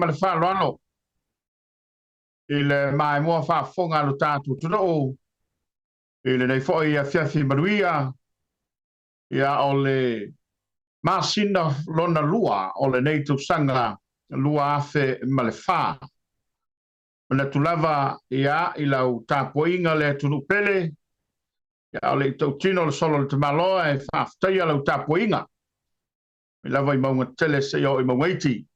ma le faaaloalo i le maimoa faafofoga a lo tatou atunuu i lenei foi afiafi manuia, ia o le masina lona lua o lenei tausaga 2004. Manatu lava ia i lau tapuaiga le atunuu pele, ia o le i tautino le solo a le tamaloa e faafetaia lau tapuaiga mai lava i mauga tetele seia oo i mauga iti.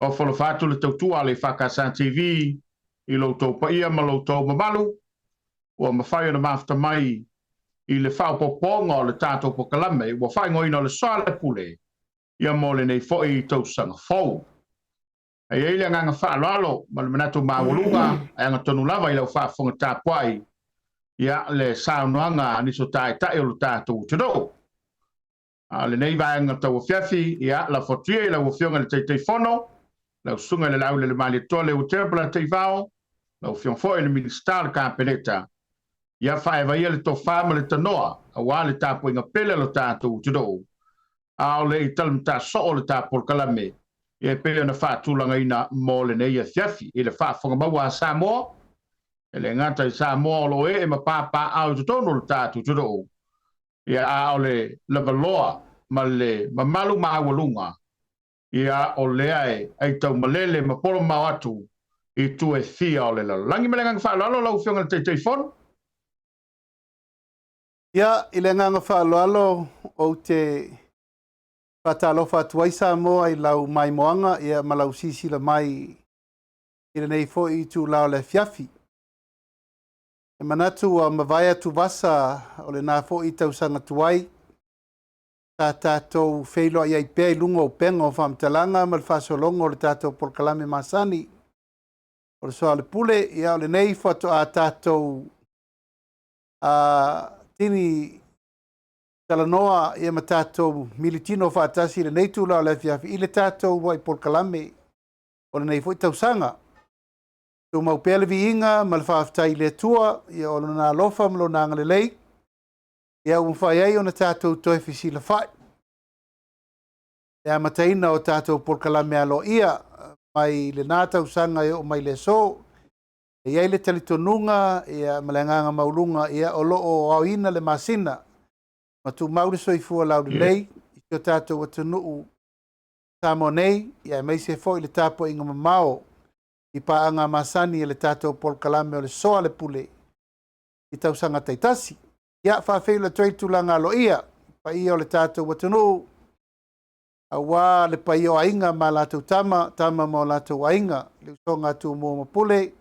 Ofo alofa atu le tautua a le EFKS TV i lo outou paia ma lo outou mamalu ua mafai ona mafuta mai i le faaopoopoga o le tatou polokalame ua faaigoaina o le Soalepule ia mo lenei foi tausaga fou. E i ai le agaga faaaloalo ma le manatu maualuga e agatonu lava i lau faafofoga tapuai ia le saunoaga a nisi o taitai o lo tatou atunuu. A o lenei vaega tauafiafi, ia lafo atu ia i lau Afioga i le Taitaifono, lau Susuga i le Laulelemalietoa Leuatea Polataivao, lau Afioga foi i le Minisita o le Kapeneta, ia faaeva ia le tofa ma le tanoa aua le tapuaiga pele a lo tatou atunuu, a o le i talamatasoo le ta polokalame e pei ona faatulagaina mo lenei afiafi. I le faafofoga maua a Samoa, e le gata i Samoa o lo o ee ma papaaao i totonu o le tatou atunuu, ia a o le lavaloa ma le mamalu maualuga, ia o lea e aitaumalele ma polomao atu i itu e fia o le lalolagi. Ma le agaga faaaloalo lau Afioga i le Taitaifono. Ia, i le agaga faaaloalo ou te faatalofa atu ai Samoa i lau maimoaga ia ma lau silasila mai i lenei foi itula o le afiafi. E manatu ua mavae atuvasa o lena foi tausaga tuai sa tatou feiloai ai pea i luga o upega o faamatalaga ma le faasologa o le tatou polokalame masani o le Soalepule. Ia, o lenei faatoa tatou tini talanoa ia ma tatou militino faatasi i lenei itula o le afiafi i le tatou uluai polokalame o lenei foi tausaga. Tumau pea le viiga ma le faafetai i le Atua ia o lona alofa ma lona agalelei ia ua mafai ai ona tatou toe fesilafai le amataina o tatou polokalame aloaia mai lena tausaga e oo mai le aso. E i ai le talitonuga ia ma le agaga maualuga ia o lo o aoina le masina ma tumau le soifua laulelei i si o tatou atunuu Samoa nei, ia aemaise foi le tapuaiga mamao i paaga masani a le tatou polokalame o le Soalepule i tausaga taitasi. Ia, faafeiloai atu ai i tulaga aloaia i paia o le tatou atunuu, aua le paia o aiga ma latou tama, tama ma o latou aiga, le usoga a Tumua ma Pule,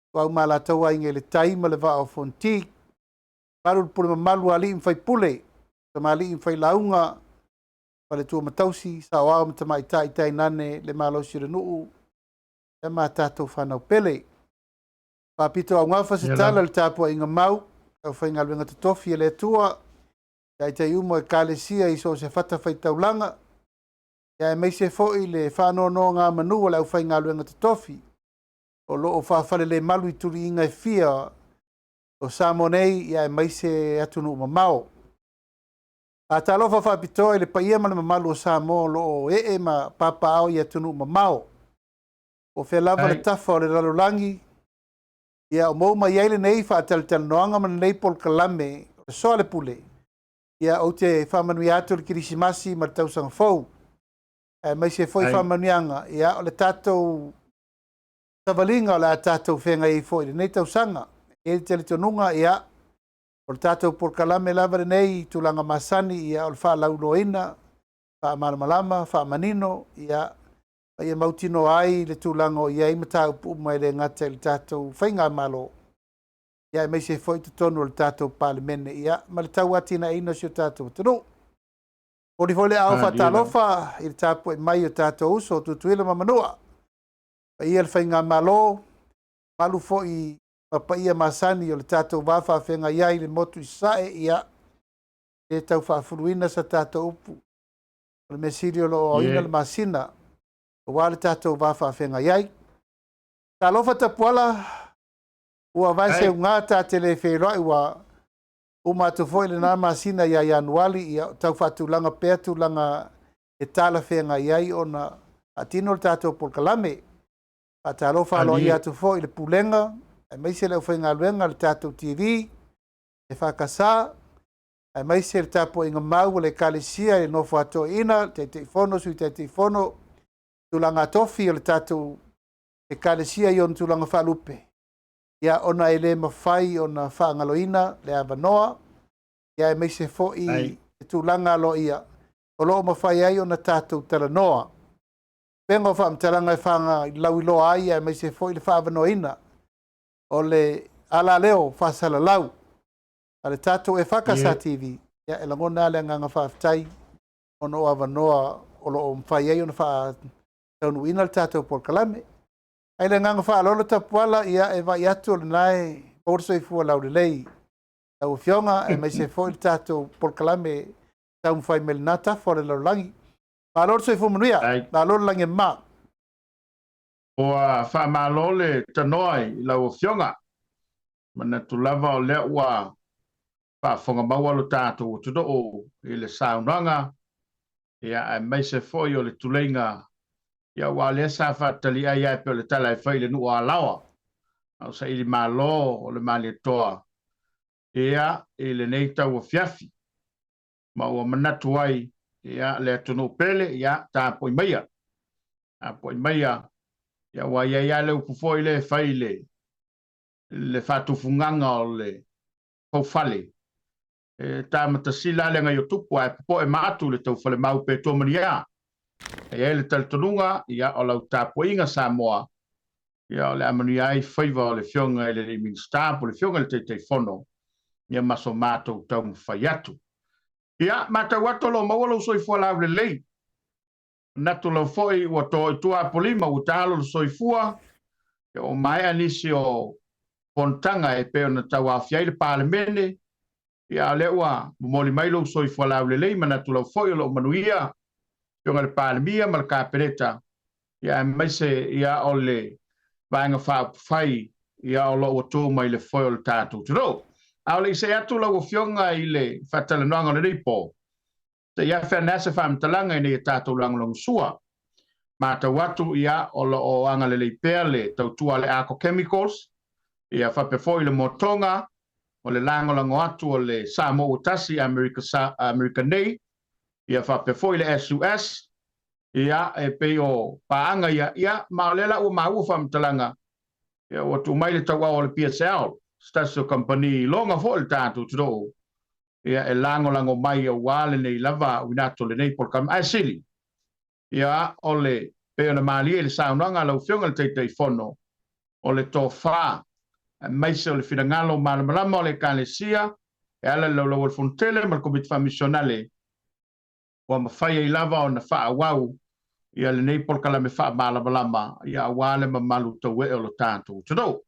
Ituau ma latou aiga i le tai ma le vaa o Fonoti, malu le pule mamalu a alii ma faipule, tamalii ma failauga, faletua ma tausi, saoao ma tamaitai tainane le malosi o le nuu, ia ma tatou fanau pele. Faapito augafa se tala i le tapuaiga mau, le aufaigaluega totofi a le Atua, taitai uma o Ekalesia i so o se fatafaitaulaga, ia aemaise foi le faanonogamanu a le aufaigaluega totofi o lo o faafalelemalu i tuliiga e fia o Samoa nei, ia aemaise atunuu mamao. Faatalofa faapitoa i le paia ma le mamalu o Samoa o lo o ee ma papaaao i atunuu mamao. Po o fea lava le tafa o le lalolagi, ia o maua mai ai lenei faatalatalanoaga ma lenei polokalame o le Soalepule. Ia ou te faamanuia atu le Kerisimasi ma le tausaga fou, aemaise foi faamanuiaga ia o le tatou savaliga o le a tatou feagai ai foi i lenei tausaga. E i ai le talitonuga ia o le tatou polokalame lava lenei i tulaga masani ia o le faalauiloaina, faamalamalama, faamanino ia ma ia mautinoa ai le tulaga o i ai mataupu uma e le gata i le tatou faigamalo, ia aemaise foi totonu o le tatou Palemene, ia ma le tauatiaeina o si o tatou atunuu. Momoli foi le aao faatalofa i le tapuai mai o tatou uso o Tutuila ma Manua, paia le faigamalo, mamalu foi ma paia masani o le tatou va faafeagai ai i le motu i Sasae, ia e le tau faafuluina sa tatou upu. O le mea sili o lo o aoina le masina aua le tatou va faafeagai ai. Talofa Tapuala, ua vaeseuga ta te le feiloai, ua uma atu foi lena masina ia Ianuari, ia tau faatulaga pea tulaga e talafeagai ai ona faatino le tatou polokalame. Faatalofa aloaia atu foi i le Pulega aemaise le aufaigaluega a le tatou TV, EFKS, aemaise le tapuaiga mau a le Ekalesia i le nofo a toeaiina, le Taitaifono, Sui Taitaifono, tulaga tofi o le tatou Ekalesia i ona tulaga faalupe, ia ona e le mafai ona faagaloina le avanoa, ia aemaise foi le tulaga aloaia o lo o mafai ai ona tatou talanoa. Upega o faamatalaga e faalauiloa ai aemaise foi le faaavanoaina o le alaleo faasalalau a le tatou EFKS TV, ia e lagona lava le agaga faafetai ona o avanoa o lo o mafai ai ona faataunuuina le tatou polokalame. Ae i le agaga faaaloalo Tapuala, ia e vaai atu o lena e maua le soifua laulelei lau Afioga aemaise foi le tatou polokalame taumafai mai lena tafa o le lalolagi. Malo le soifua manuia, malo le lagi e mama. Ua faamalo le tanoa i lau Afioga. Manatu lava o lea ua faafofoga maua lo tatou atunuu i le saunoaga, ia, aemaise foi o le tuleiga, ia, aua o lea sa faatali ai lava e pei o le tala e fai i le nuu o Alaoa, a o saili malo o le Malietoa, ia, i lenei tauafiafi. Ma ua manatu ai, ia, le atunuu pele, ia, tapuai maia, tapuai maia, ia, ua i ai lava le upu foi lea e fai i le faatufugaga o le faufale, e tamatasila lava le agaio tupu ae popoe ma atu le taufalemau pe tua mania. E i ai le talitonuga, ia, o lau tapuaiga Samoa, ia, o le a manuia ai faiva o le Afioga i le alii Minisita po o le Afioga i le Taitaifono, ia ma so matou taumafai atu. Ia, matau atu o lo o maua lou soifua laulelei. Manatu lava foi ua to i tua Apolima ua taalo le soifua, ia ua maea nisi o fonotaga e pei ona tauaofia ai le Palemene, ia a o lea ua momoli mai lou soifua laulelei, manatu lava foi o lo o manuia Afioga i le Palemia ma le Kapeneta, ia aemaise ia o le Vaega Faaupufai ia o lo o ua tu mai le foe o le tatou atunuu. A o le i see atu lau Afioga i le faatalanoaga o lenei po, se i afe ane lava se faamatalaga ina ia tatou lagolagosua. Matau atu ia o lo o agalelei pea le tautua a le Arco Chemicals, ia faapea foi le motoga o le lagolago atu o le Samoa ua tasi i Amerika, Amerika nei, ia faapea foi le SUS, ia e pei o paaga ia, ia ma o lea la ua maua faamatalaga, ia ua tuu mai le tauao o le PSL, se tasi o kamupani iloga foi le tatou atunuu, ia e lagolago mai aua lenei lava uiga atu o lenei polokalame. Ae sili, ia o le pei ona malie i le saunoaga a lau Afioga i le Taitaifono, o le tofa, aemaise o le finagalo malamalama o le Ekalesia, e ala i le Laulau a le Fonotele ma le Komiti Faamisionale, ua mafai ai lava ona faaauau ia lenei polokalame faamalamalama ia aua le mamalu tauee o lo tatou atunuu.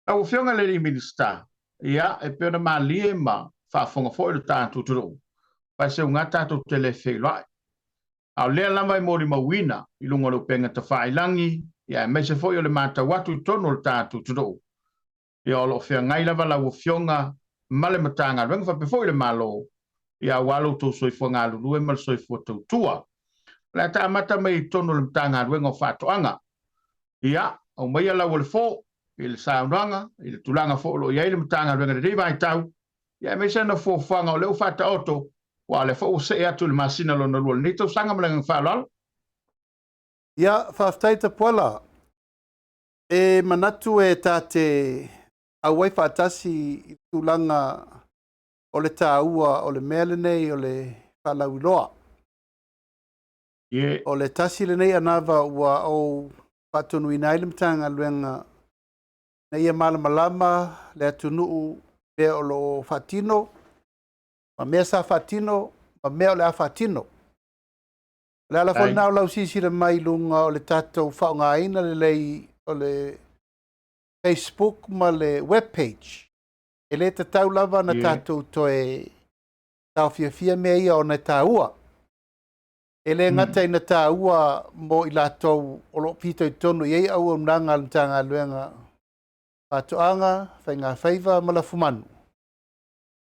Lau Afioga i le alii Minisita, ia, e pei ona malie ma faafofoga foi lo tatou atunuu, faiseuga tatou te le feiloai. A o lea lava e molimauina i luga o le upega tafailagi, ia aemaise foi o le matau atu i totonu o le tatou atunuu, ia o lo o feagai lava lau Afioga ma le Matagaluega faapea foi le Malo, ia aua lo outou soifua galulue ma le soifua tautua. O le a ta amata mai i totonu o le Matagaluega o Faatoaga. Ia, aumaia lau o le fo i le saunoaga, i le tulaga foi o lo o i ai le Matagaluega i lenei vaitau, ia aemaise ana fuafuaga o lea ua faataoto, aua o lea foi ua see atu i le masina lona lua o lenei tausaga ma le agaga faaaloalo. Ia, faafetai Tapuala. E manatu e ta te auai faatasi i le tulaga o le taua o le mea lenei o le faalauiloa. O le tasi lenei anava ua ou faatonuina ai le Matagaluega ina ia malamalama le atunuu i mea o lo o faatino, ma mea sa faatino, ma mea o le a faatino. O le ala foi lena o lau silasila mai i luga o le tatou faaaogaina lelei o le Facebook ma le web page. E le tatau lava ona tatou toe taofiofia mea ia ona e taua. E le gata ina taua mo i latou o lo o fitoitonu i ai auaunaga a le Matagaluega Faatoaga, Faigafaiva ma Lafumanu,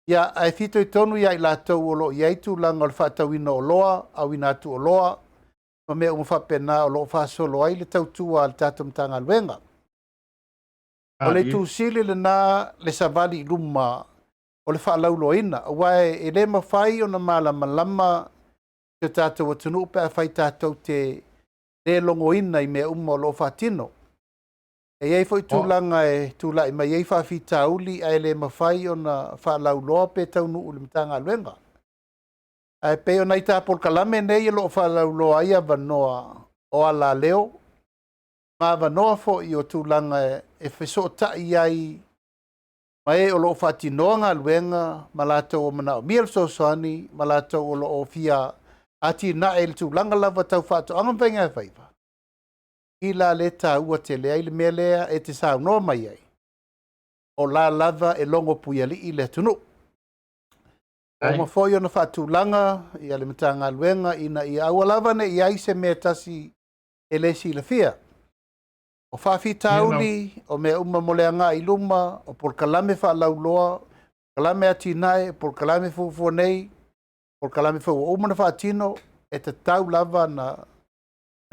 ia, ae fitoitonu ia i latou o lo o i ai tulaga o le faatauina o oloa, auina atu oloa. ma mea uma faapena o lo o faasolo ai le tautua a le tatou Matagaluega. O le itu sili lena le savali i luma o le faalauiloaina, aua e le mafai ona malamalama si o tatou atunuu pe afai tatou te le logoina i mea uma o lo o faatino. E i ai foi tulaga e tulai mai ai faafitauli ae le mafai ona faalauiloa pe taunuu i le Matagaluega. Ae pei o nai ta polokalame nei o lo o faalauiloa ai avanoa o alaleo ma avanoa foi o tulaga e fesootai ai ma e o lo o faatinoa galuega ma latou o manaomia le fesoasoani ma latou o lo o fia atinae i le tulaga lava tau faatoaga ma faigafaiva. I la le taua tele ai le mea lea e te saunoa mai ai, o la lava e logo puialii le atunuu. Ua uma foi ona faatulaga ia le Matagaluega ina ia aua lava ne i i ai se mea e tasi e le silafia. O faafitauli, o mea uma mo le agai i luma, o polokalame faalauiloa, polokalame atinae, polokalame fuafua nei, polokalame foi ua uma ona faatino, e tatau lava na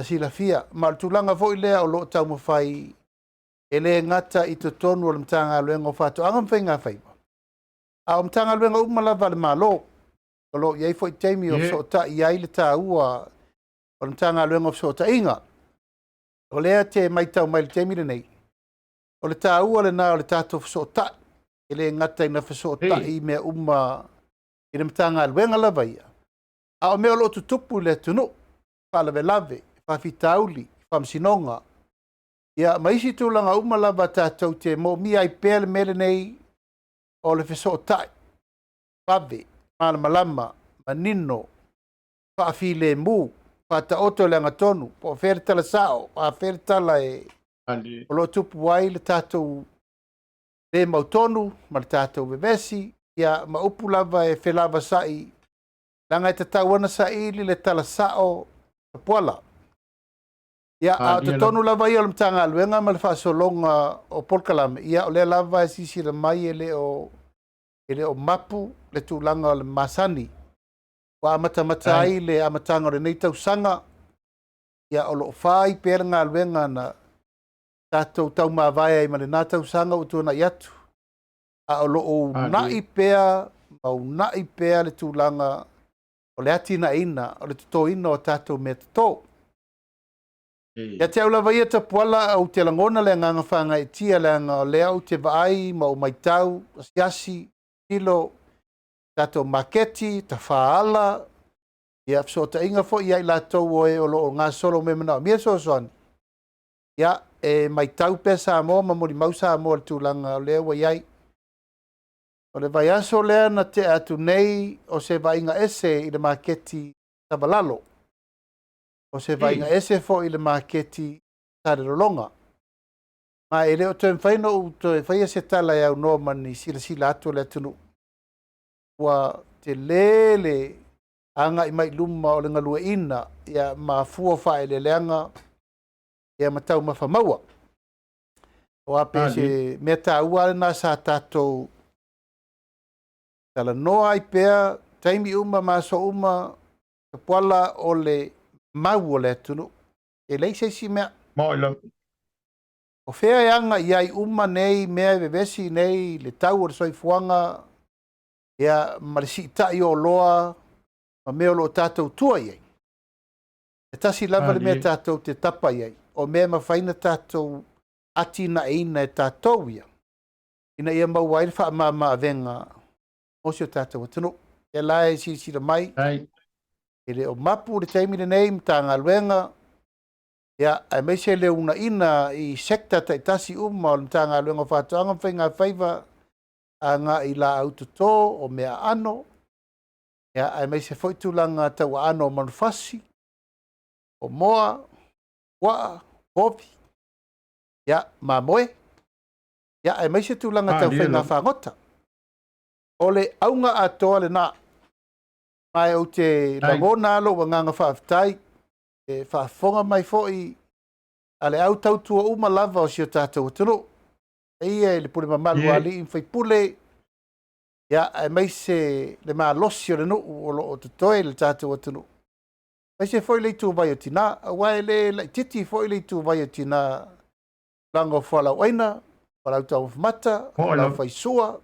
silafia. Ma o le tulaga foi lea o lo o taumafai e le gata i totonu o le Matagaluega o Faatoaga ma Faigafaiva, a o Matagaluega uma lava a le Malo, o lo o i ai foi taimi o fesootai ai le taua o le Matagaluega o Fesootaiga. O lea e te matau mai i le taimi lenei, o le taua lena o le tatou fesootai, e le gata ina fesootai i mea uma i le Matagaluega lava ia, a o mea o lo o tutupu i le atunuu, faalavelave, faafitauli, faamasinoga, ia ma isi tulaga uma lava tatou te moomia ai pea le mea lenei o le fesootai, vave, malamalama, manino, faafilemu, faataoto i le agatonu, po o fea le tala sao, a fea le tala e o lo o tupu ai le tatou le mautonu ma le tatou vevesi, ia ma upu lava e felavasai, leaga e tatau ona saili le tala sao tapuala. Ia, a o totonu lava ia o le Matagaluega ma le faasologa o polokalame, ia o lea lava e silasila mai e le o e le o mapu le tulaga o le masani ua amatamata ai le amataga o lenei tausaga. Ia, o lo o fai pea le galuega na tatou taumavae ai ma lena tausaga ua tuanai atu, a o lo o uunai pea ma uunai pea le tulaga o le atinaeina o le totoina o tatou mea toto. Ia te au lava ia Tapuala, ou te lagona le agaga faagaeetia, leaga o lea ou te vaai ma ou matau, asiasi, tilo, tatou maketi, tafaala, ia fesootaiga foi ia i latou o e o lo o gasolo me manaomia fesoasoani. Ia, e matau pea Samoa ma molimau Samoa i le tulaga o lea ua i ai. O le vaiaso lea na tea atu nei, o se vaaiga ese i le maketi Savalalo. O se vaaiga ese foi i le maketi Salelologa. Ma e le o toe mafai ona ou toe faia se tala e aunoa ma ni silasila atu o le atunuu. Ua tele le agai mai i luma o le galueaiina ia, ma fua faaeleeleaga ia, ma taumafa maua. Aua pe se mea taua lena sa tatou talanoa ai pea taimi uma ma aso uma, Tapuala, o le mau o le atunuu. E leai se isi mea. O fea e aga i ai uma nei mea e vevesi nei le tau o le soifuaga, ia, ma le siitai o oloa ma mea o lo o tatou tua i ai. E tasi lava le mea tatou te tapa i ai, o mea e mafai ona tatou atinaeina e tatou ia, ina ia maua ai le faamama-avega mo si o tatou atunuu. E la e silasila mai, e le o mapu le taimi lenei Matagaluega, ia, aemaise le uunaina i sector taitasi uma o le Matagaluega o Faatoaga ma Faigafaiva agai i laau toto o mea aano, ia, aemaise foi tulaga tau aano o manufasi, o moa, puaa, povi, ia, mamoe, ia, aemaise tulaga tau faiga fagota. O le auga atoa lena. Ma e ou te lagona lou agaga faafetai, e faafofoga mai foi a le au tautua uma lava o si o tatou atunuu. E ia i le pule mamalu a alii ma faipule, ia, aemaise le malosi o le nuu o lo o totoe i le tatou atunuu. Aemaise foi le ituvai o tina, aua e le laitiiti foi le ituvai o tina tulaga o fualaauaina, fualaau taumafa mata, fualaau faisua,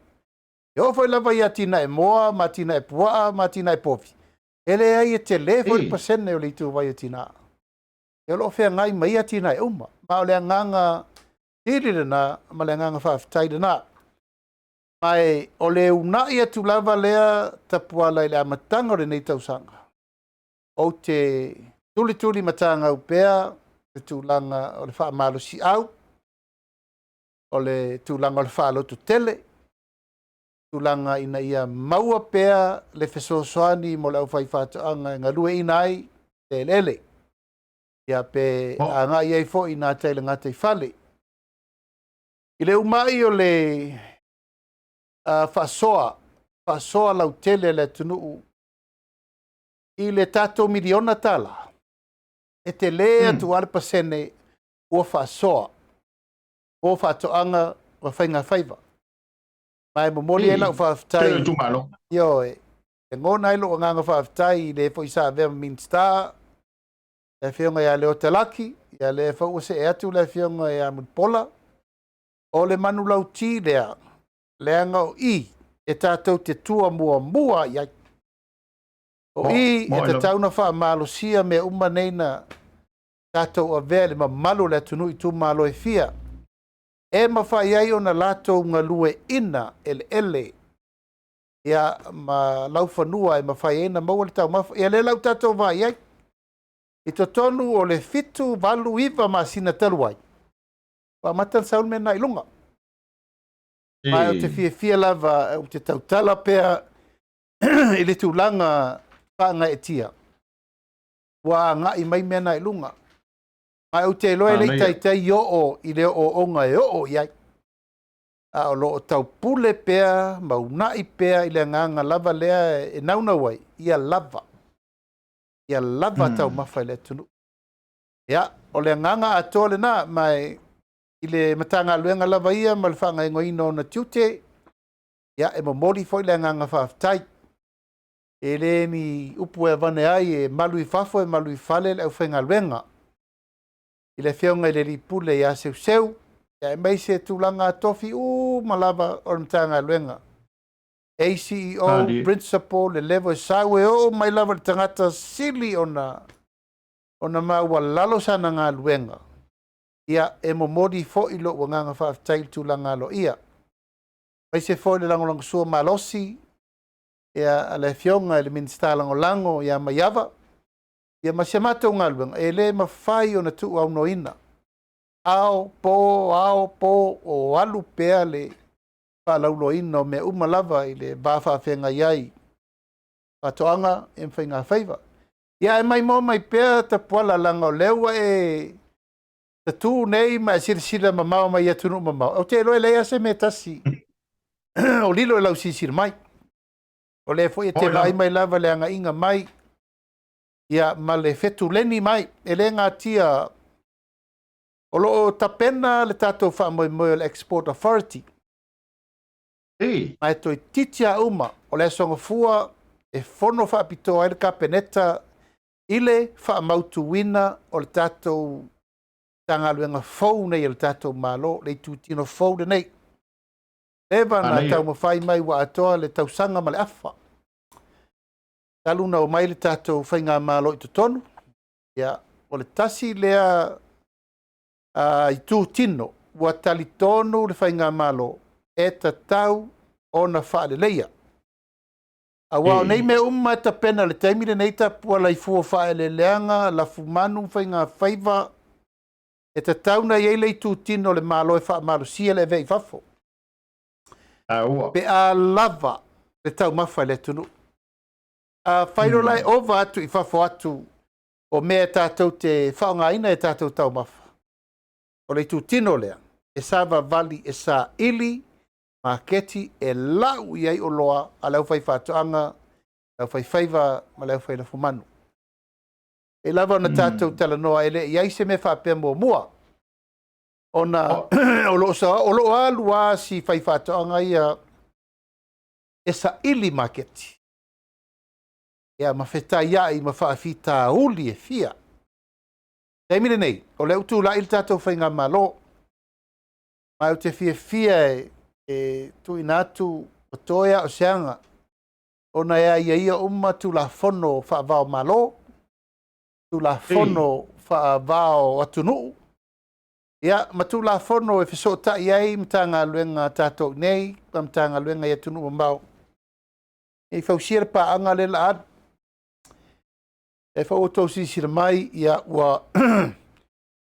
e oo foi lava i atinae moa ma atinae puaa ma atinae povi, e leai e tele foi le pasene o le ituvai o tina. O lo o feagai ma ia atinae uma. Ma o le agaga sili lena ma le agaga faafetai lena. Ma e o le uunai atu lava lea Tapuala i le amataga o lenei tausaga, ou te tulituli matagau pea le tulaga o le faamalosiau, o le tulaga o le faalototele, tulaga ina ia maua pea le fesoasoani mo le aufaifaatoaga e galueaiina ai le eleele, ia pe agai ai foi i gatai i le gataifale. I le umaai o le faasoa, faasoa lautele a le atunuu i le tatou miliona tala, e tele atu lava le pasene ua faasoa mo faatoaga ma faigafaiva. Ma e momoli ai lau faafetai. Ioe, lagona ai lou agaga faafetai i le foi sa avea ma Minisita, le Afioga ia Leota Laki, ia lea foi ua see atu le Afioga ia Mulipola. O le manulauti lea, leaga o i e tatou te tua muamua i ai. O i e tatau ona faamalosia mea uma nei na tatou avea i le mamalu o le atunuu i itumalo e fia, e mafai ai ona latou galueaiina eleele ia ma laufanua e mafai ai ona maua le taumafa. Ia lea la ua tatou vaai ai i totonu o le 7, 8, 9 masina talu ai, ua amata ona sau le mea lena i luga. Ma ou te fiafia lava, ou te tautala pea i le tulaga faagaeetia ua agai mai mea na i luga. Ma ou te iloa e le i taitai oo i le ooooga e oo i ai, a o lo o taupule pea ma uunai pea i le agaga lava lea e naunau ai, ia lava, ia lava taumafa i le atunuu. Ia, o le agaga atoa lena, ma i le Matagaluega lava ia ma le faagaoioiga o ona tiute, ia e momoli foi le agaga faafetai. E le ni upu e avane ai, e malu i fafo e malu i fale le aufaigaluega. I le Afioga i le Alii Pule ia Seuseu, aemaise tulaga tofi uma lava o le Matagaluega. ACEO, Principal, le level e sau e oo mai lava le tagata sili ona maualalo sana galuega, ia e momoli foi lou agaga faafetai i le tulaga aloaia. Aemaise foi le lagolagosua malosi ia a le Afioga i le Minisita Lagolago ia Maiava, ia ma si a matou galuega, e le mafai ona tuuaunoaina. Ao, po, ao, po, o alu pea le faalauiloaina o mea uma lava i le va faafeagai ai faatoaga ma faigafaiva. Ia ae maimoa mai pea Tapuala, leaga o lea ua e tatū nei ma e silasila mamao mai i atunuu mamao. Ou te iloa e leai lava se mea e tasi o lilo i lau silasila mai. O lea foi e te vaai mai lava le agaiga mai ia ma le fetuleni mai. E le gatia o lo o tapena le tatou faamoemoe o le Export Authority. Ma e toeitiiti lava uma o le Aso Gafua e fono faapitoa ai le Kapeneta i le faamautuina o le tatou Matagaluega fou nei a le tatou Malo, le itutino fou lenei. Leva na taumafai mai ua atoa le tausaga ma le afa. Talu na omai le tatou faigamalo i totonu, ia, o le tasi lea itutino ua talitonu le faigamalo e tatau ona faaleleia. Aua o nei mea uma e tapena i le taimi lenei Tapuala i fua faaeleeleaga, lafumanu ma faigafaiva, e tatau ona i ai le itutino o le Malo e faamalosia le avea i fafo. Pe a lava le taumafa i le atunuu. A fai lola e ova atu i fafo atu o mea tatou te faaaogaina e tatou taumafa, o le itutino lea e savavali e saili maketi e lau i ai oloa a le aufaifaatoaga, le aufaifaiva ma le aufailafumanu. E lava ona tatou talanoa, e le i ai se mea faapea muamua, ona o lo o alu lava si faifaatoaga ia e saili maketi. ia ma fetaia'i ma faafitauli e fia. Taimi lenei, o lea ua tulai le tatou Faigamalo, ma ou te fiafia e, e tuuina atu o toe a o se aga ona e aiaia uma Tulafono faava o Malo, Tulafono faava o atunuu, ia ma Tulafono e fesootai ai Matagaluega a tatou nei ma Matagaluega i atunuu mamao e fausia le paaga lea la alu. E foi ua outou silasila mai, ia ua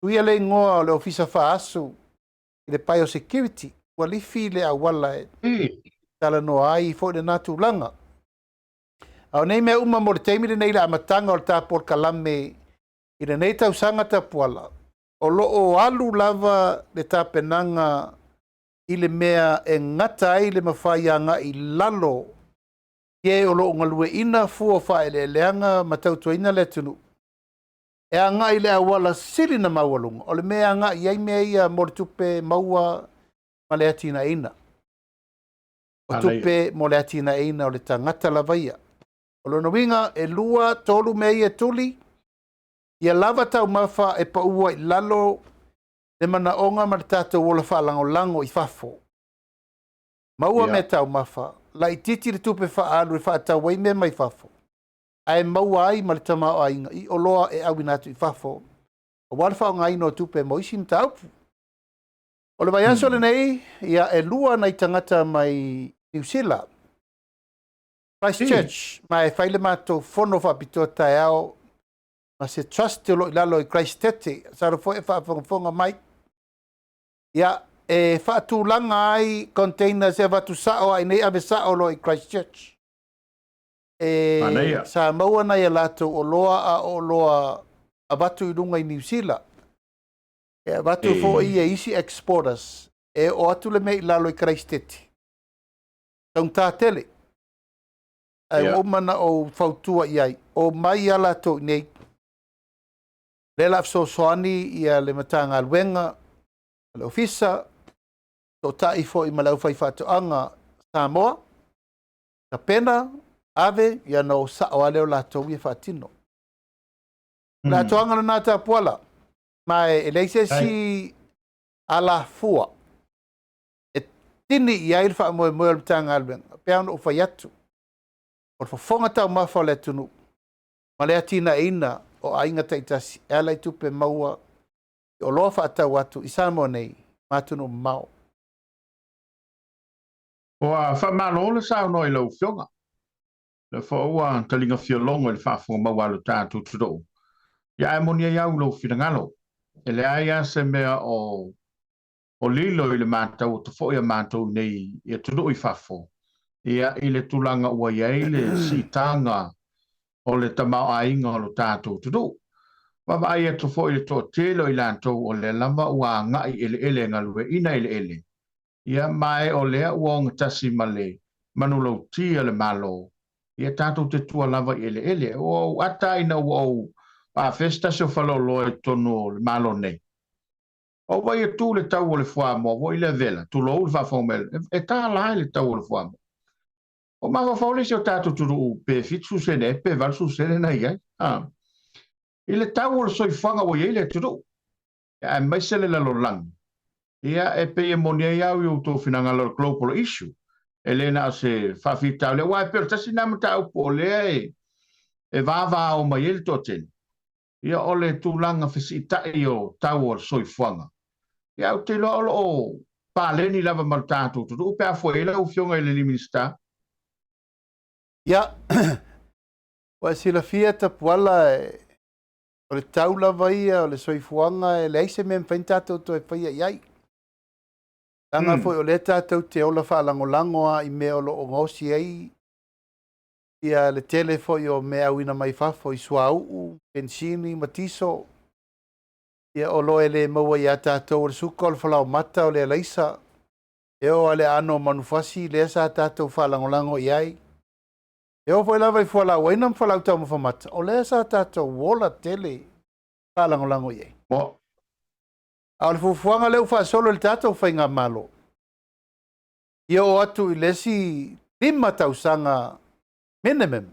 tuia le igoa o le Ofisa Faaasu i le Biosecurity, ua lifi le auala e talanoa ai foi lena tulaga. A o nei mea uma mo le taimi lenei i le amataga o le ta polokalame i lenei tausaga tapuala, o lo o alu lava le tapenaga i le mea e gata ai le mafai agai i lalo i e o lo o galueaiina fua o faaeleeleaga ma tautuaina le atunuu, e agai i le auala sili na maualuga o le mea e agai i ai mea ia mo le tupe maua ma le atinaeina. O tupe mo le atinaeina o le tagata lava ia. O lona uiga, e 2, 3 mea ia e tuli, ia lava taumafa e pau ai i lalo le manaoga ma le tatou ola faalagolago i fafo. Maua mea taumafa, laitiiti le tupe faaalu e faatau ai mea mai fafo, ae maua ai ma le tamaoaiga i oloa e auina atu i fafo, aua le faaaogaina o tupe mo isi mataupu. O le vaiaso lenei, ia e 2 nai tagata mai Niu Sila, Christchurch, ma e fai le matou fono faapitoa taeao ma se trust o lo o i lalo i Christete, masalo foi e faafogafoga mai. Ia, e faatulaga ai containers e avatu sao lava i inei ave sao loa i Christchurch. E Manaia. sa maua nai a latou oloa a o oloa avatu i luga i Niu Sila. E avatu foi e isi exporters e oo atu le mea i lalo i Karaisiteti. Taugata tele. Ae ua uma ona ou fautua i ai, omai lava latou i inei. O lea o le a fesoasoani ia le Matagaluega ma le Ofisa, toatai foi ma le aufaifaatoaga Samoa, tapena, ave, ia ona o sao lava lea o latou ia faatino. O le atoaga lena Tapuala, ma e leai se isi alafua e tini i ai le faamoemoe o le Matagaluega, pei ona ou fai atu, o le fofoga taumafa o le atunuu ma le atinaeina o aiga taitasi e ala i tupe maua i oloa faatau atu i Samoa nei ma atunuu mamao. Ua faamalo le saunoa i lau Afioga. O lea foi ua taliga fialogo i le faafofoga maua a lo tatou atunuu. Ia ae moni ai au i lou finagalo, e leai lava se mea o o lilo i le matau atu foi a matou nei i atunuu i fafo, ia, i le tulaga ua i ai le siitaga o le tamaoaiga o lo tatou atunuu. Vaavaai atu foi i le toatele o i latou o lea lava ua agai i eleele e galueaiina eleele, ia, ma e o lea ua ogatasi ma le manulauti a le Malo, ia tatou te tua lava i eleele. Ua ou ata ina ua ou afea se tasi o faleoloa i totonu o le Malo nei, O vai e tu le tau o le fuamoa foi lea vela, tulou le faafofoga mai, e $1 i le tau o le fuamoa. Ua mafaufau le isi o tatou atunuu pe 70 sene pe 80 sene na i ai. I le tau o le soifuaga ua i ai le atunuu, aemaise le lalolagi, ia e pei e moni ai au i outou finagalo o le global issue, e le na o se faafitauli, aua e pei o le tasi lena mataupu o lea e vavao mai ai le toatele, ia o le tulaga fesiitai o tau o le soifuaga. Ia ou te iloa o lo o paleni lava ma le tatou atunuu pe a fua i ai lau Afioga i le alii Minisita. Ia, ua e silafia Tapuala, o le tau lava ia o le soifuaga e leai se mea e mafai ona tatou toe faia i ai. Leaga foi o lea tatou te ola faalagolago lava i mea o lo o gaosi ai ia le tele foi o mea auina mai fafo i suauu, penisini ma tiso, ia oloa e le maua ia tatou, o le suka, o le falaomata, o le alaisa, e oo lava i le aano o manufasi lea sa tatou faalagolago i ai. E oo foi lava i fualaauaina ma fualaau taumafa mata, o lea sa tatou ola tele faalagolago i ai. A o le fuafuaga lea ua faasolo i le tatou faigamalo, ia oo atu i le isi 5 tausaga minimum.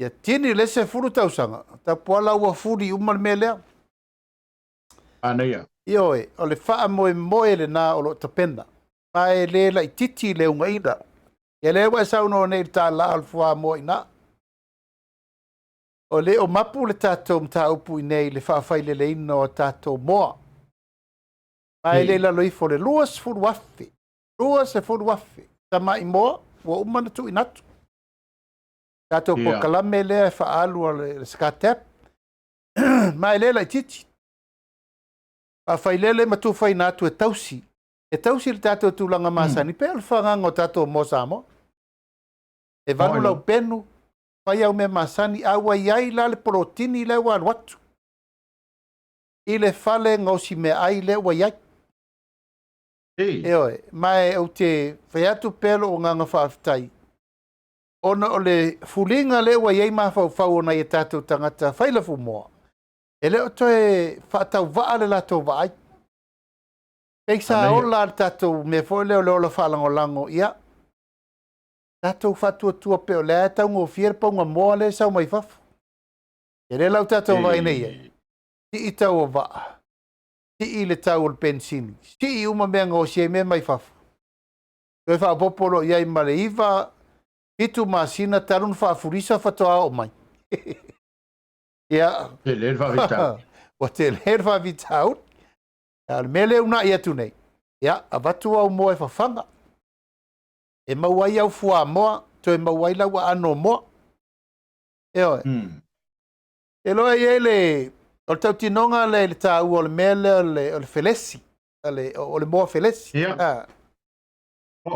Ia tini le 10 tausaga, Tapuala ua fuli uma le mea lea. Manaia. Ioe, o le faamoemoe lena o lo o tapena, ma e le laitiiti le ugaiga. Ia lea ua e saunoa nei i le $1 o le fuamoa i ina. O le o mapu le tatou mataupu i inei i le faafaileleina o tatou moa. Ma e le i lalo ifo o le 20,000, 20,000 tamai moa ua uma ona tuuina atu. Tatou polokalame lea e faaalu a le SCADAP, ma e le laitiiti. Faafailele ma tufaina atu e tausi, e tausi le tatou tulaga masani, pei o le fagaga o tatou moa Samoa. E valu lau penu, fai au mea masani, a ua i ai la le polotini lea ua alu atu i le fale gaosi meaai lea ua i ai. Ioe, ma e ou te fai atu pea lou agaga faafetai, ona o le fuliga lea ua i ai mafaufau o nai a tatou tagata fai lafumoa, e le o toe faatauvaa le latou vaai. Pei sa ola le tatou mea foi lea o le ola faalagolago, ia, tatou faatuatua pea o lea e taugofie le pauga moa lea e sau mai fafo. E le lau tatou vaai nei ai, sii tau o vaa, sii le tau o le penisini, sii uma mea gaosi ai mea mai fafo. Toe faaopoopo loa i ai ma le 9, 7 masina talu ona faafulisa faatoa oo mai. Ia. Tele le faafitauli. Ua tele le faafitauli. A o le mea lea unai atu nei, ia, avatu au moa e fafaga. E maua ai au fuamoa, toe maua ai lau aano o moa. Ioe. E loa i ai le, o le tautinoga lea i le taua o le mea lea o le felesi, o le moa felesi.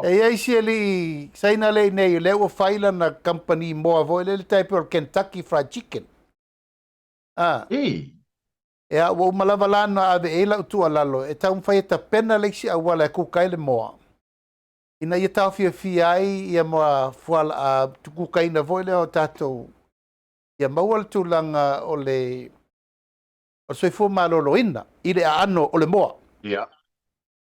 E i ai si alii Saina lea i nei, lea ua fai lana company moa foi lea, le type o le Kentucky Fried Chicken. Ia, ua uma lava la ona ave i ai lau tuualalo, e taumafai e tapena le isi auala e kuka ai le moa, ina ia taofiofia ai ia moa fuala, kukaina foi lea o tatou, ia maua le tulaga o le soifua maloloina i le aano o le moa.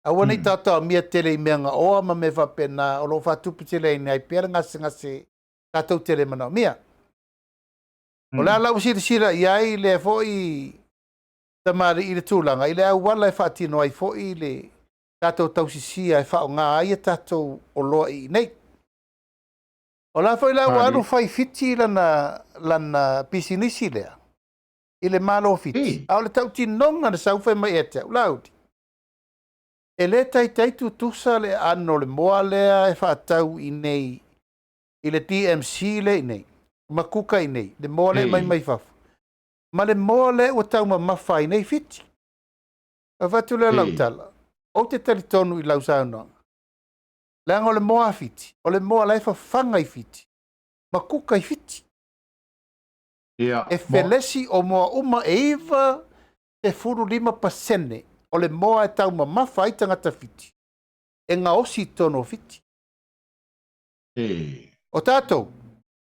Aua ne i taotaomia tele i mea gaoa ma mea faapena o lo o faatupu tele ai pea le gasegase tatou te le manaomia. O le a lau silasila i ai lea foi tamalii i le tulaga, i le auala e faatino ai foi le tatou tausisia e faaaoga ai a tatou oloa i nei. O la foi la ua alu fai Fiti lana pisinisi lea, i le Malo Fiti. A o le tautinoga na sau fai mai ia te au, Laauli, e le taitai tutusa le aano o le moa lea e faatau i nei, i le DMC lea i nei, ma kuka i nei, le moa lea mai mai fafo, ma le moa lea ua taumamafa ai nei Fiti. Avatu lea lau tala, ou te talitonu i lau saunoaga. Leaga o le moa a Fiti, o le moa la e fafaga i Fiti, ma kuka i Fiti. E felesi o moa uma e 95% o le moa e taumamafa ai tagata Fiti, e gaosi i totonu o Fiti. O tatou,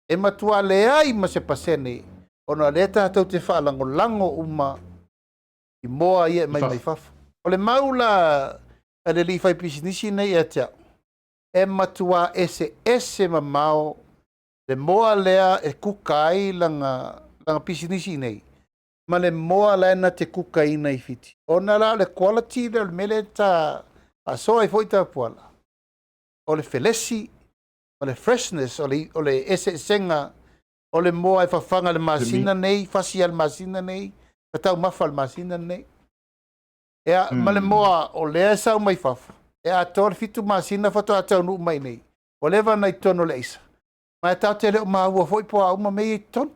e matua leai ma se pasene, ona o lea tatou te faalagolago uma i moa ia e mai mai fafo. O le mau la a le alii fai pisinisi nei ia te au, e matua eseese mamao le moa lea e kuka ai lana pisinisi nei, ma le moa la e na te kukaina i Fiti. Ona la o le quality lea o le mea lea ta faasoa ai foi Tapuala, o le felesi, o le freshness, o le eseesega o le moa e fafaga le masina nei, fasi le masina nei, fataumafa le masina nei. Ea, ma le moa o lea e sau mai fafo, e atoa le 7 masina faatoa taunuu mai nei. Ua leva ona i totonu o le aisa. Ma e tatou te le o maua foi po a uma mea ia i totonu.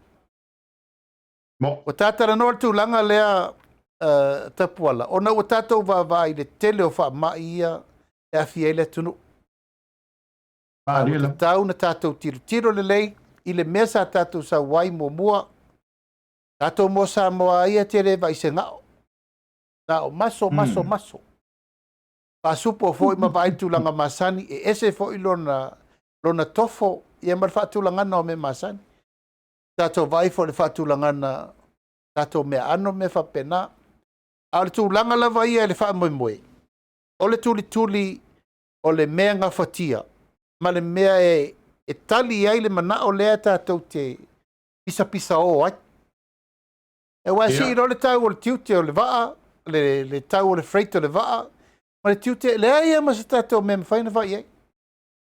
Ua tatalanoa le tulaga lea, Tapuala, ona ua tatou vaavaai i le tele o faamai ia e aafia ai le atunuu. A ua tatau na tatou tilotilo lelei i le mea sa tatou sau ai muamua. Tatou moa Samoa ia te le vaai se gao. Na o maso, maso, maso. Faasupo foi ma vaai tulaga masani, e ese foi lona tofo, ia ma le faatulagana o mea masani. Tatou vaai foi le faatulagana, tatou mea ano, mea faapena. A o le tulaga lava ia i le faamoemoe, o le tulituli o le mea gafatia, ma le mea e tali ai le manao lea tatou te pisapisaō ai. Aua e sii loa le tau o le tiute o le vaa, le tau o le freight o le vaa, ma le tiute, e leai lava ma se tatou mea e mafai ona fai i ai.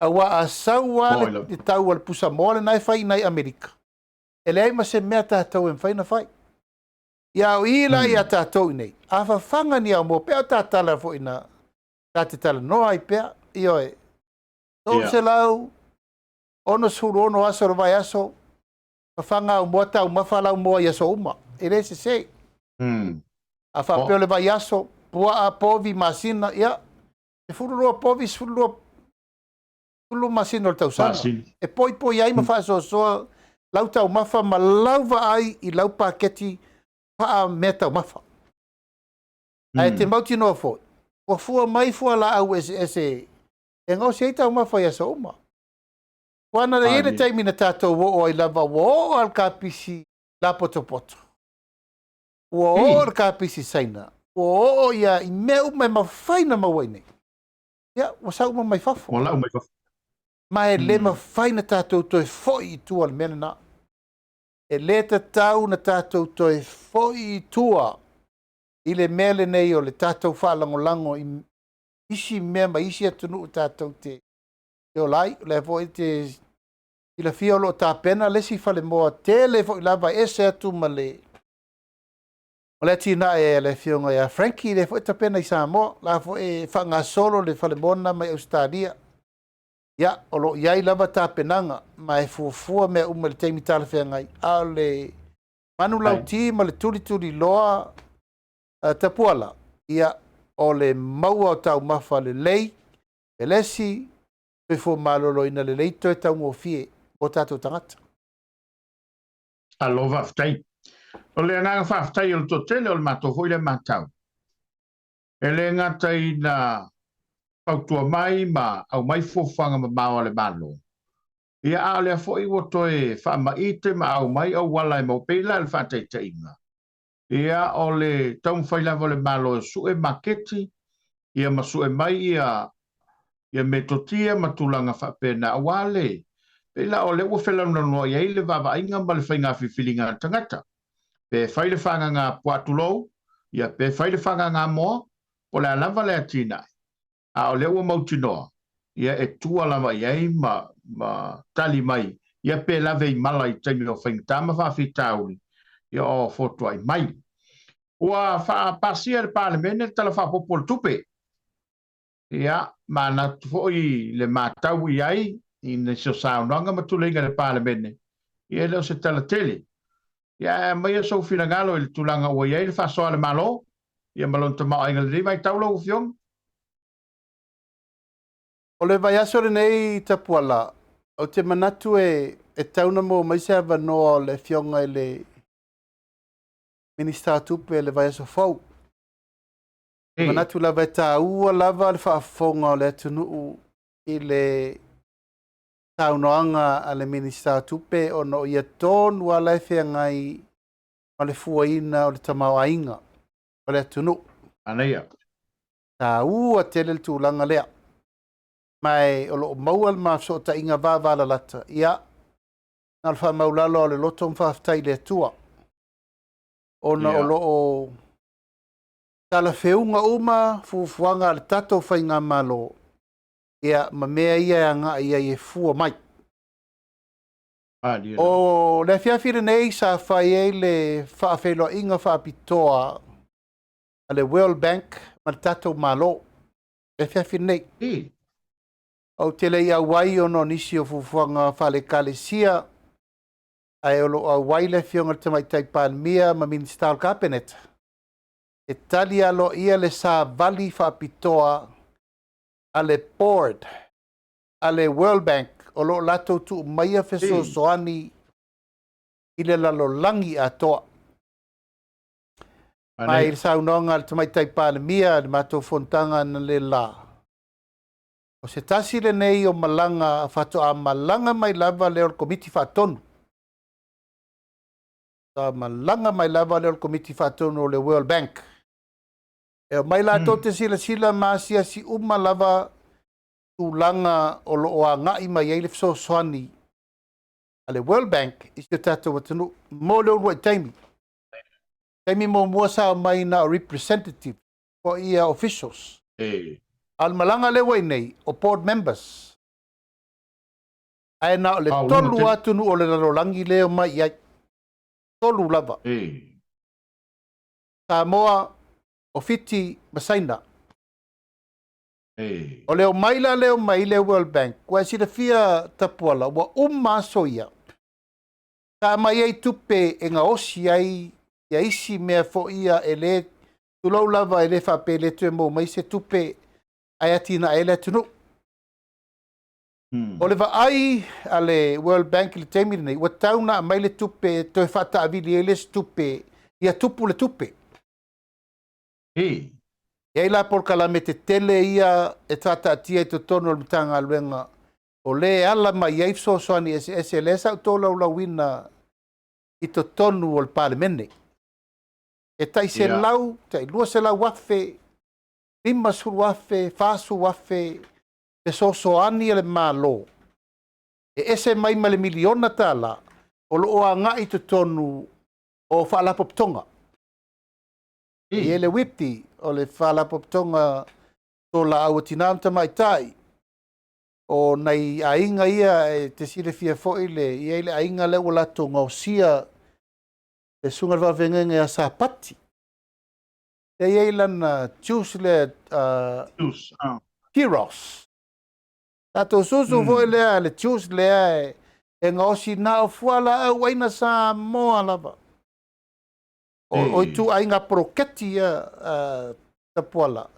Aua a sau lava le tau o le pusamoa lena e fai i nai Amerika, e leai ma se mea tatou e mafai ona fai. Ia a o i la ia tatou i inei, a fafaga ni aumoa, pei o ta tala foi na ta te talanoa ai pea, ioe, 366 aso o le vaiaso, fafaga au moa taumafa lau moa i aso uma, e le sese. A faapea o le vaiaso, puaa, povi, masina, ia, 12 povi, 12 masina o le tausaga. E poipoi ai ma faasoasoa lau taumafa ma lau vaai i lau paketi faa-mea taumafa. Ae te mautinoa foi, ua fua mai fualaau eseese e gaosi ai taumafa i aso uma. Aua na i ai le taimi na tatou oo ai lava, ua oo lava le kapisi lapotopoto, ua oo le kapisi Saina, ua oo ia i mea uma e mafai ona maua i inei. Ia, ua sau uma mai fafo. Ua lau mai fafo. Ma e le mafai ona tatou toe foi i tua i le mea lena. E le tatau ona tatou toe foi i tua i le mea lenei o le tatou faalagolago i isi mea ma isi atunuu tatou te ola ai. O lea foi e te silafia o lo o tapena le isi falemoa tele foi lava e ese atu ma le o le atinae a le afioga ia Frankie, lea foi e tapena i Samoa, la foi e faagasolo le falemoa lena mai Ausetalia. Ia, o lo o i ai lava tapenaga ma e fuafua mea uma i le taimi talafeagai, a o le manulauti ma le tulituliloa tapuala, ia, o le maua o taumafa lelei, pelesi, soifua maloloina lelei, toe taugofie mo tatou tagata. Alo, faafetai. O le agaga faafetai o le toatele o le matou foi lea matau. E le gata ina fautua mai ma aumai fuafuaga mamao a le Malo, ia a o lea foi ua toe faamaite ma aumai auala e maua pei la le faataitaiga. Ia o le taumafai lava o le Malo e sue maketi, ia ma sue mai ia ia metotia ma tulaga faapena aua le pei la o lea ua felanulanoa i ai le vaavaaiga ma le faiga filifiliga a le tagata. Pe fai le fagaga puaa tulou, ia pe fai le fagaga moa, po o le a lava le atinae, a o lea ua mautinoa, ia e tua lava i ai ma, ma tali mai, ia pe lave i mala i taimi o faigata ma faafitauli, ia o fotuai mai. Ua faapasia e le Palemene le Tala Faaopoopo o le Tupe. Ia, manatu foi le matau i ai i nisi o saunoaga ma tuleiga i le Palemene, ia e le o se tala tele. Ia, ae aumaia sou finagalo i le tulaga ua i ai le faasoa a le Malo, ia ma lona tamaoaiga i lenei vaitau lau Afioga. O le vaiaso lenei Tapuala, ou te manatu e tatau ona maua mai se avanoa o le Afioga i le Minisita o Tupe i le vaiaso fou. E manatu lava e taua lava le faafofoga o le atunuu i le saunoaga a le Minisita o Tupe ona o ia tonu lava la e feagai ma le fuaina o le tamaoaiga o le atunuu. Manaia. Taua tele le tulaga lea. Ma e o lo o maua le ma fesootaiga vavalalata, ia, na o le faamaulalo o le loto ma faafetai i le Atua, ona o lo o talafeuga uma fuafuaga a le tatou faigamalo, ia, ma mea ia e agai ai e fua mai. O le afiafi lenei sa fai ai le faafeiloaiga faapitoa a le World Bank ma le tatou Malo, le afiafi lenei. Ou te le i auai ona o nisi o fuafuaga faale-Ekalesia, ae o lo o auai le Afioga i le Tamaitai Palemia ma Minisita o le Kapeneta e tali aloaia le savali faapitoa a le Board a le World Bank o lo o latou tuu maia fesoasoani i le lalolagi atoa. Mai i le saunoaga a le Tamaitai Palemia i le matou fonotaga analeila, o se tasi lenei o malaga faatoa malaga mai lava lea o le Komiti Faatonu. Faatoa malaga mai lava lea o le Komiti Faatonu o le World Bank. E omai latou te silasila ma asiasi uma lava tulaga o lo o agai mai ai le fesoasoani a le World Bank i si o tatou atunuu mo le uluai taimi. Taimi muamua sa omai na o representative foi ia officials. A o le malaga lea ua i nei, o board members. Ae na o le 3 atunuu o le lalolagi lea e omai i ai. 3 lava. Samoa, o Fiti ma Saina. O le omai la lea omai le World Bank, ua e silafia Tapuala, ua uma aso ia. Sa aumai ai tupe e gaosi ai ia isi mea foi ia e le, tulou lava e le faapea e le toe maua mai se tupe ae atinae ai le atunuu. O le vaai a le World Bank i le taimi lenei, ua tau ona aumai le tupe e toe faataavili ai le isi tupe ia tupu le tupe. E i ai la polokalame tetele ia e faataatia i totonu o le Matagaluega o lea e ala mai ai fesoasoani eseese lea sa ou tolaulauina i totonu o le Palemene. E tai 100, tai 200,000, 50,000, 40,000 fesoasoani a le Malo e ese mai ma le miliona tala o lo o agai i totonu o faalapotopotoga. E i ai le WIPTI, o le faalapotopotoga tolaau a tina ma tamaitai, o nai aiga ia e te silafia foi le i ai le aiga lea ua latou gaosia le susuga i le faafeagaiga ia Sapati. E i ai lana juice lea, Juice, ah. Kiros. Tatou susu foi lea, le juice lea e gaosi na o fualaau aina Samoa lava. O ituaiga poloketi ia, Tapuala,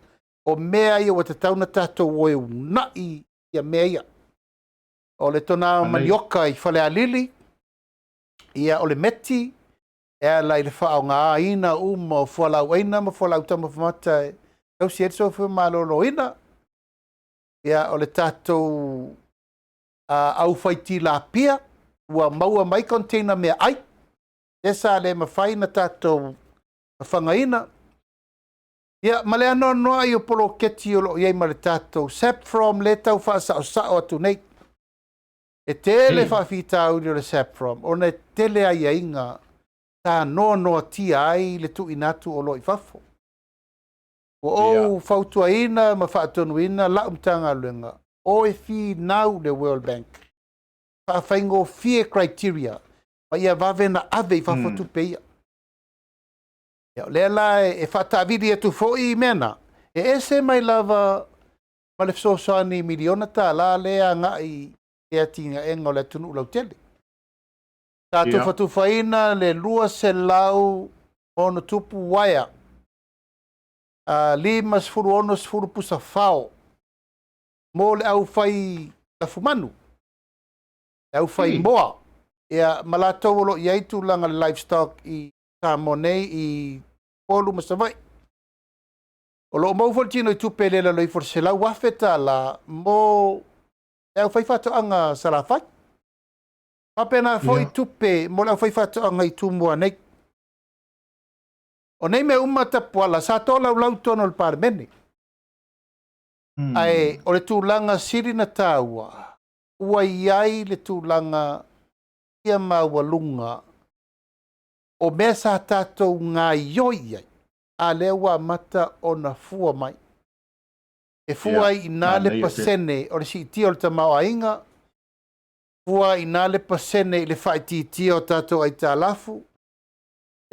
o mea ia ua tatau ona tatou o e uunai ia mea ia. O le tona manioka i Falealili, ia o le meti, e ala i le faaaogaina uma o fualaau aina ma fualaau taumafa mata e tausi ai le soifua maloloina. Ia o le tatou aufaitilapia, ua maua mai container mea ai, lea sa le mafai na tatou fagaina. Ia, ma le anoanoai o poloketi o lo o i ai ma le tatou SAPFROM lea tau faasaosao atu nei. E tele faafitauli o le SAPFROM, ona e tele aiaiga sa noanoatia ai le tuuina atu o lo o i fafo. Ua ou fautuaina ma faatonuina lau Matagaluega, o e finau le World Bank, faafaigofie criteria, ma ia vave na ave i fafo tupe ia. Ia, o lea la e faataavili atu foi i mea na, e ese mai lava ma le fesoasoani miliona tala lea agai i atinaega o le atunuu lautele. Sa tufatufaina le 200 ma ono tupu uaea, 50 60 pusa fao mo le aufai lafumanu, le aufai moa, ia, ma latou o lo o i ai tulaga le livestock i Samoa nei i Upolu ma Savaii. O lo o maua foi le tino i tupe le lalo ifo o le $100,000 mo le aufai faatoaga Salafai. Faapena foi tupe mo le aufai faatoaga i Tumua nei. O nei mea uma Tapuala, sa tolaulau i totonu o le Palemene. Ae o le tulaga sili na taua, ua i ai le tulaga ia maualuga o mea sa tatou gaioi i ai, a lea ua amata ona fua mai. E fua ai i ina le pasene o le siitia o le tamaoaiga, fua ai i ina le pasene i le faaitiitia o tatou aitalafu,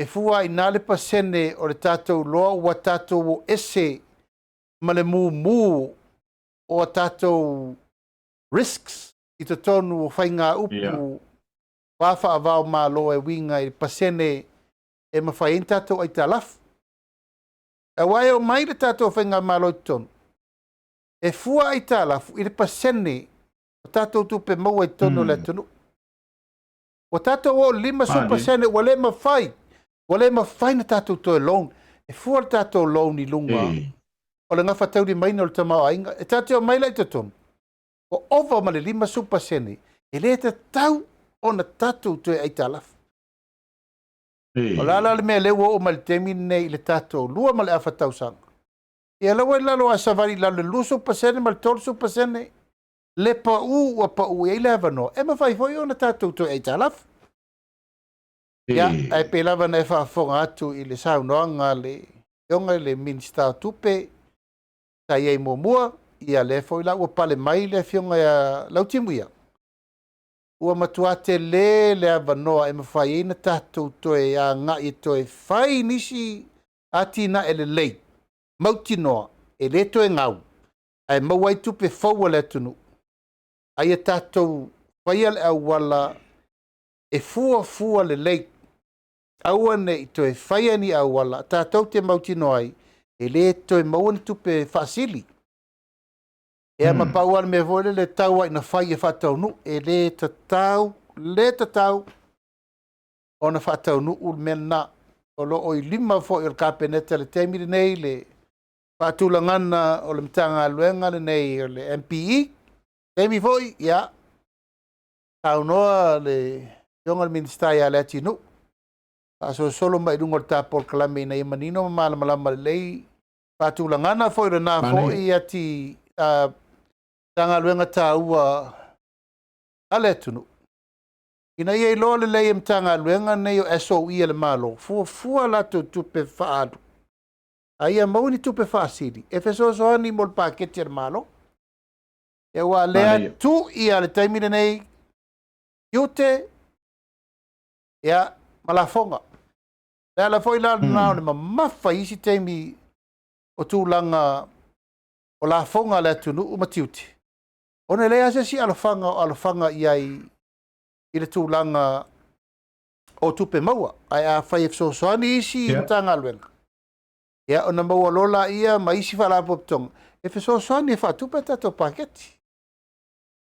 e fua ai i ina le pasene o le tatou loa ua tatou o ese ma le mumu o a tatou risks i totonu o faigaupu wā whaavao malo e uiga i le pasene e mafai ai ona tatou aitalafu. Aua e omai le tatou faigamalo i totonu, e fua aitalafu i le pasene o tatou tupe maua i totonu o le atunuu. Ua tatou oo i le 50% ua le mafai, ua le mafai na tatou toe loan. E fua le tatou loan i luga o le gafataulimaina o le tamaoaiga. E tatou te omai la i totonu, ua ova ma le 50%, e le tatau ona tatou toe aitalafu. O le a la le mea lea ua oo mai le taimi lenei i le tatou 2.5 tausaga. Ia la ua i lalo a savali i lalo i le 20% ma le 30% Le pau ua pau i ai le avanoa, e mafai foi ona tatou toe aitalafu. Ia, ae pei lava ona e faafofoga atu i le saunoaga a le Afioga i le Minisita o Tupe sa i ai muamua, ia lea foi la ua pale mai le Afioga ia Lautimuia, ua matua tele le avanoa e mafai ai ona tatou toe agai e toe fai nisi atinae lelei, mautinoa, e le toe gau, ae maua ai tupe fou a le atunuu, a ia tatou faia le auala e fuafua lelei, aua ne i toe faia ni auala tatou te mautinoa ai e le toe maua ni tupe faasili. Ia ma pau lava le mea foi lele e tau lava ina fai e faataunuu, e le tatau, le tatau ona faataunuu le mea lena. O lo o i lima foi o le Kapeneta i le taimi lenei le faatulagana o le Matagaluega lenei o le MPE. Taimi foi, ia, saunoa le Afioga i le Minisita ia Leatinuu, faasolosolo mai i luga o le ta polokalame ina ia manino ma malamalama lelei faatulagana foi o lena foi ati Matagaluega taua a le atunuu, ina ia iloa lelei e Matagaluega nei o SOE a le Malo, fuafua a latou tupe faaalu, a ia maua ni tupe faasili e fesoasoani mo le paketi a le Malo. Ia aua o lea tuu ia le taimi lenei tiute ia ma lafoga. Le ala foi la lena o le mamafa i isi taimi o tulaga o lafoga a le atunuu ma tiute, ona e leai lava se isi alofaga o alofaga i ai i le tulaga o tupe maua. Ae afai e fesoasoani isi Matagaluega, ia ona maua loa laia ma isi faalapotopotoga e fesoasoani e faatupe a tatou paketi.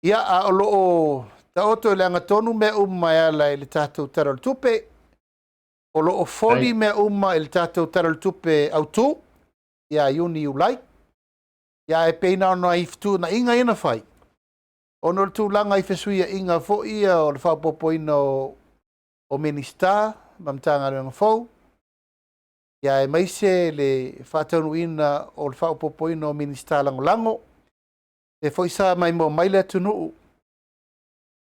Ia, a o lo o taoto i le agatonu mea uma e ala i le tatou Tala o le Tupe, o lo o foli mea uma i le tatou Tala o le Tupe autu ia Iuni Iulai. Ia ae pei na ona i fetuunaiga ia na fai, ona o le tulaga i fesuiaiga foi ia o le faaopoopoina o Minisita ma Matagaluega fou, ia aemaise le faataunuuina o le faaopoopoina o Minisita Lagolago. E foi sa maimoa mai le atunuu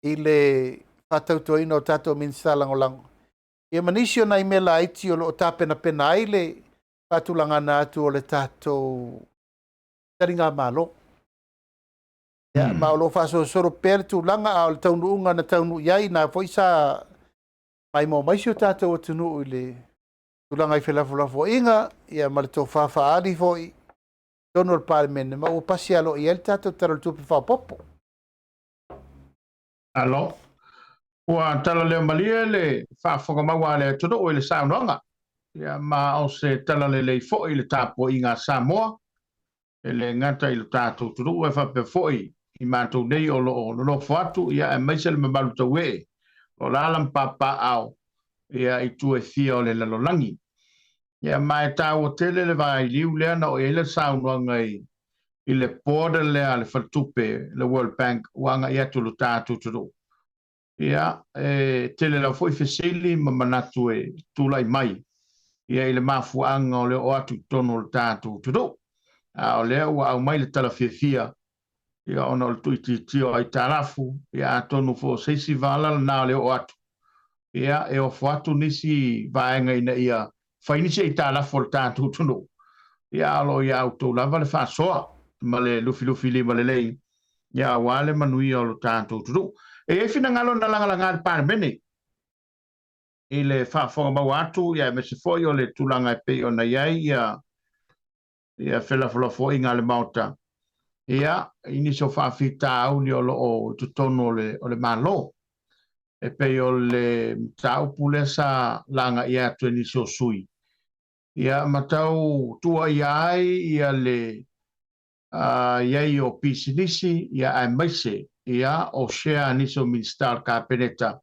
i le faatautoina o tatou Minisita Lagolago, ia ma nisi o nai mea laiti o lo o tapenapena ai le faatulagana atu o le tatou taligamalo. Ia, ma o lo o faasolosolo pea le tulaga, a o le taunuuga na taunuu i ai, na foi sa maimoa mai si o tatou atunuu i le tulaga i felafolafoaiga, ia ma le tofa faaali foi i totonu o le Palemene, ma ua pasi aloaia ai le tatou Tala o le Tupe Faaopoopo. Alo. Ua tala leo malie le faafofoga maua a le atunuu i le saunoaga, ia ma o se tala lelei foi i le tapuaiga a Samoa, e le gata i lo tatou atunuu ae faapea foi i matou nei o lo o nonofo atu, ia aemaise le mamalu tauee o alaala ma papaaao ia i tua e fia o le lalolagi. Ia ma e taua tele le vailiu lea na oo i ai le saunoaga i le border lea a le faletupe, le World Bank, ua agai atu i lo tatou atunuu. Ia, e tele lava foi fesili ma manatu e tulai mai ia i le mafuaaga o le oo atu i totonu o le tatou atunuu. A o lea ua aumai le tala fiafia, ia ona o le tuuitiitia o aitalafu, ia atonu foi o se isi vala lena o le oo atu, ia e ofo atu nisi vaega ina ia fai nisi aitalafu o le tatou atunuu, ia a o lo o ia outou lava le faasoa ma le lufilufi lima lelei, ia aua le manuia o lo tatou atunuu. E i ai finagalo na lagalaga e le Palemene i le faafofoga maua atu, ia aemaise foi o le tulaga e pei ona i ai ia ia felafolafoaiga a le Maota, ia, i nisi o faafitauli o lo o i totonu o le, o le Malo. E pei o le mataupu lea sa lagaia atu e nisi o sui, ia, ma tau tuuaia ai ia le i ai o pisinisi, ia, aemaise ia o share a nisi o Minisita o le Kapeneta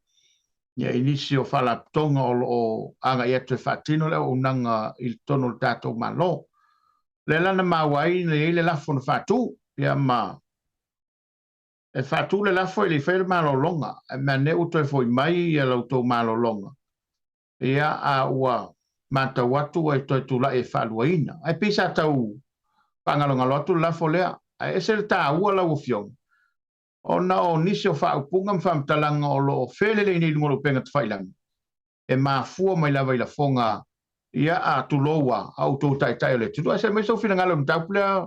ia, i nisi o faalapotopotoga o lo o agai atu e faatino le auaunaga i totonu o le tatou Malo. Lea la na maua ai na i ai le lafo na faatu, ia ma e faatu le lafo e le i faia le malologa, ae meaane ua toe foi mai ia la outou malologa, ia a ua matau atu ua e toe tulai e faaluaina. Ae pei sa tau faagalogalo atu le lafo lea, ae ese le taua lau Afioga. Ona o nisi o faaupuga ma faamatalaga o lo o felelei nei i luga o le upega tafailagi, e mafua mai lava i lafoga, ia, a tulou a, a outou taitai o le atunuu. Ae se i aumai sou finagalo i le mataupu lea,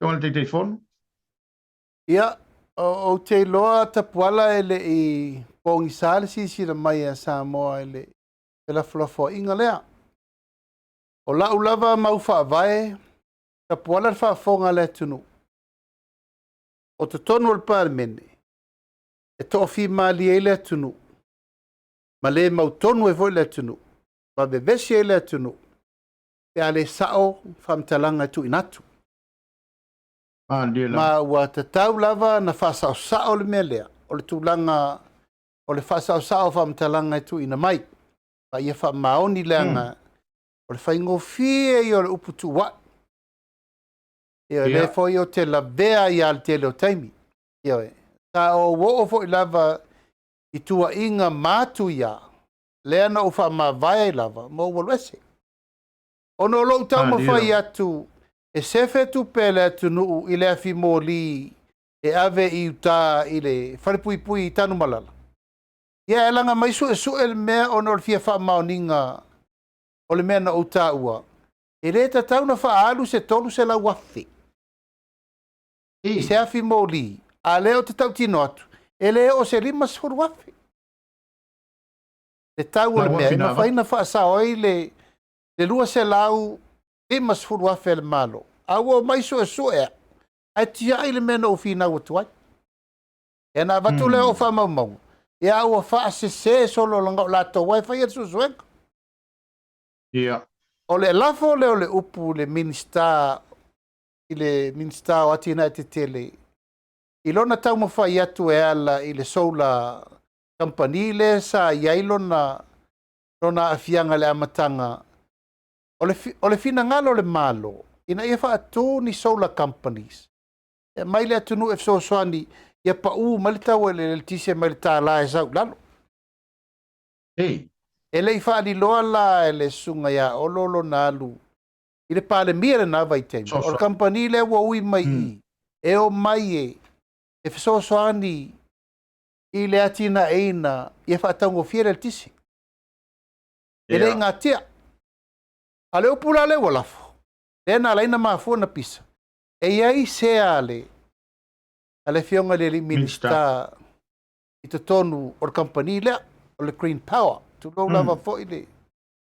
Afioga i le Taitaifono. Ia, ou te iloa Tapuala e le i pogisa le silasila mai a Samoa i le felafolafoaiga lea. O lau lava mau faavae, Tapuala le faafofoga a le atunuu. O totonu o le Palemene, e toafimalie ai le atunuu, ma le mautonu ai foi le atunuu, ma vevesi ai le atunuu, pe a le sao faamatalaga e tuuina atu. Ma ua tatau lava ona faasaosao le mea lea, o le tulaga o le faasaosao o faamatalaga e tuuina mai, ma ia faamaoni leaga o le faigofie ia o le upu tuuai. Ioe, lea foi ou te lavea ai lava i le tele o taimi. Ioe, sa ou oo foi lava i tuuaiga matuia, lea na ou faamavae ai lava ma ou alu ese. Ona o lou taumafai atu e sefe tupe a le atunuu i le afi moli e ave i uta i le falepuipui i Tanumalala, ia e laga mai suesue le mea ona o le fia faamaoniga o le mea na ou taua, e le tatau ona faaalu se $300,000 i se afi moli, a o lea ou te tautino atu, e le oo se $50,000 le tau o le mea e mafai ona faasao ai le $250,000 a le Malo. A ua omai suesue au, ae tiai le mea na ou finau atu ai. Ia ona avatu lea o faamaumauga, ia ua faasese solo leaga o latou lava e faia le suesuega. Ia. O le lafo lea o le upu i le Minisita i le Minisita o Atinae Tetele i lona taumafai atu e ala i le solar company lea sa i ai lona lona aafiaga i le amataga o le, o le finagalo o le Malo ina ia faatu ni solar companies e aumai le atunuu e fesoasoani ia pau mai le tau o le eletise mai le $1 e sau i lalo. Ei. E le i faaliloa la e le susuga ia Olo lona alu i le Palemia i lena vaitaimi, o le kamupani lea ua ui mai i i, e omai e e fesoasoani i le atinaeina ia faataugofie le eletise. E le i gatia. A o le upu la lea ua lafo, lea na ala ai ona mafua ona pisa, e i ai sea a le a le Afioga i le alii Minisita i totonu o le kamupani lea, o le Green Power. Tulou lava foi le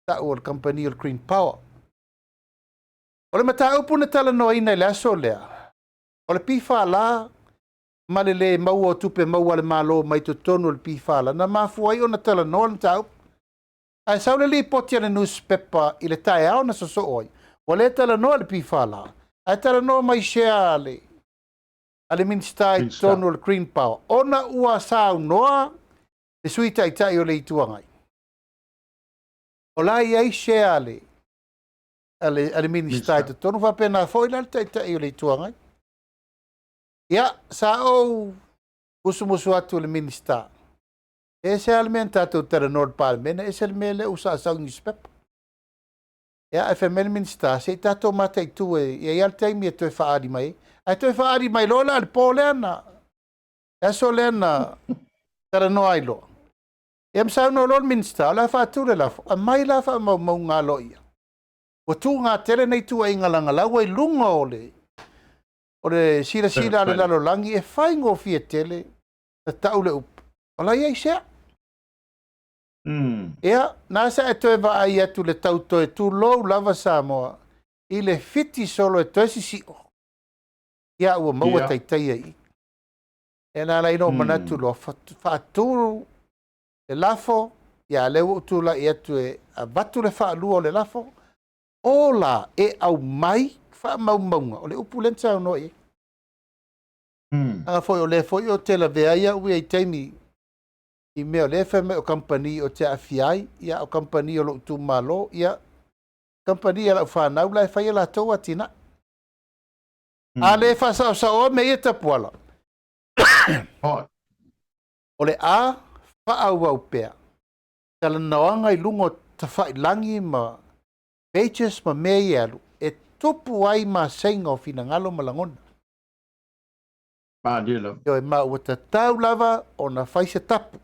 tau o le kamupani o le Green Power. O le mataupu na talanoaina i le aso lea, o le PFL ma le le maua o tupe maua a le Malo mai totonu o le PFL na mafua ai ona talanoa le mataupu. Ae sau le lipoti a le nusipepa i le taeao na sosoo ai, ua le talanoa i le PFL, ae talanoa mai i share a le, a le Minisita i totonu o le Green Power, ona ua saunoa le Sui Taitai o le Itu Agai, o la e i ai share a le, a le, a le Minisita i totonu, faapena foi la le Taitai o le Itu Agai. Ia, sa ou musumusu atu i le Minisita, e ese lava le mea na tatou talanoa i le Palemene, ese le mea lea ua saasau i newspaper. Ia, ae fai mai le Minisita, se i tatou mataitu e i ai lava le taimi e toe faaali mai ai. Ae toe faaali mai loa la i le po lea na, le aso lea na talanoa ai loa. Ia ma saunoa loa le Minisita, o le a faatu le lafo, aumai la faamaumauga aloaia. Ua tuga tele nei tuuaiga lagalaua i luga o le o le silasila a le lalolagi e faigofie tele na tau le upu, o la e i ai sea. Ia, na sa e toe vaai atu le tau toe tulou lava Samoa i le fiti solo e toe sisio, ia ua maua taitaia i i. Ia na ala ai ona ou manatu loa, faatu le lafo, ia a lea ua ou tulai atu e avatu le faalua o le lafo, o la e aumai faamaumauga o le upu lea na saunoa i ai. Leaga foi o lea foi ou te lavea ai au ia i taimi i mea o lea e fai mai o kamupani ou te aafia ai, ia o kamupani o lou itumalo, ia kamupani a lau fanau la e fai a latou atinae. A le faasaosaoa mea ia Tapuala, o le a faaauau pea talanoaga i luga o tafailagi ma pages ma mea ia e alu, e tupu ai maseiga o finagalo ma lagona. Malie lava. Ioe, ma ua tatau lava ona fai se tapu.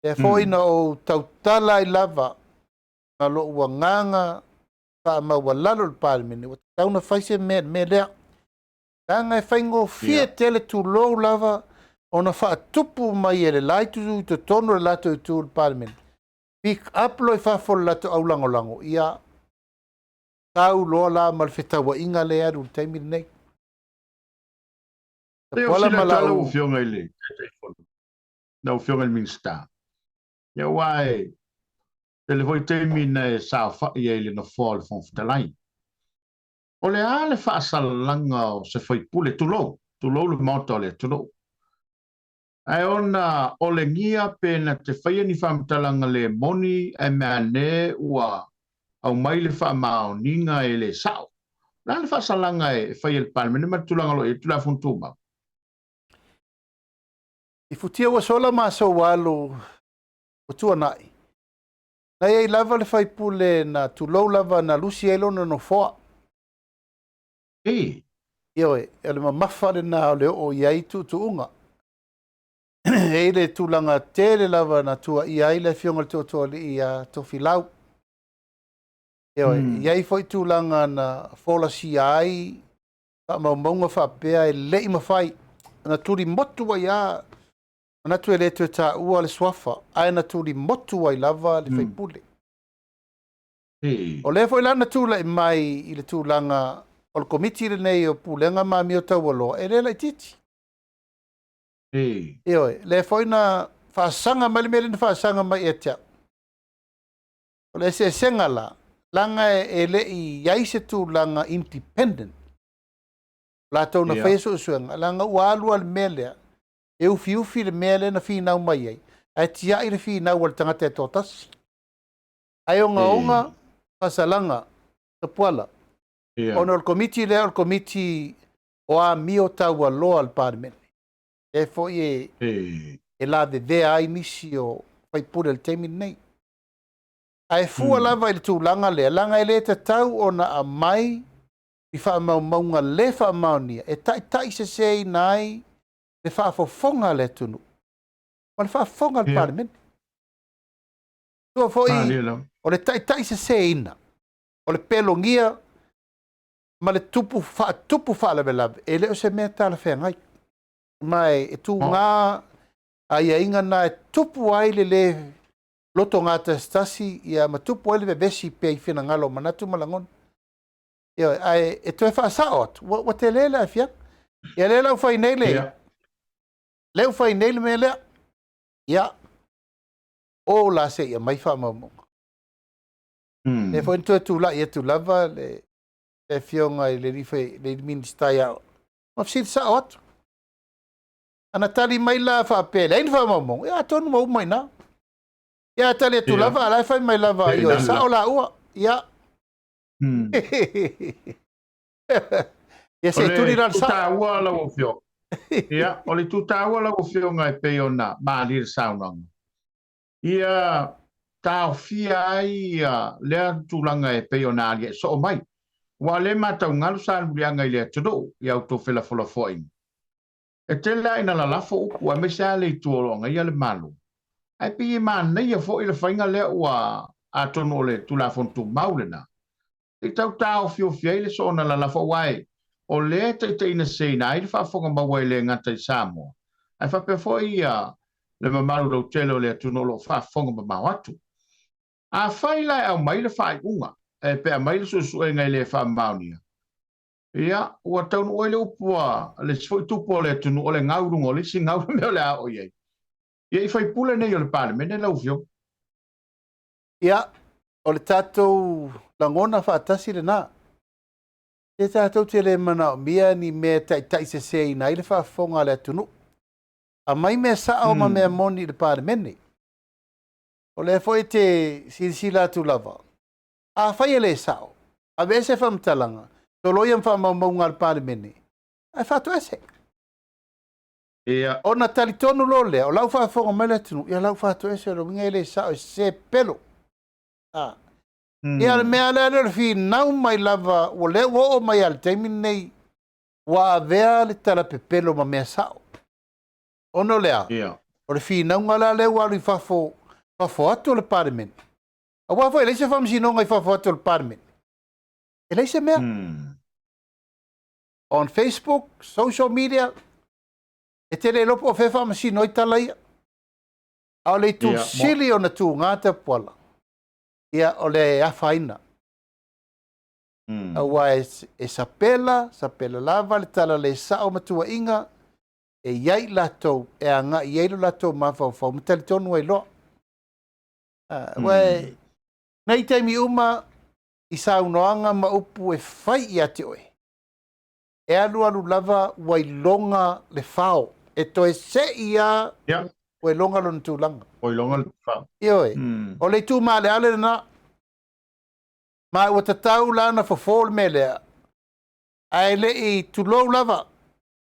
Lea foi na ou tautala ai lava ma lou agaga faamaualalo i le Palemene, ua tatau ona fai se mea i le mea lea. Leaga e faigofie tele, tulou lava, ona faatupu mai e le la itu i totonu o le latou itu i le Palemene, pick up loa i fafo le latou aulagolago, ia tau loa la ma le fetauaiga lea e alu i le taimi lenei. Tapuala ma lau Afioga i le Taitaifono, lau Afioga i le Minisita, ia aua e tele foi taimi na e saofai ai i le nofoa o le Fofoga Fetalai. O le a le faasalalaga o se faipule, tulou, tulou le Maota o le atunuu, ae ona olegia pe na te faia ni faamatalaga le moni ae meaane ua aumai le faamaoniga e le sao. O le a le faasalaga e fai e le Palemene ma le tulaga o lo o i ai le Tulafono Tumau? I futia ua sola maso alu ua tuanai, na i ai lava le faipule na tulou lava na lusi ai lona nofoa. Ioe, o le mamafa lena o le oo i ai tuutuuga. E i ai le tulaga tele lava na tuuaia ai le afioga i le Tootooalii ia Tofilau. Ioe, e i ai foi tulaga na folasia ai faamaumauga faapea e le i mafai na tulimotu ai lava, manatu e le toe taua le suafa, ae na tulimotu ai lava le faipule. O lea foi la na tulai mai i le tulaga o le Komiti lenei o Pulega ma Amio Taualoa, e le laitiiti. Ioe, lea foi na faasaga mai le mea lea na faasaga mai ia te au. O le eseesega la, leaga e le i i ai se tulaga independent. Latou na faia suesuega, leaga ua alu lava le mea lea, e ufiufi le mea lea na finau mai ai, ae tiai le finau a le tagata e toatasi. Ae ogaoga faasalaga Tapuala, ona o le Komiti lea o le Komiti o Amio Taualoa a le Palemene. Lea foi e lavevea ai nisi o faipule i le taimi lenei. Ae fua lava i le tulaga lea, leaga e le tatau ona aumai ni faamaumauga le faamaonia e taitaiseseina ai le faafofoga a le atunuu ma le faafofoga a le Palemene. Tua foi o le taitaiseseina, o le pelogia ma le tupu faatupu faalavelave, e le o se mea talafeagai. Ma e tuga aiaiga na e tupu ai le le lotogatasitasi, ia ma tupu ai le vevesi pea i finagalo o manatu ma lagona. Ioe, ae e toe faasao atu, ua tele le aafiaga. Ia lea la ua fai nei le, lea ua fai nei le mea lea. Ia, o la se i aumai faamaumauga. Lea foi na toe tulai atu lava le afioga i le alii Minisita ia ma fesili sao atu. Ana tali mai la faapea, leai ni faamaumauga, ia atonu ua uma i ina. Ia tali atu lava, a la e fai mai lava, ioe, sao laua. Ia. Ia se i tuli la le sao. Taua lau afioga. Ia, o le itu taua lau afioga e pei ona malie le saunoaga. Ia taofia ai ia lea tulaga e pei ona aliae soo mai. Ua le mataugalu sa muliaga i le atunuu i au felafolafoaiga. E tele lava ina lalafo upu aemaise lava le itu o lo o agaia le Malo. Ae pei e manaia foi le faiga lea ua atonu o le Tulafono Tumau lena. E tau taofiofi ai le soona lalafo aua e o lea e taitaigaseseina ai le faafofoga maua e le gata i Samoa, ae faapea foi ia le mamalu lautele o le atunuu o lo o faafofoga mamao atu. Afai la e aumai le faaiuga, e pe aumai le suesuega e le faamaonia, ia, ua taunuu ai le upu a le isi foi tupu o le atunuu, o le gau i luga o le isi gau le mea o le a oo i ai. Ia, i faipule nei o le Palemene lau Afioga. Ia, o le tatou lagona faatasi lena. E tatou te le manaomia ni mea e taitaiseseina ai le faafofoga a le atunuu. Aumai mea sao ma mea moni i le Palemene. O lea foi e te silasila atu lava, afai e le sao, aveese faamatalaga, soloia ma faamaumauga a le Palemene, ae faatoese. Ona talitonu loa lea, o lau faafofoga mai le atunuu, ia lau faatoese o le uiga e le sao e sese pelo. Ia o le mea lea o le finau mai lava, ua lea ua oo mai lava i le taimi lenei. Ua avea le tala pepelo ma mea sao. Ona o le a? Ia. O le finauga la lea ua alu i fafo, fafo atu o le Palemene. Aua foi e leai se faamasinoga i fafo atu o le Palemene. E leai se mea. On Facebook, social media, e te le iloa po o fea e faamasino ai tala ia. A o le itu sili ona tuga Tapuala, ia o le afaina. Aua e sapela, sapela lava le tala le sao ma tuuaiga e i ai i latou e agai i ai lo latou mafaufau ma talitonu ai loa. Aua nei taimi uma i saunoaga ma upu e fai ia te oe, e alualu lava ua iloga le fao, e toe sei lava ua iloga lona tulaga. Ua iloga le fao. Ioe, o le itu maaleale lena. Ma ua tatau la ona fofo le mea lea, ae le i tulou lava,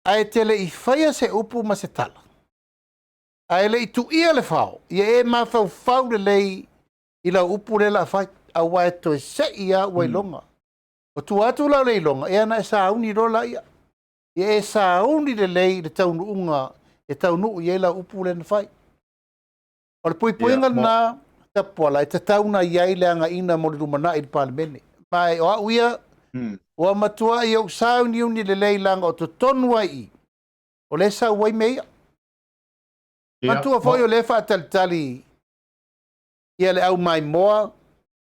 ae te le i faia se upu ma se tala, ae le i tuia le fao, ia e mafaufau lelei i lau upu lea o le a fai, aua e toe sei lava ua iloga. O tua atu la o le iloga, ia ona e sauni loa laia. Ia e sauni lelei i le taunuuga e taunuu i ai lau upu lea na fai. O le puipuiga lena, Tapuala, e tatau ona i ai le agaiga mo le lumanai i le Palemene. Ma o au ia, ua matuai ou sauniuni lelei leaga o totonu ai i i, o lea e sau ai mea ia. Manatua foi o lea e faatalitali ia le au maimoa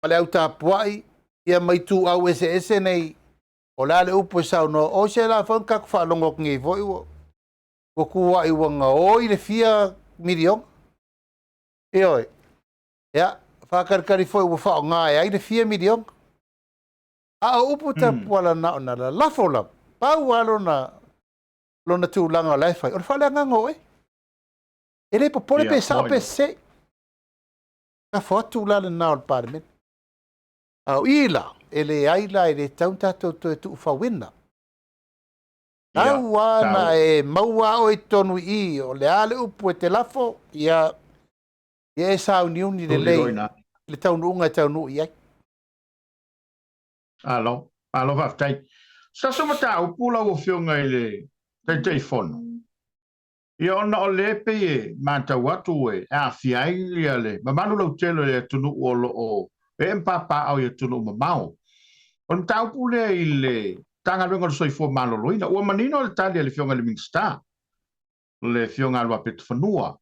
ma le au tapuai ia ma ituau eseese nei, o le a le upu e saunoa, o se la foi na tatou faalogo atu nei foi ua tuuai ua gaoi le fia miliona. Ioe. Ia, faatalitali foi ua faaaoga e ai le fia miliona. A o upu Tapuala na ona lalafo lava, pau lava lona, lona tulaga o la e fai, o le faaleagaga o oe. E le popole pe sao pe sese. Lafo atu la lena o le Palemene. A o i la, e leai la, e le tatau ona tatou toe tuufauina. Tau lava na e maua oe i totonu i i, o le a le upu e te lafo, ia, ia e sauniuni lelei i le taunuuga e taunuu i ai. Malo, malo faafetai. Se tasi o mataupu lau Afioga i le Taitaifono, ia ona o lea e pei e matau atu e aafia ai le mamalu lautele o le atunuu o lo o ee ma papaaao i atunuu mamao. O le mataupu lea i le Matagaluega o le Soifua Maloloina, ua manino le tali a le Afioga i le Minisita, le Afioga ia Luapitofanua,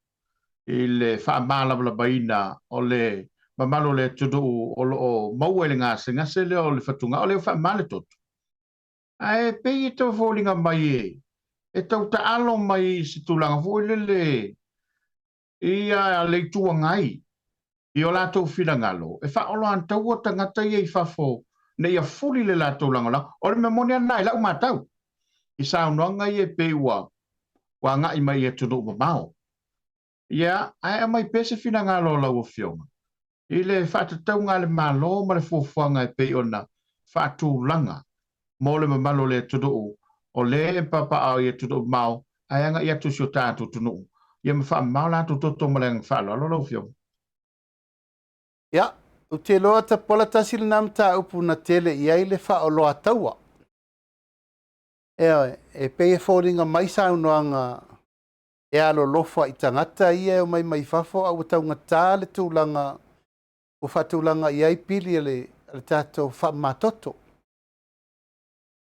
i le faamalamalamaina o le mamalu o le atunuu o lo o maua i le gasegase lea o le fatugao lea ua faamama le toto. Ae pei e tau foliga mai e tau taalo mai i se tulaga foi lele i le Itu Agai i o latou finagalo e faaoloataua tagata ia i fafo ina ia fuli le latou lagolago. O le mea moni lava lena i lau matau i saunoaga ia e pei ua agai mai i atunuu mamao. Ia, ae aumai pea se finagalo o lau Afioga i le faatatauga a le Malo ma le fuafuaga e pei ona faatulaga mo le mamalu o le atunuu o lea e papaaao i atunuu mamao ae agai atu i si o tatou atunuu ia ma faamamao latou toto ma le agaga faaaloalo lau Afioga. Ia, ou te iloa Tapuala tasi lena mataupu na tele i ai le faaoloataua. Ioe, e pei e foliga mai saunoaga e alolofa i tagata ia e omai mai fafo a ua taugata le tulaga ua faatulaga i ai pili a le, a le tatou faamamatoto.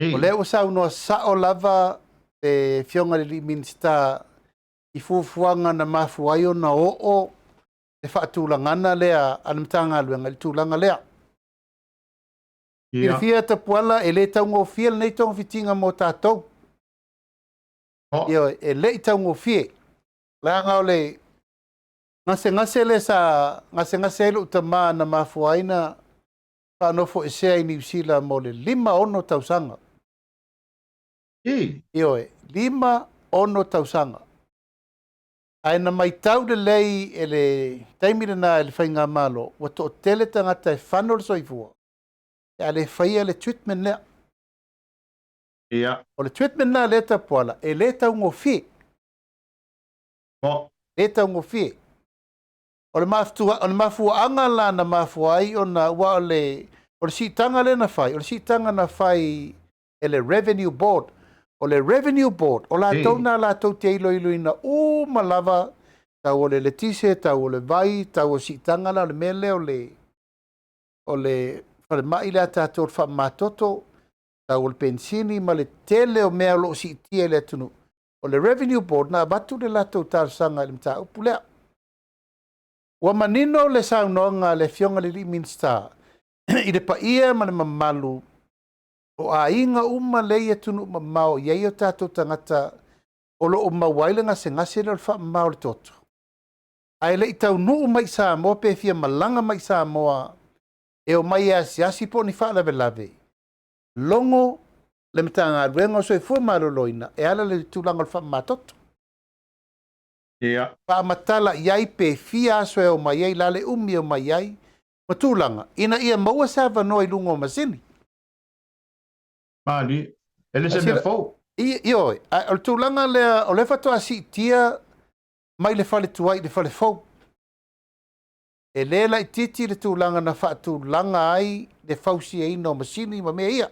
O lea ua saunoa sao lava le Afioga i le Minisita i fuafuaga na mafua ai ona oo le faatulagana lea a le Matagaluega i le tulaga lea. Silafia Tapuala, e le taugofie lenei togafitiga mo tatou. Ioe, e le i taugofie. Leaga o le gasegase lea sa gasegase ai lou tama na mafua ai na faanofoesea i Niu Sila mo le 56 tausaga. Ioe, 56 tausaga. Ae na matau lelei e le taimi lena e le faigamalo, ua toatele tagata e fano le soifua pe a le faia le treatment lea. O le treatment lena lea Tapuala, e le taugofie. Le taugofie. O le mafuaaga la na mafua ai ona, aua o le, o le siitaga lea na fai, o le siitaga na fai e le Revenue Board. O le Revenue Board, o latou na latou te iloiloina uma lava tau o le eletise, tau o le vai, tau o siitaga la o le mea lea o le o le falemai lea a tatou o le faamamatoto, tau o le penisini ma le tele o mea o lo o siitia i le atunuu. O le Revenue Board na avatu le latou talosaga i le mataupu lea. Ua manino le saunoaga a le Afioga i le alii Minisita i le paia ma le mamalu o aiga uma lea i atunuu mamao e i ai o tatou tagata o lo o maua ai le gasegase lea o le faamama o le toto, ae le i taunuu mai i Samoa pe fia malaga mai i Samoa e omai e asiasi po o ni faalavelave, logo le Matagaluega o Soifua Maloloina e ala i le tulaga o le faamamatoto. Ia. Faamatala i ai pe fia aso e omai ai, la le umi e omai ai, ma tulaga, ina ia maua se avanoa i luga o masini. Malie. E le se mea fou. Ioe, ae o le tulaga lea, o lea faatoa siitia mai le fale tuai i le fale fou. E le laitiiti le tulaga na faatulaga ai le fausiaina o masini ma mea ia.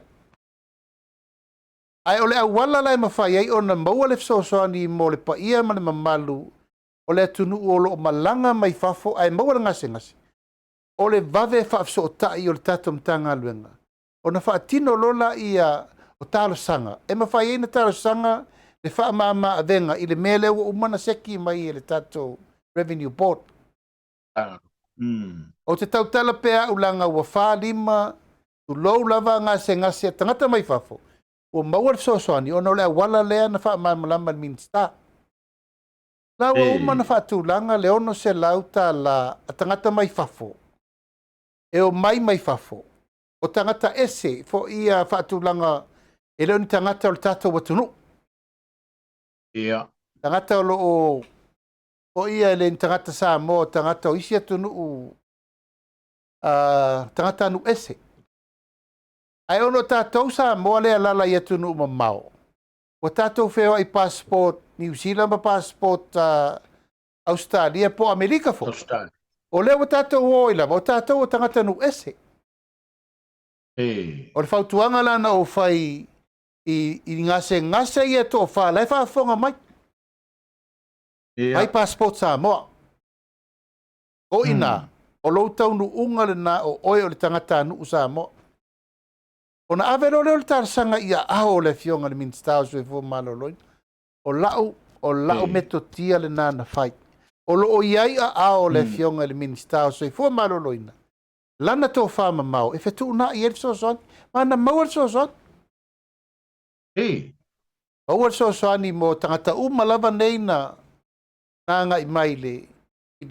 Ae o le auala la e mafai ai ona maua le fesoasoani mo le paia ma le mamalu o le atunuu o lo o malaga mai fafo ae maua le gasegase, o le vave faafesootai o le tatou Matagaluega ona faatino loa lea o talosaga e mafai ai ona talosaga le faamama avega i le mea lea ua uma ona seki mai e le tatou Revenue Board. Ou te tautala pea au leaga ua fa lima, tulou lava gasegase a tagata mai fafo, ua maua le fesoasoani ona o le auala lea na faamalamalama e le Minisita. La ua uma ona faatulaga le $600 a tagata mai fafo e omai mai fafo, o tagata ese foi ia faatulaga, e le o ni tagata o le tatou atunuu. Ia. Tagata o lo o foi ia e le ni tagata Samoa, o tagata o isi atunuu, tagata nuu ese. Ae ono o tatou Samoa lea alaala i atunuu mamao, ua tatou feoai passport Niu Sila ma passport Ausetalia po o Amerika foi. Australia. O lea ua tatou o ai lava, o tatou o tagata nuu ese. E. O le fautuaga la na ou fai i gasegase ia toafa la e faafofoga mai. Ia. Fai passport Samoa. O ina, o lou taunuuga lena o oe o le tagata nuu Samoa. Ona ave loa lea o le talosaga i aao o le Afioga i le Minisita o Soifua Maloloina. O lau metotia lena na fai. O lo o i ai aao o le Afioga i le Minisita o Soifua Maloloina, lana tofa mamao e fetuunai ai le fesoasoani. Ma na maua le fesoasoani. Maua le fesoasoani mo tagata uma lava nei na agai mai i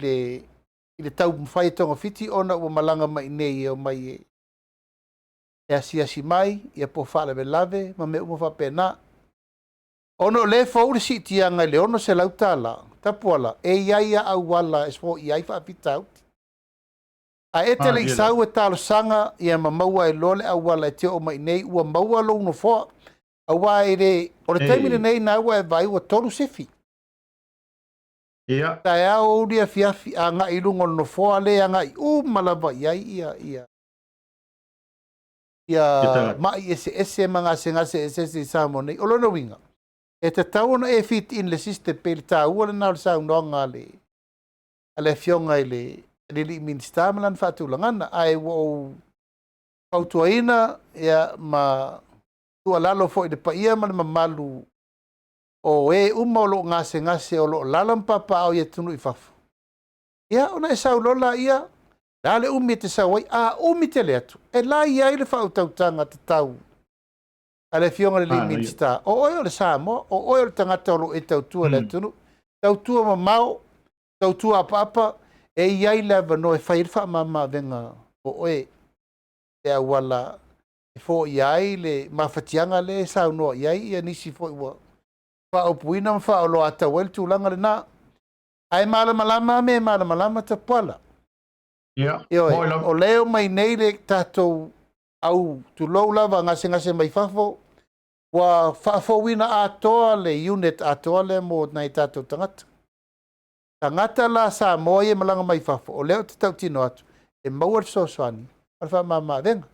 le taumafai e togafiti ona ua malaga mai nei e omai e asiasi mai, ia po o faalavelave ma mea uma faapena. Ona o lea e fou le siitiaga i le $600, Tapuala, e i ai a auala e foia ai faafitauli. Ae e te le i sau e talosaga ia ma maua ai loa le auala e te oo mai nei ua maua lou nofoa. Aua e le, o le taimi lenei na ua e vaai ua 3 sifi. Ia. Taeao, aoauli, afiafi, agai i luga o le nofoa lea e agai uma lava i ai ia mai eseese ma gasegase eseese i Samoa nei. O lona uiga, e tatau ona e fit in le system pe le taua lena o le saunoaga a le Afioga i le alii Minisita ma lana faatulagana. Ae ua ou fautuaina ia, ma tuualalo foi i le paia ma le mamalu o e uma o lo o gasegase o lo o alaala ma papaaao i atunuu i fafo. Ia, ona e sau loa laia, le a le umi e te sau ai, a umi tele atu, e la i ai le faautautaga tatau a le Afioga i le alii Minisita. O oe o le Samoa, o oe o le tagata o lo o e tautua i le atunuu, tautua mamao, tautua apaapa, e i ai le avanoa e fai ai le faamama-avega o oe, le auala e foia ai le mafatiaga lea e saunoa i ai ia nisi foi ua faaupuina ma faaoloatau ai le tulaga lena. Ae malamalama a mea e malamalama Tapuala. Ia. Ioe, Moi lava. o lea mai nei le tatou au tulou lava gasegase mai fafo, ua faafouina atoa le unit atoa lea mo nai tatou tagata. Tagata la Samoa ia malaga mai fafo, o lea ou te tautino atu, e maua le fesoasoani o le faamama-avega.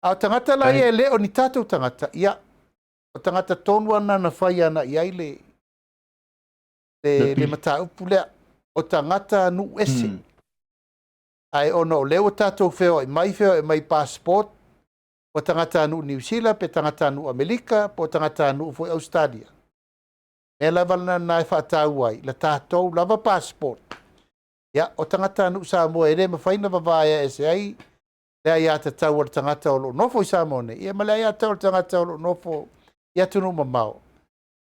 A o tagata la ia e le o ni tatou tagata, ia, O tagata tonu ana na fai ana i ai le, le, le mataupu lea. O tagata nuu ese. Ae ona o lea ua tatou feoai mai, feoai mai passport, ua tagatanuu Niu Sila pe tagatanuu Amelika po o tagatanuu foi Ausetalia. Mea lava lena e faataua ai la tatou lava passport. Ia, o tagatanuu Samoa e le mafai ona vavaea ese ai le aiatatau a le tagata o lo o nofo i Samoa nei, ia ma le aiatatau a le tagata o lo o nofo i atunuu mamao,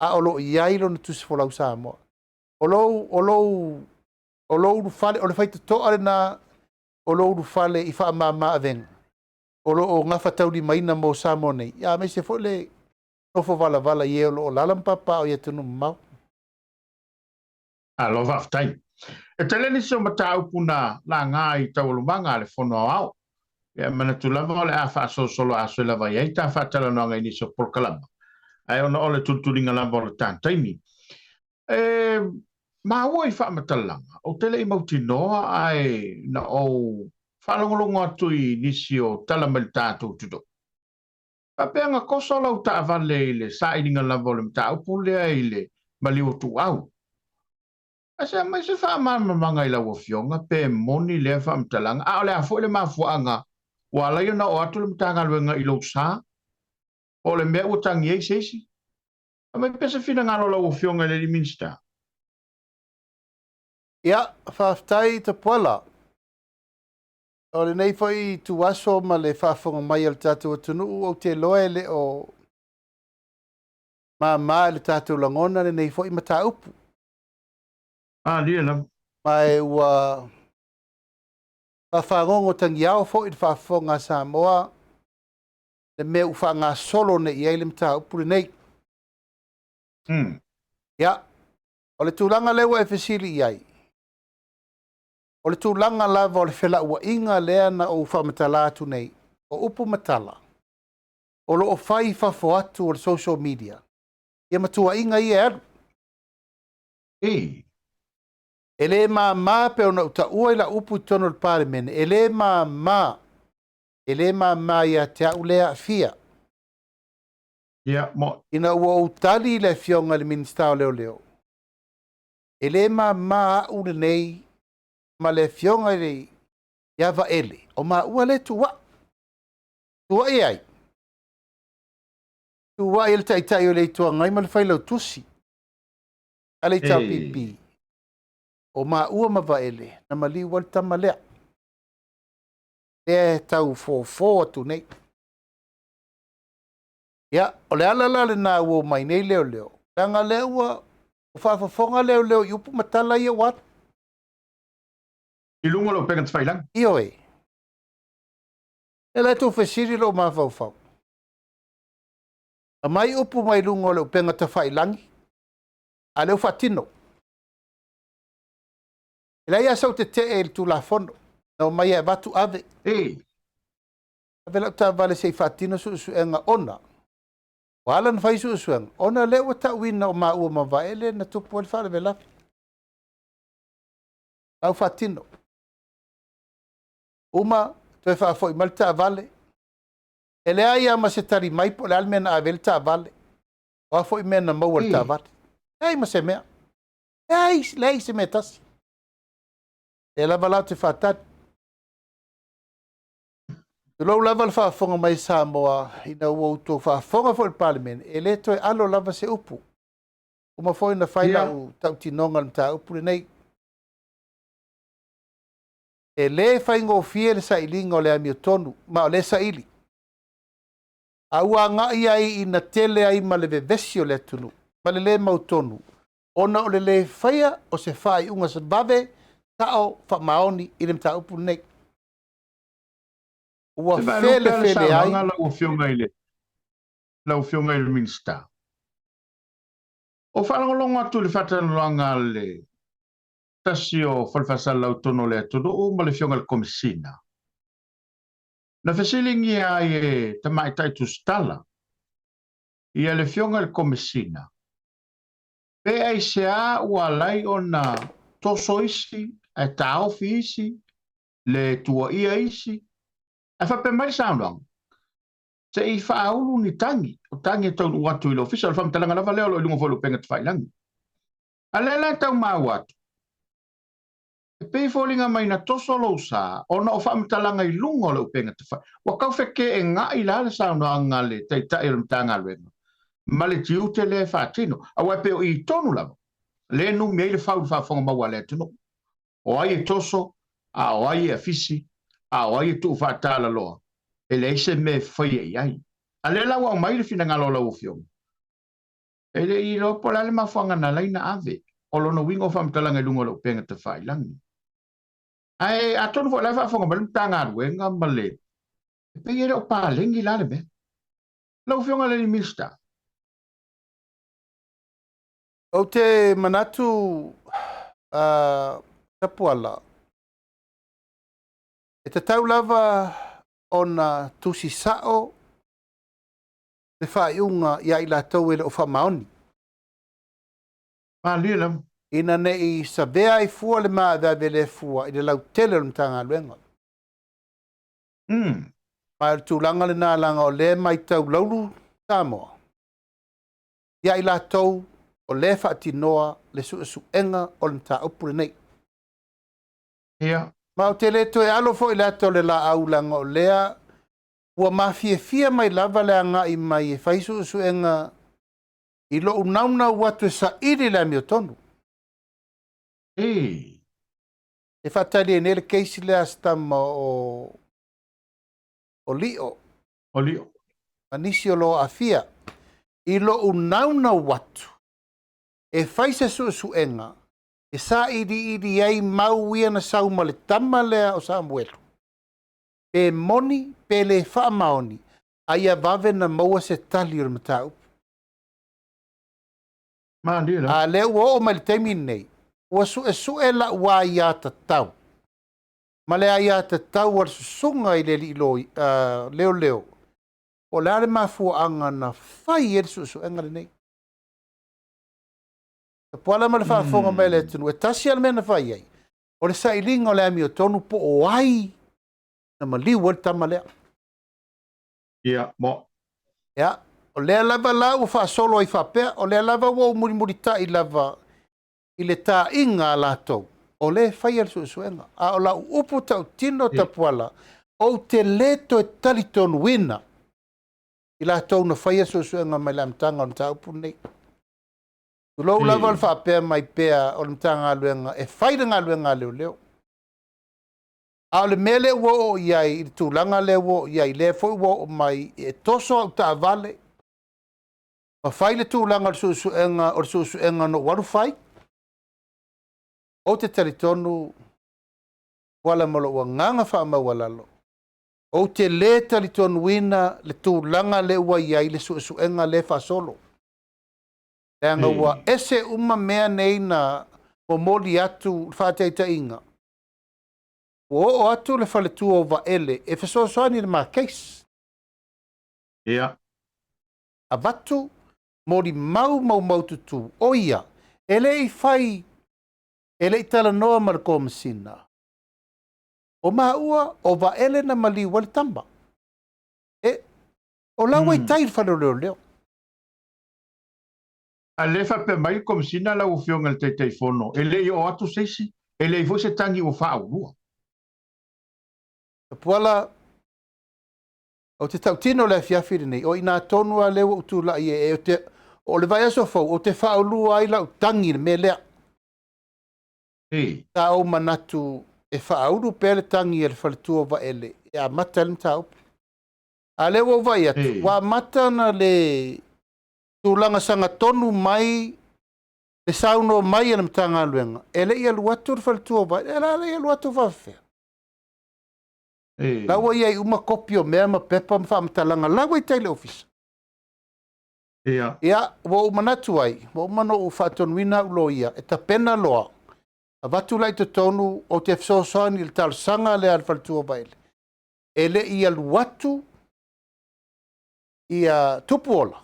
a o lo o i ai lona tusi folau Samoa. O lou, o lou, o lou ulufale, o le faitotoa lena o lou ulufale i faamama avega o lo o gafataulimaina mo Samoa nei, ia aemaise foi le nofo valavala i e o lo o alaala ma papaaao i atunuu mamao. Malo faafetai. E tele nisi o mataupu na laga i taualumaga a le Fono Aoao. Ia, e manatu lava o le a faasolosolo aso lava i ai ta faatalanoaga i nisi o polokalama, ae ona o le tulituliga lava o le ta taimi. E maua i faamatalaga, ou te le i mautinoa ae na ou faalogologo atu i nisi o tala mai le tatou atunuu. Faapea na toso lau taavale i le sailiga lava o le mataupu lea i le maliu o Tuuau. Ae se aumai se faamalamalamaga i lau Afioga pe moni lea faamatalaga, a o le a foi le mafuaaga ua ala ai ona oo atu le Matagaluega i lou sa, po o le mea ua tagi ai se isi? Aumai pea se finagalo o lau Afioga i le alii Minisita. Ia, faafetai Tapuala. O lenei foi ituaso ma le faafofoga mai a le tatou atunuu, ou te iloa e le o mama i le tatou lagona lenei foi mataupu. Malie lava. Ma e ua faafagogo tagiao foi le faafofoga a Samoa le mea ua faagasolo nei i ai le mataupu lenei. Ia, o le tulaga lea ua e fesili i ai, o le tulaga lava o le felauaiga lea na ou faamatala atu nei, o upu ma tala, o lo o fai i fafo atu o le social media, ia ma tuuaiga ia e alu. E le mama pei ona ou taua i lau upu i totonu o le Palemene, e le mama, e le mama ia te au lea aafia. Ia, mo. Ina ua ou tali i le Afioga i le Minisita o Leoleo, e le mama au lenei ma le Afioga i le ia Vaele, o maua lea e tuuai. Tuuai e ai? Tuuai e le Taitai o le Itu Agai ma le Failautusi a le HRPP. O maua ma Vaele na maliu ai le tama lea. Lea e tau fofo atu nei. Ia, o le ala la lena ua omai nei leoleo, leaga lea ua faafofoga leoleo i upu ma tala ia ua alu. I luga o le upega tafailagi. Ioe. Lea la e tuufesili lou mafaufau. Aumai upu mai luga o le upega tafailagi, a lea ua faatino. E leai lava sau tetee i le Tulafono, na omai e avatu ave. Ave lau taavale se i faatino suesuega ona ua ala ona fai suesuega ona lea ua tauina o maua ma Vaele na tupu ai le faalavelave. Lau faatino. Uma toe faafoi mai le taavale. E leai lava ma se tali mai po o le a le mea na ave ai le taavale. O a foi mea na maua i le taavale. Leai ma se mea. Leai, leai se mea tasi. Lea lava la ou te faatali. Tulou lava le faafofoga mai Samoa, ina ua outou faafofoga foi i le Palemene, e le toe alo lava se upu. Uma foi ona fai lau tautinoga i le mataupu lenei. E le faigofie le sailiga o le amiotonu, ma o lea e saili. A ua agai ai ina tele ai ma le vevesi o le atunuu, ma le le mautonu, ona o le le faia o se faaiuga vave, sao, faamaoni i le mataupu lenei. Ua felefele ai. Lau Afioga i le lau Afioga i le Minisita. O faalogologo atu i le faatalanoaga a le tasi o fale faasalalau totonu o le atunuu ma le Afioga i le Komesina. Na fesiligia ai e Tamaitai Tusitala ia le Afioga i le Komesina pe aisea ua ala ai ona toso isi ae taofi isi, le tuuaia isi, ae faapea mai le saunoaga. Se i faaulu ni tagi, o tagi e taunuu atu i le Ofisa. O le faamatalaga lava lea o lo o i luga foi o le upega tafailagi. A lea la e tau maua atu, e pei e foliga mai na toso lou sa ona o faamatalaga i luga o le upega tafailagi. Ua tau feteenai la le saunoaga a le Taitai o le Matagaluega ma le tiute lea e faatino, aua e pei o i tonu lava lea e numi ai le fau i le faafofoga maua a le atunuu. O ai e toso, a o ai e afisi, a o ai e tuu faatalaloa, e leai se mea e faia i ai. A lea la ua aumai le finagalo o lau Afioga, e le i iloa po o le a le mafuaaga na ala ai ona ave. O lona uiga o faamatalaga i luga o le upega tafailagi. Ae atonu foi o la e faafofoga mai le Matagaluega ma le... E pei e le o paleni la le mea. Lau Afioga i le Minisita. Ou te manatu uh, Tapuala, e tatau lava ona tusi sao le faaiuga ia i latou e le o faamaoni. Malie lava. Ina ne i savea ai fua le maaveave le fua i le lautele o le Matagaluega. Ma o le tulaga lena leaga o lea e matau laulu Samoa ia i latou o lea e faatinoa le suesuega o le mataupu lenei. Ia. Ma ou te le toe alo foi i le ata o le laau leaga o lea ua mafiafia mai lava le agai mai e fai suesuega i lou naunau atu e saili le amiotonu. Ee. E faatali ai nei le case lea a si tama o o Lio. O Lio. Ma nisi o lo o aafia. I lou naunau atu e fai se suesuega e sailiili ai mau ia na sau ma le tama lea o Samuelu, pe moni pe le faamaoni, a ia vave na maua se tali o le mataupu. Malie lava. A lea ua oo mai le taimi lenei, ua suesue lau aiatatau ma le aiatatau a le susuga i le alii loi, uh, leoleo, po o le a le mafuaaga na fai ai le suesuega lenei. Tapuala ma le faafofoga mai a le atunuu, e tasi lava le mea na fai ai, o le sailiga o le amiotonu po o ai na maliu ai le tama lea. Ia, mo. Ia, o lea lava la ua faasolo ai faapea, o lea lava ua ou mulimulitai lava i le taaiga a latou, o lea e faia le suesuega. A o lau upu tautino Tapuala, ou te le toe talitonuina i latou na faia suesuega mai le amataga o le mataupu lenei. Tulou lava o le faapea mai pea o le Matagaluega e fai le galuega a leoleo. A o le mea lea ua oo i ai i le tulaga lea ua oo i ai, lea foi ua oo mai e toso au taavale ma fai le tulaga o le suesuega o le suesuega na ou alu fai. Ou te talitonu Tuala ma lou agaga faamaualalo, ou te le talitonuina le tulaga lea ua i ai le suesuega lea e faasolo. Leaga ua ese uma mea nei na momoli atu le faataitaiga. Ua oo atu le faletua o Vaele e fesoasoani i le ma case. Ia. Avatu molimau maumaututu o ia e le i fai, e le i talanoa ma le Komesina. O maua o Vaele na maliu ai le tama. E, o la ua i tai i le fale o leoleo. A lea e faapea mai le Komesina lau Afioga i le Taitaifono, e le i oo atu se isi, e leai foi se tagi ua faaulua. Tapuala, ou te tautino le afiafi lenei, o i ina tonu lava lea ua ou tulai ai, ou te, o le vaiaso fou, ou te faaulua ai lau tagi i le mea lea. Ei. Sa ou manatu e faaulu pea le tagi a le faletua o Vaele e amata ai le mataupu. A lea ua ou vaai atu, Ei. ua amata ona le tulaga sagatonu mai le saunoa mai a le Matagaluega, e le i alu atu le faletua o Vaele, e la le i alu atu faafefea. Ei. La ua i ai uma kopi o mea ma pepa ma faamatalaga, la ua i tai i le ofisa. Ia. Ia, ua ou manatu ai, ua uma ona ou faatonuina au loia e tapena loa, avatu la i totonu, ou te fesoasoani i le talosaga lea a le faletua o Vaele. E le i alu atu ia Tupuola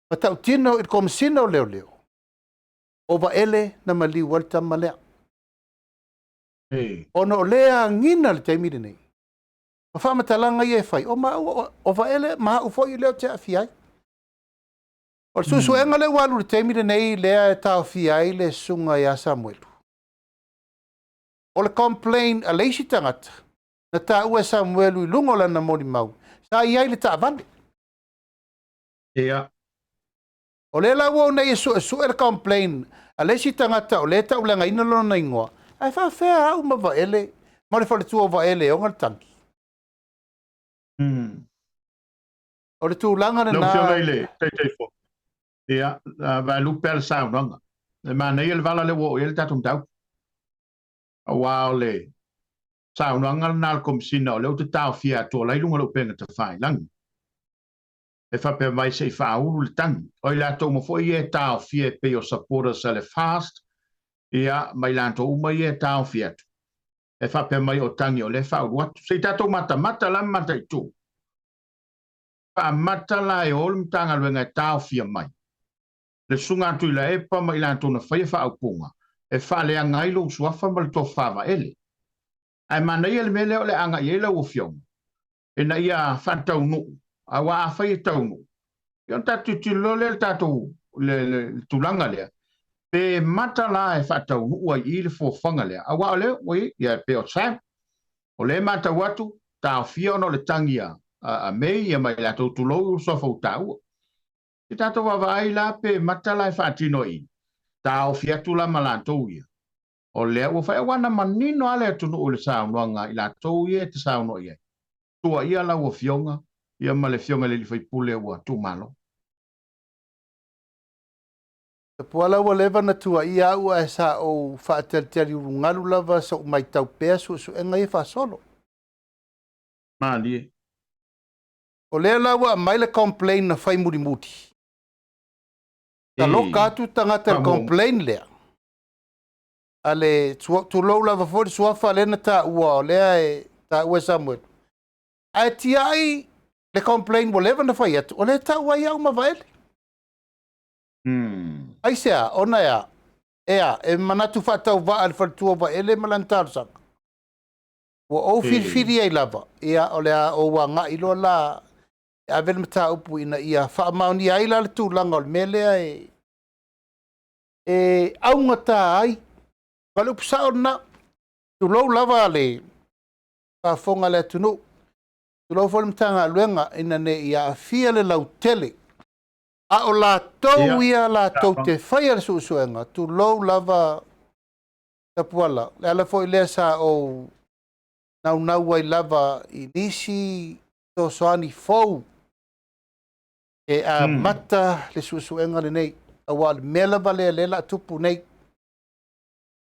ma tautino i le Komesina o Leoleo, o Vaele na maliu ai le tama lea. Ei. Ona o lea e agiga i le taimi lenei. Ma faamatalaga ia e fai, o maua o Vaele ma au foi lea ou te aafia ai. O le suesuega lea ua alu i le taimi lenei lea e taofia ai le susuga ia Samuelu. O le complain a le isi tagata na taua e Samuelu i luga o lana molimau, sa i ai le taavale. Ia. O lea la ua o nei e suesue le complain a le isi tagata o lea e tauleagaina lona igoa, ae faafefea au ma Vaele ma le faletua o Vaele e ona le tagi? O le tulaga lena. Lau Afioga i le Taitaifono, ia, vaelupe lava le saunoaga. E manaia le vala lea ua oo i ai le tatou mataupu. Aua o le saunoaga lena a le Komesina o lea ou te taofia atu o la e i luga o le upega tafailagi. E faapea mai se i faaulu le tagi. O i latou uma foi ia e taofia e pei o supporters a le FAST, ia, ma i latou uma ia e taofi atu, e faapea mai o tagi o lea e faaulu atu. Se i tatou matamata la ma mataitu. Faamata la e o le Matagaluega e taofia mai le Susuga a Tuilaepa ma i latou na faia faaupuga e faaleaga ai lou suafa ma le tofa Vaele. Ae manaia le mea lea o le a agai i ai lau Afioga ina ia faataunuu, aua afai e taunuu, ia ona tatou tilotilo loa lea i le tatou le, le, le tulaga lea, pe mata la e faataunuu ai i i le fuafuaga lea, aua o lea ua i ai, ia e pei o Sam, o lea e matau atu, taofia ona o le tagi a, a, a May ia ma i latou tulou suafa ua taua. Se i tatou vaavaai la pe mata la e faatino i i, taofi atu la ma latou ia, o lea ua fai, aua na manino lava le atunuu i le saunoaga a i latou ia e te saunoa i ai, tuuaia lau Afioga ia ma le Afioga i le sui usufono ua tuumalo. Tapuala ua leva na tuuaia au ae sa ou faatalitali ulugalu lava sa ou maitau pea suesuega ia faasolo. Malie. O lea la ua aumai le complain na fai mulimuli. Taloka atu tagata i le complain lea. A le tulou lava foi le suafa lea na taua o lea e taua e Samuelu. Ae tiai le complain ua leva na fai atu, o lea e tau ai au ma Vaele. Aisea? Ona e a? E a? E manatu faatauvaa le faletua o Vaele ma lana talosaga. Ua ou filifili ai lava, ia o le a ou agai loa la e ave le mataupu ina ia faamaonia ai la le tulaga o le mea lea e e augata ai. O le upu sao lena, tulou lava le faafofoga a le atunuu, tulou foi le Matagaluega ina ne i aafia le lautele, a o latou ia latou te faia le suesuega, tulou lava Tapuala. O le ala foi lea sa ou naunau ai lava i nisi fesoasoani fou e amata le suesuega lenei, aua o le mea lava lea lea o le a tupu nei.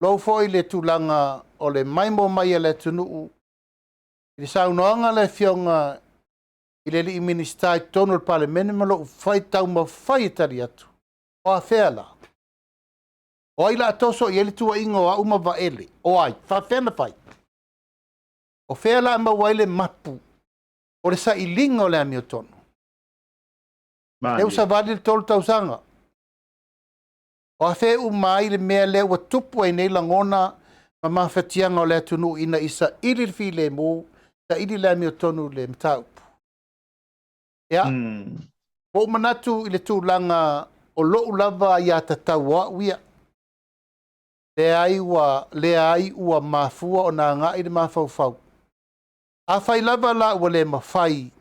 Tulou foi le tulaga o le maimoa mai a le atunuu i le saunoaga a le Afioga i le alii Minisita i totonu o le Palemene ma lou fai taumafai e tali atu, o afea la? O ai la a toso i ai le tuuaiga o au ma Vaele? O ai? Faafefea na fai? O fea la a maua ai le mapu o le sailiga o le amiotonu? Lea ua savali le 3 tausaga. O afea e uma ai le mea lea ua tupu ai nei lagona ma mafatiaga o le atunuu ina i saili le filemu, saili le amiotonu i le mataupu. Ia, ua ou manatu i le tulaga o lou lava aiatatau o au ia, leai ua leai ua mafua ona agai le mafaufau. Afai lava la ua le mafai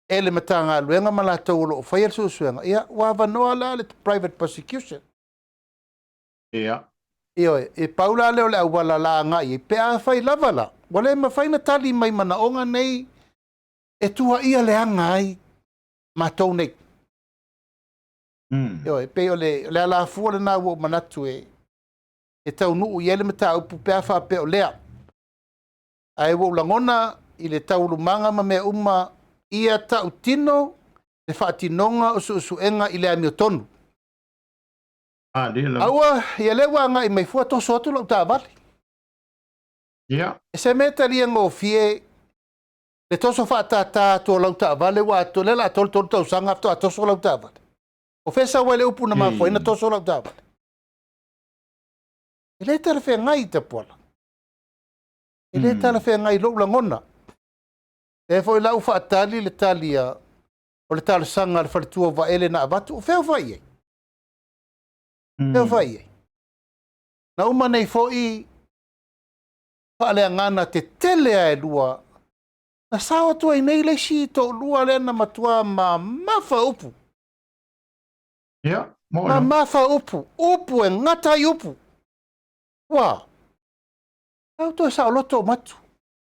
e le Matagaluega ma latou o lo o faia le suesuega, ia ua avanoa la le private prosecution. Ia. Ioe, e pau la lea o le auala la agai i ai, pe afai lava la ua le mafai ona tali mai manaoga nei e tuuaia leaga ai matou nei. Ioe, e pei o le, le alafua lena ua ou manatu e, e taunuu i ai le mataupu pe a faapea o lea. Ae ua ou lagona i le taualumaga ma mea uma ia tautino le faatinoga o suesuega i le amiotonu. Aua, ia lea ua agai mai fua toso atu lau taavale. Ia. E se mea talia gofie le toso faatata atu o lau taavale ua atoa, lea o le a 33 tausaga faatoa toso lau taavale. O fea e sau ai le upu na mafua ai ona toso lau taavale? E le talafeagai Tapuala. E le talafeagai i lou lagona. Lea foi la ua faatali le tali a o le talosaga a le faletua o Vaele na avatu, o fea o fai i ai? Fea o fai i ai? Na uma nei foi faaleagana tetele a e lua, na sao atu ai nei le isi toalua lea na matua mamafa upu. Ia, mo lava. Mamafa upu, upu e gata ai upu. Ua, au toe saoloto o matu,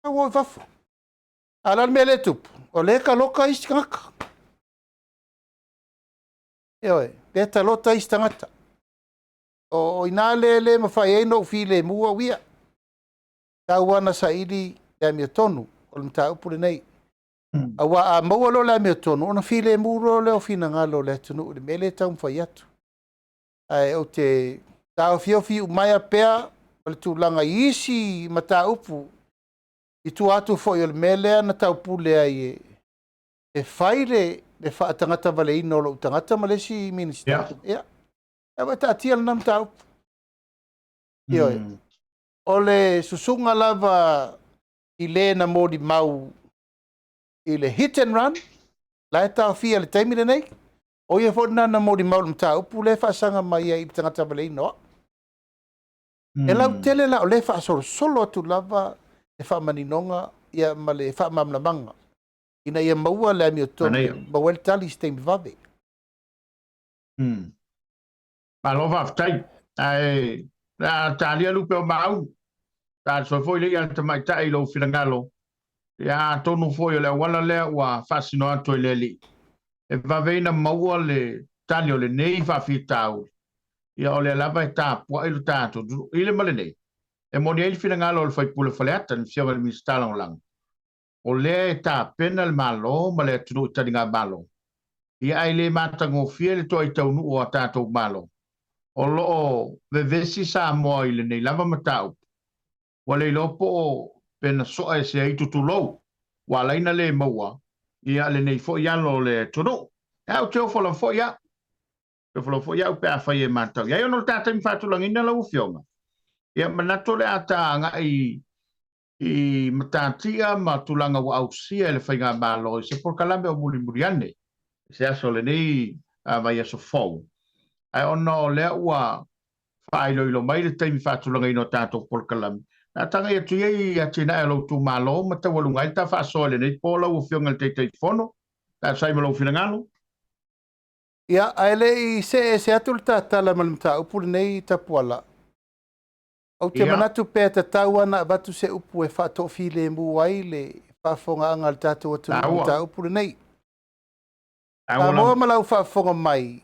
au o i fafo. A o le a le mea lea e tupu? O lea e taloka isi tagata. Ioe, lea e talota isi tagata. O ina lea le mafai ai ona ou filemu au ia. Tau lava na saili le amiotonu o le mataupu lenei. Aua a maua loa le amiotonu, ona filemu loa lea o finagalo o le atunuu i le mea lea e taumafai atu. Ae ou te taofiofi iumaea pea o le tulaga i isi mataupu i tua atu foi o le mea lea na taupule ai e fai le faatagatavaleina o lou tagata ma le isi Minisita. Ia, ae taatia lena mataupu. Ioe. O le susuga lava i le na molimau i le hit and run, la e taofia i le taimi lenei, o ia foi lena na molimau i le mataupu lea e faasaga mai ai i le tagata valeina o au. E lautele la o lea e faasolosolo atu lava le faamaninoga ia ma le faamalamalamaga ina ia maua le amiotonu, maua ai le tali i se taimi vave. Malo faafetai. Ae o le a talia lupe o maau. Talisoa foi le ia le tamaitai i lou finagalo. Ia atonu foi o le auala lea ua faasino atu e le Alii e vave ai na maua le tali o lenei faafitauli. Ia o lea lava e tapuai lo tatou atunuu i le ma lenei. E moni ai le finagalo o le sui usufono o Faleata, le Afioga i le Minisita Lagolago, o lea e tapena le Malo ma le atunuu i taligamalo. Ia ae le matagofie le toai taunuu o a tatou Malo. O lo o vevesi Samoa i lenei lava mataupu. Ua le iloa po o pe na soa ese ai tutulou, ua ala ai na le maua ia lenei foi alo o le atunuu. Ae ou te ofo lava foi au. Te ofo lava foi au pe afai e matau i ai. Ona o le ta taimi faatulagaina lau Afioga, ia manatu o le a ta agai i matatia ma tulaga ua ausia e le Faigamalo i se polokalame o mulimuli ane i se aso o lenei vaiaso fou. Ae ona o lea ua faailoilo mai le taimi faatulagaina o tatou polokalame, o le a tagai atu ia i atinae o lou itumalo ma taualuga ai le ta faasoa i lenei po lau Afioga i le Taitaifono. Talosa ai ma lou finagalo. Ia, ae le i see ese atu le ta tala ma le mataupu lenei Tapuala, ou te manatu pea e tatau lava ona avatu se upu e faatoafilemu ai le faafofogaaga a le tatou atunuu i le mataupu lenei. Samoa ma lau faafofoga mai,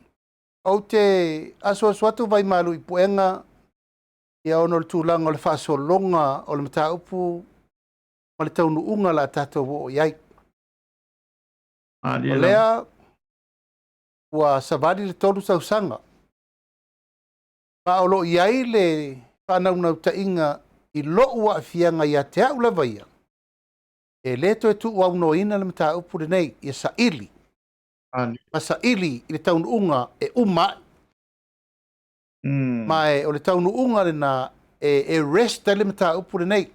ou te asuasu atu vaimalu i puega ia ona o le tulaga o le faasologa o le mataupu ma le taunuuga o le a tatou oo i ai. O lea ua savali le 3 tausaga, ma o lo o i ai le faanaunautaiga i lou aafiaga ia te au lava ia, e le toe tuuaunoaina le mataupu lenei, ia saili ma saili i le taunuuga e uma ai. Ma o le taunuuga lena e rest ai le mataupu lenei.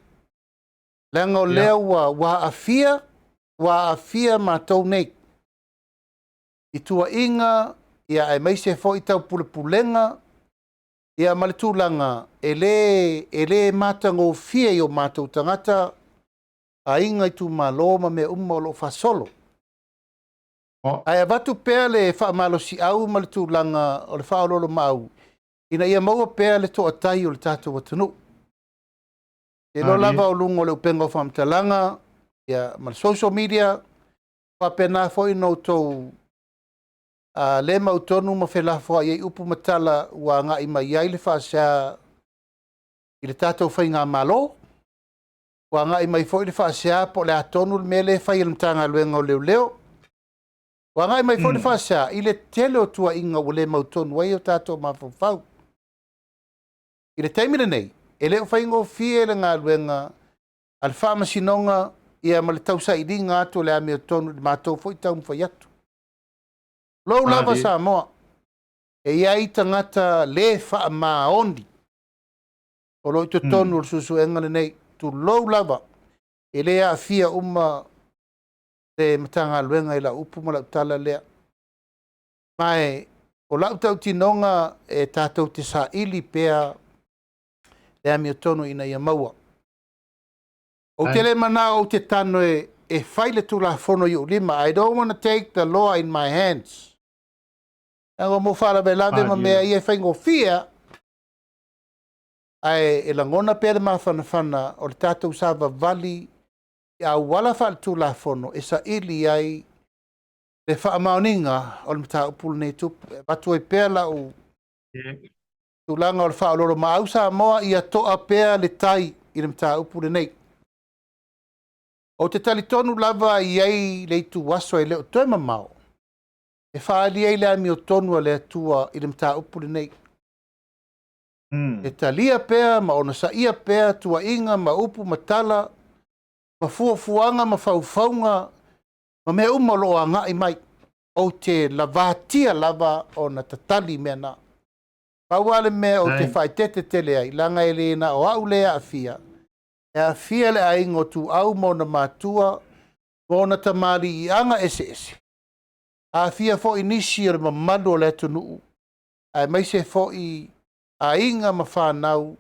Leaga o lea ua aafia, ua aafia matou nei i tuuaiga, ia aemaise foi taupulepulega, ia ma le tulaga e le matagofie i o matou tagata, aiga, itumalo ma mea uma o lo o faasolo. Ae avatu pea le faamalosiau ma le tulaga o le faaoloolomaau ina ia maua pea le toatai o le tatou atunuu. E iloa lava o luga o le upega o faamatalaga ia, ma le social media, faapena foi ona outou le mautonu ma felafoai ai upu ma tala ua agai mai ai le faasea i le tatou Faigamalo, ua agai mai foi le faasea po o le a tonu le mea lea e fai e le Matagaluega o Leoleo, ua agai mai foi le faasea i le tele o tuuaiga ua le mautonu ai o tatou mafaufau. I le taimi lenei, e le o faigofie le galuega a le Faamasinoga ia ma le tausailiga atu o le amiotonu i le matou foi taumafai atu. Lou lava Samoa, e i ai tagata le faamaoni o lo o i totonu o le suesuega lenei. Tulou lava, e le aafia uma. Le Matagaluega i lau upu ma lau tala lea. Ma e, o lau tautinoga e tatou te saili pea le amiotonu ina ia maua. Ou te le manao ou te tano e fai le Tulafono i ou lima. I don't want to take the law in my hands. Leaga mo faalavelave ma mea ia e faigofie, ae e lagona pea le mafanafana o le tatou savavali i auala faaletulafono e saili ai le faamaoniga o le mataupu lenei tupu. E avatu ai pea lau tulaga o le faaoloolomaau Samoa ia toa pea le tai i le mataupu lenei. Ou te talitonu lava i ai le ituaso e le o toe mamao e faaali ai le amiotonu a le Atua i le mataupu lenei. E talia pea ma onosaia pea tuuaiga ma upu ma tala ma fuafuaga ma faufauga ma mea uma o lo o agai mai. Ou te lavatia lava ona tatali mea na. Pau lava le mea ou te faaeteete tele ai, leaga e le na o au lea e aafia, e aafia le aiga o Tuau ma ona matua ma ona tamaliiaga eseese, aafia foi nisi o le mamalu o le atunuu, aemaise foi aiga ma fanau,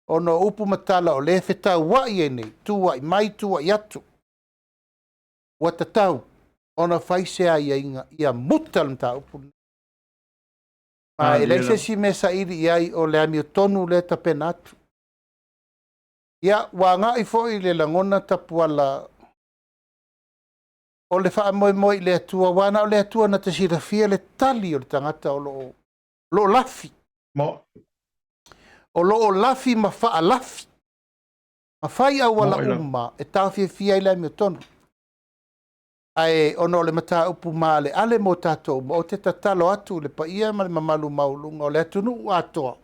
ona o upu ma tala o lea e fetauai ai nei, tuuai mai, tuuai atu. Ua tatau ona fai se aiaiga ia muta le mataupu lenei. Ma e leai se isi mea e saili i ai o le amiotonu lea e tapena atu. Ia, ua agai foi le lagona tapuala o le faamoemoe i le Atua, aua na o le Atua na te silafia le tali o le tagata o lo o lafi. O lo o lafi ma faalafi, ma fai auala uma e taofiofia ai le amiotonu. Ae ona o le mataupu maaleale mo tatou uma, ou te tatalo atu i le paia ma le mamalu maualuga o le atunuu atoa,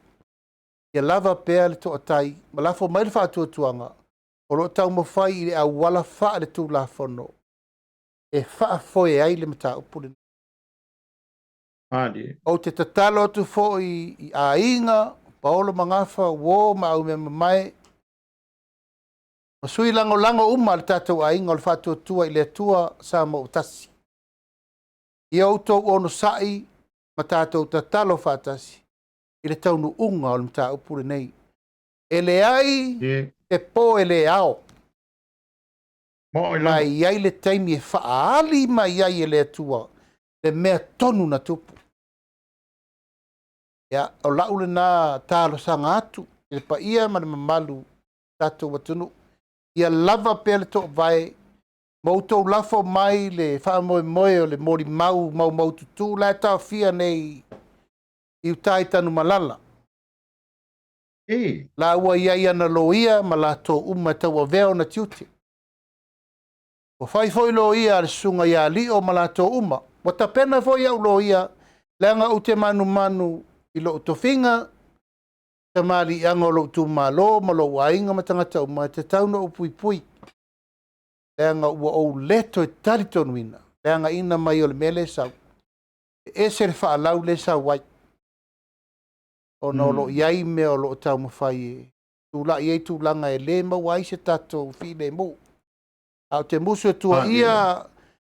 ia lava pea le toatai ma lafo mai le faatuatuaga o lo o taumafai i le auala faale-tulafono e faafoe ai le mataupu lenei. Ou te tatalo atu foi i aiga, paolo ma gafa, uo ma aumeamamae, ma sui lagolago uma a le tatou aiga o le Faatuatua i le Atua Samoa ua tasi. Ia outou onosai ma tatou tatalo faatasi i le taunuuga o le mataupu lenei. E leai se po e le ao. Ma e i ai le taimi e faaali mai ai e le Atua le mea tonu na tupu. Ia, o lau lena talosaga atu i le paia ma le mamalu o tatou atunuu, ia lava pea le toovae ma outou lafo mai le faamoemoe o le molimau maumaututu la e taofia nei i uta i Tanumalala. La ua i ai ana loia ma latou uma e tauavea ona tiute. Ua fai foi loia a le susuga ia Lio ma latou uma. Ua tapena foi au loia, leaga ou te manumanu i lou tofiga, tamaliiaga o lou itumalo ma lou aiga ma tagata uma, e tatau ona ou puipui, leaga ua ou le toe talitonuina le againa mai o le mea lea e sau. E ese le faalau lea e sau ai, ona o lo o i ai mea o lo o taumafai e tulai ai tulaga e le maua ai se tatou filemu. A o te musu e tuuaia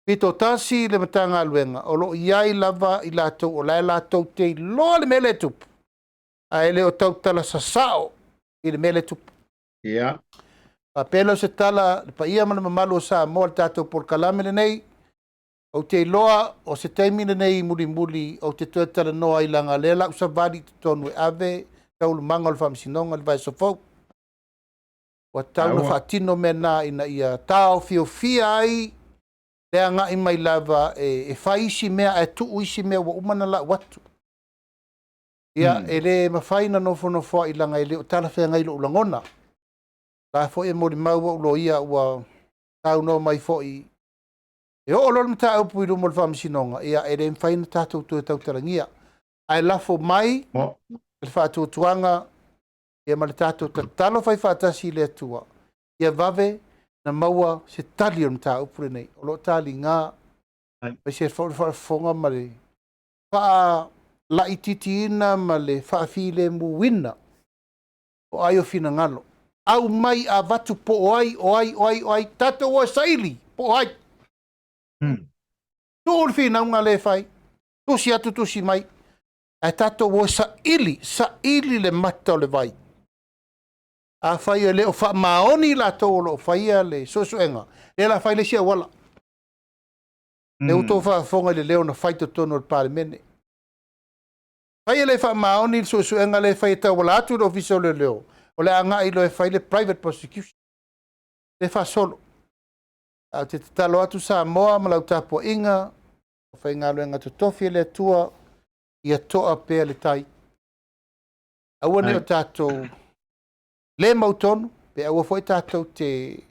pito tasi le Matagaluega, o lo o i ai lava i latou o la e latou te iloa le mea lea e tupu, ae le o tautala sasao i le mea lea e tupu. Faapea lea o se tala, le paia ma le mamalu o Samoa, le tatou polokalame lenei. Ou te iloa o se taimi lenei mulimuli ou te toe talanoa ai, leaga o lea la u savali i totonu e ave taualumaga o le faamasinoga i le vaiaso fou. Ua tatau ona faatino mea na ina ia taofiofia ai le agai mai lava e fai isi mea ae tuu isi mea ua uma ona lau atu. Ia, e le mafai ona nofonofoa'i leaga e le o talafeagai lou lagona. La foi e molimau ou loia ua saunoa mai foi e oo loa le mataupu i luma o le faamasinoga, ia e le mafai ona tatou toe tautalagia. Ae lafo mai le faatuatuaga ia ma le tatou tatalo fai faatasi i le Atua, ia vave na maua se tali o le mataupu lenei. O lo o taliga aemaise foi le faafofoga ma le faalaitiitiina ma le faafilemuina o ai o finagalo. Aumai avatu po o ai, o ai, o ai, o ai, tatou o e saili po o ai. Tuu le finauga lea e fai, tusi atu tusi mai, ae tatou o e saili, saili le mata o le vai. Afai e le o faamaoni i latou o lo o faia le suesuega, lea la fai le isi auala. Lea ua outou faafofoga i le leo na fai i totonu o le Palemene. Fai e le faamaoni le suesuega lea e fai e tauala atu i le Ofisa o Leoleo, o le a agai loa e fai le private prosecution. Lea e faasolo. Ae ou te tatalo atu Samoa ma lau tapuaiga, faigaluega totofi a le Atua, ia toa pea le tai. Aua ne i o tatou le mautonu, pe aua foi tatou te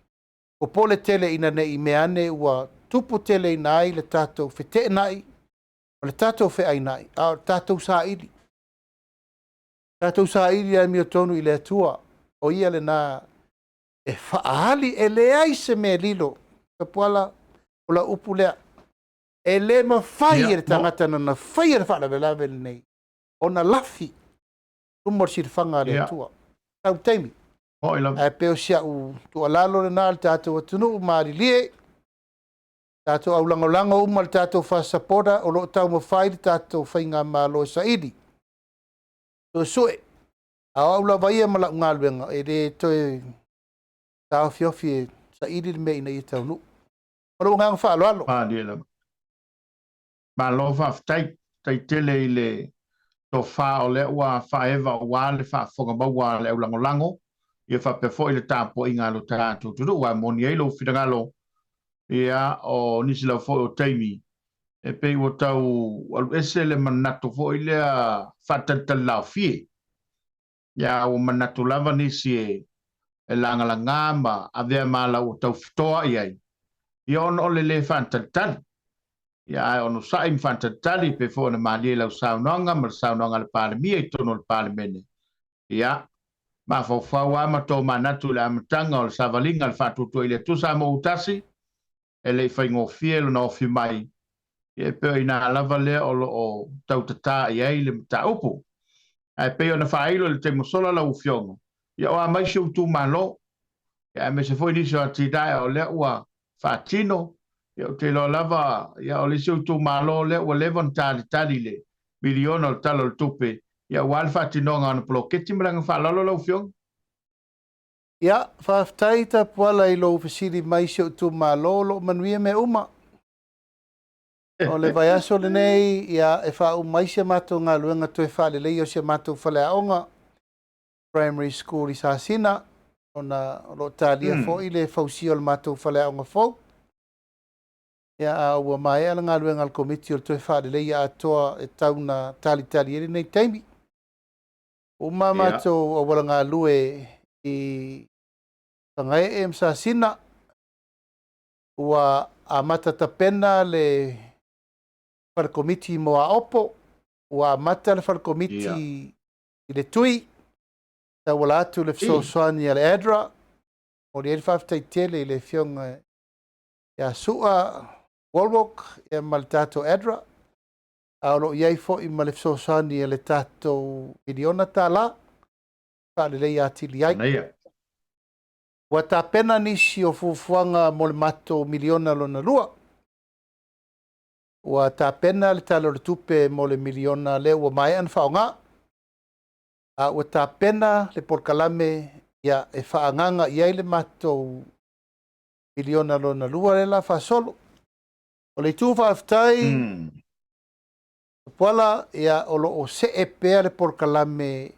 popole tele ina ne i mea ane ua tupu teleina ai le tatou feteenai, o le tatou feainai, a o le tatou saili. Tatou saili le amiotonu i le Atua, o ia lena e faaali, e leai se mea lilo. Tapuala, o lau upu lea. E le mafai e le tagata na faia le faalavelave lenei ona lafi luma o le silafaga a le Atua. Tau taimi. Ae pei o si au tuualalo lena le tatou atunuu, malilie, tatou aulagolago uma le tatou fast supporter o lo o taumafai le tatou faigamalo e saili. Suesue. A o au lava ia ma lau galuega, e le toe taofiofi e saili le mea ina ia taunuu. O lou agaga faaaloalo. Malie lava. Malo faafetai. Faafetai tele i le tofa o lea ua faaeva aua le faafofoga maua a le aulagolago, ia faapea foi le tapuaiga a lo tatou atunuu. Ae moni ai lou finagalo, ia o nisi lava foi o taimi e pei ua tau aluese le manatu foi lea faatalitali laofie. Ia ua manatu lava nisi e lagalaga ma avea ma ala ua taufitoa i ai, ia ona o le le faatalitali. Ia ae onosai ma faatalitali pei foi ona malie lau saunoaga ma le saunoaga a le Palemia i totonu o le Palemene. Ia, mafaufau lava ma tomanatu i le amataga o le savaliga a le Faatuatua i le Atua Samoa ua tasi, e le i faigofie lona ofi mai, ia e pei o i ina lava lea o lo o tautatā i ai le mataupu. Ae pei ona faailo i le taimi ua sola lau Afioga, ia o a mai si ou itumalo, ia aemaise foi nisi o atinae o lea ua faatino, ia ou te iloa lava, ia o le isi ou itumalo lea ua leva ona talitali i le miliona o le Tala o le Tupe, ia aua le faatinoga o ana poloketi. Ma le agaga faaaloalo lau Afioga. Ia, faafetai Tapuala i lou fesili mai i si ou itumalo, o lo o manuia mea uma. O le vaiaso lenei, ia, e faauma ai si a matou galuega toe faaleleia o si a matou faleaoga, primary school i Sasina, ona o lo o talia foi le fausia o le matou faleaoga fou. Ia, a ua maea le galuega a le Komiti o le toe faaleleia atoa e tau na talitali ai lenei taimi. Uma matou auala galue i Fagaee ma Sasina, ua amata tapena le fale komiti mo Aopo, ua amata le fale komiti i le Tui, tauala atu le fesoasoani a le ADRA. Momoli ai le faafetai tele i le Afioga ia Sua Walwalk ma le tatou ADRA, a o lo o i ai foi ma le fesoasoani a le tatou miliona tala faaleleia atili ai. Ua tapena nisi o fuafuaga mo le matou miliona lona lua. Ua tapena le Tala o le Tupe mo le miliona lea ua maea ona faaaoga, a ua tapena le polokalame ia e faaagaga i ai le matou miliona lona lua lea la faasolo. O le itu faafetai, Tapuala, ia o lo o see pea le polokalame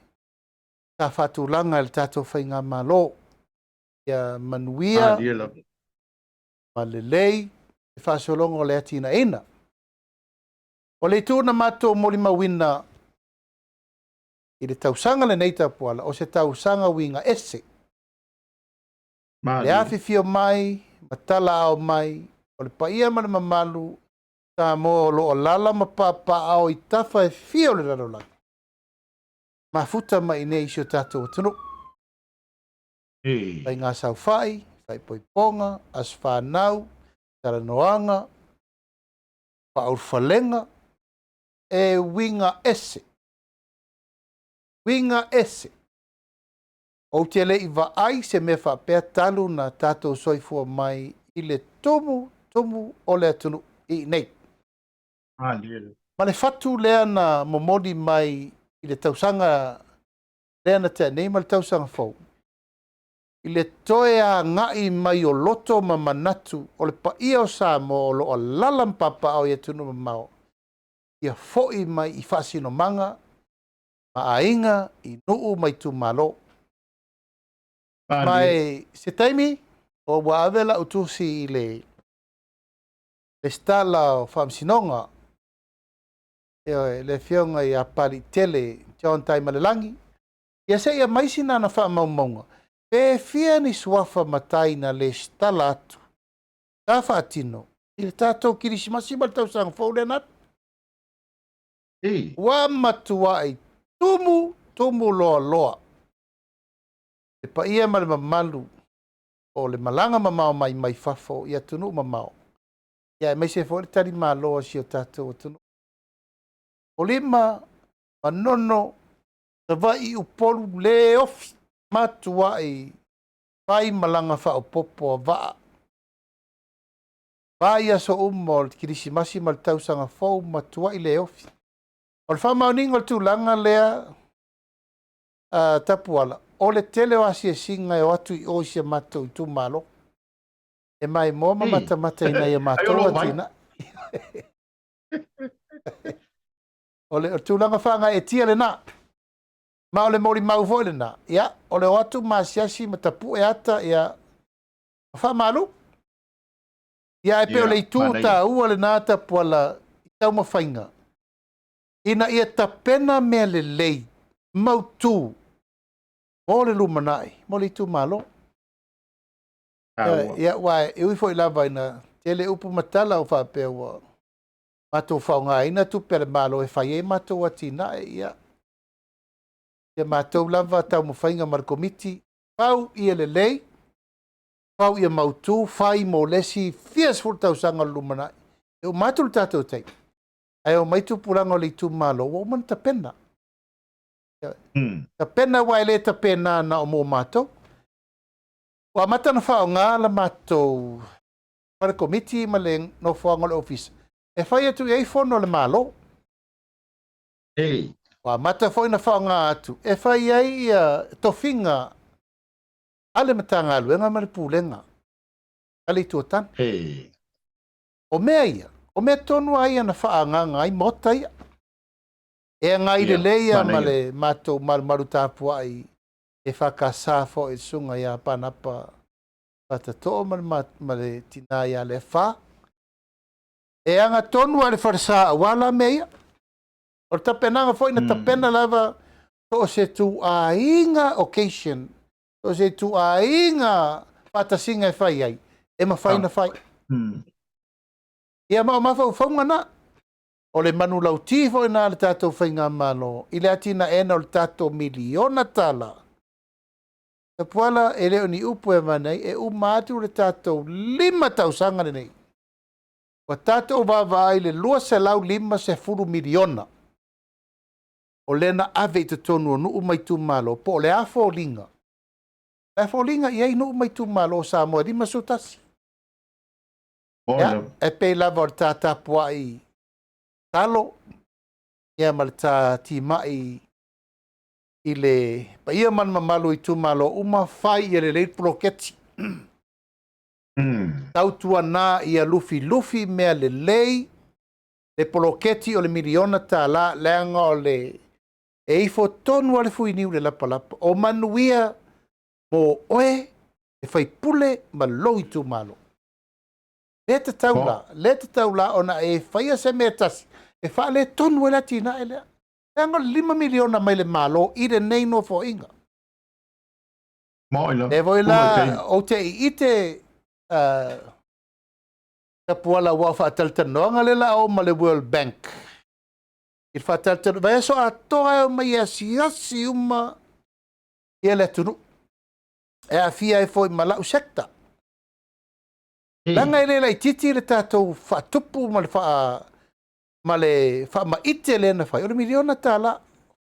sa faatulaga e le tatou faigamalo. Ia manuia ma lelei le faasologa o le atinaeina. O le itu na matou molimauina i le tausaga lenei Tapuala, o se tausaga uiga ese. Le afifio mai ma talaao mai o le paia ma le mamalu Samoa o lo o alala ma papaao i tafa e fia o le lalolagi, mafuta mai i nei i si o tatou atunuu. Faiga saofai, faaipoipoga, aso fanau, talanoaga, faaulufalega, e uiga ese. Uiga ese. Ou te le i vaai se mea faapea talu na tatou soifua mai i le tumu tumu o le atunuu i inei. Ma le fatu lea na momoli mai i le tausaga lea na tea nei ma le tausaga fou, i le toe agai mai o loto ma manatu o le paia o Samoa o lo o alaala ma papaaao i atunuu mamao, ia foi mai i faasinomaga ma aiga, i nuu ma itumalo. Ma e se taimi, ua ave lau tusi i le Resitala o Faamasinoga, ioe, le Afioga ia Papaliitele John Taimalelagi, ia se i aumai sina ana faamaumauga, pe fia ni suafa matai na resitala atu, sa faatino i le tatou Kerisimasi ma le tausaga fou lea na alu. Ua matuai tumu, tumu loaloa le paia ma le mamalu o le malaga mamao mai mai fafo i atunuu mamao, ia aemaise foi le talimalo a si o tatou atunuu. O Lima, Manono, Savaii, Upolu, le ofi, matuai fai malaga faaopoopo a vaa. Vai aso uma o le Kerisimasi ma le tausaga fou, matuai le ofi. O le faamaoniga o le tulaga lea, Tapuala, o le tele o asiasiga e o atu i o i si a matou itumalo. E maimoa ma matamata i nai a matou atinae. O le tulaga faagaeetia lena. Ma o le molimau foi lena, ia, o le o atu ma asiasi ma tapue ata, ia, ma faamalu. Ia, ae pei o le itu taua lena Tapuala i taumafaiga, ina ia tapena mea lelei, mautu, mo le lumanai, mo le itumalo. Ia, aua e ui foi lava ina tele upu ma tala o faapea ua matou faaaogaina tupe a le Malo e fai ai matou atinae, ia, ia matou lava taumafaiga ma le Komiti, fau ia lelei, fau ia mautu, fai mo le isi fia sefulu tausaga o le lumanai. E uma atu le tatou taimi, ae omai tupulaga o le itumalo, ua uma ona tapena. Tapena aua e le tapena na o mo matou. Ua amata ona faaaoga la matou fale komiti ma le nofoaga o le ofisa e fai atu i ai fono a le Malo. Ua amata foi ona faaaoga atu e fai ai ia tofiga a le Matagaluega ma le Pulega a le Itu o Tane. O mea ia, o mea tonu lava ia na faaagaaga ai maota ia. E agai lelei ia ma le matou malumalu tapuai e FKS foi i le susuga ia Panapa Fatatoo ma le tina ia Leafa. E aga tonu lava i le falesa aua la mea ia. O le tapenaga foi na tapena lava so o se ituaiga occasion, so o se ituaiga faatasiga e fai ai, e mafai ona fai. Ia ma o mafaufauga na. O le manulauti foi na a le tatou faigamalo i le atinaeina o le tatou miliona tala. Tapuala e le o ni upu e avane ai, e uma atu le tatou 5 tausaga lenei. Ua tatou vaavaai i le $250 miliona o lea na ave i totonu o nuu ma itumalo, po o le a foliga. Le a foliga i ai nuu ma itumalo o Samoa e 51. Ia, e pei lava o le ta tapuai talo, ia ma le ta timai i le paia ma le mamalu o itumalo uma, fai ia lelei le poloketi. Tautuana ia lufilufi mea lelei le poloketi o le miliona tala, leaga o le e ifo tonu lava le fuiniu i le lapalapa. O manuia mo oe, le faipule ma lou itumalo. Le tatau la, le tatau la ona e faia se mea tasi e faaletonu ai le atinae lea. Leaga o le $5 miliona mai le Malo i lenei nofoaiga. Le foi la, ou te iite Tapuala ua o faatalatalanoaga lea la o ma le World Bank. I le faatalatalanoaga, vaiaso atoa e omai e asiasi uma ia le atunuu. E aafia ai foi ma lau sector. Leaga e le laitiiti le tatou faatupu ma le ma le faamaite lea na fai, o le miliona tala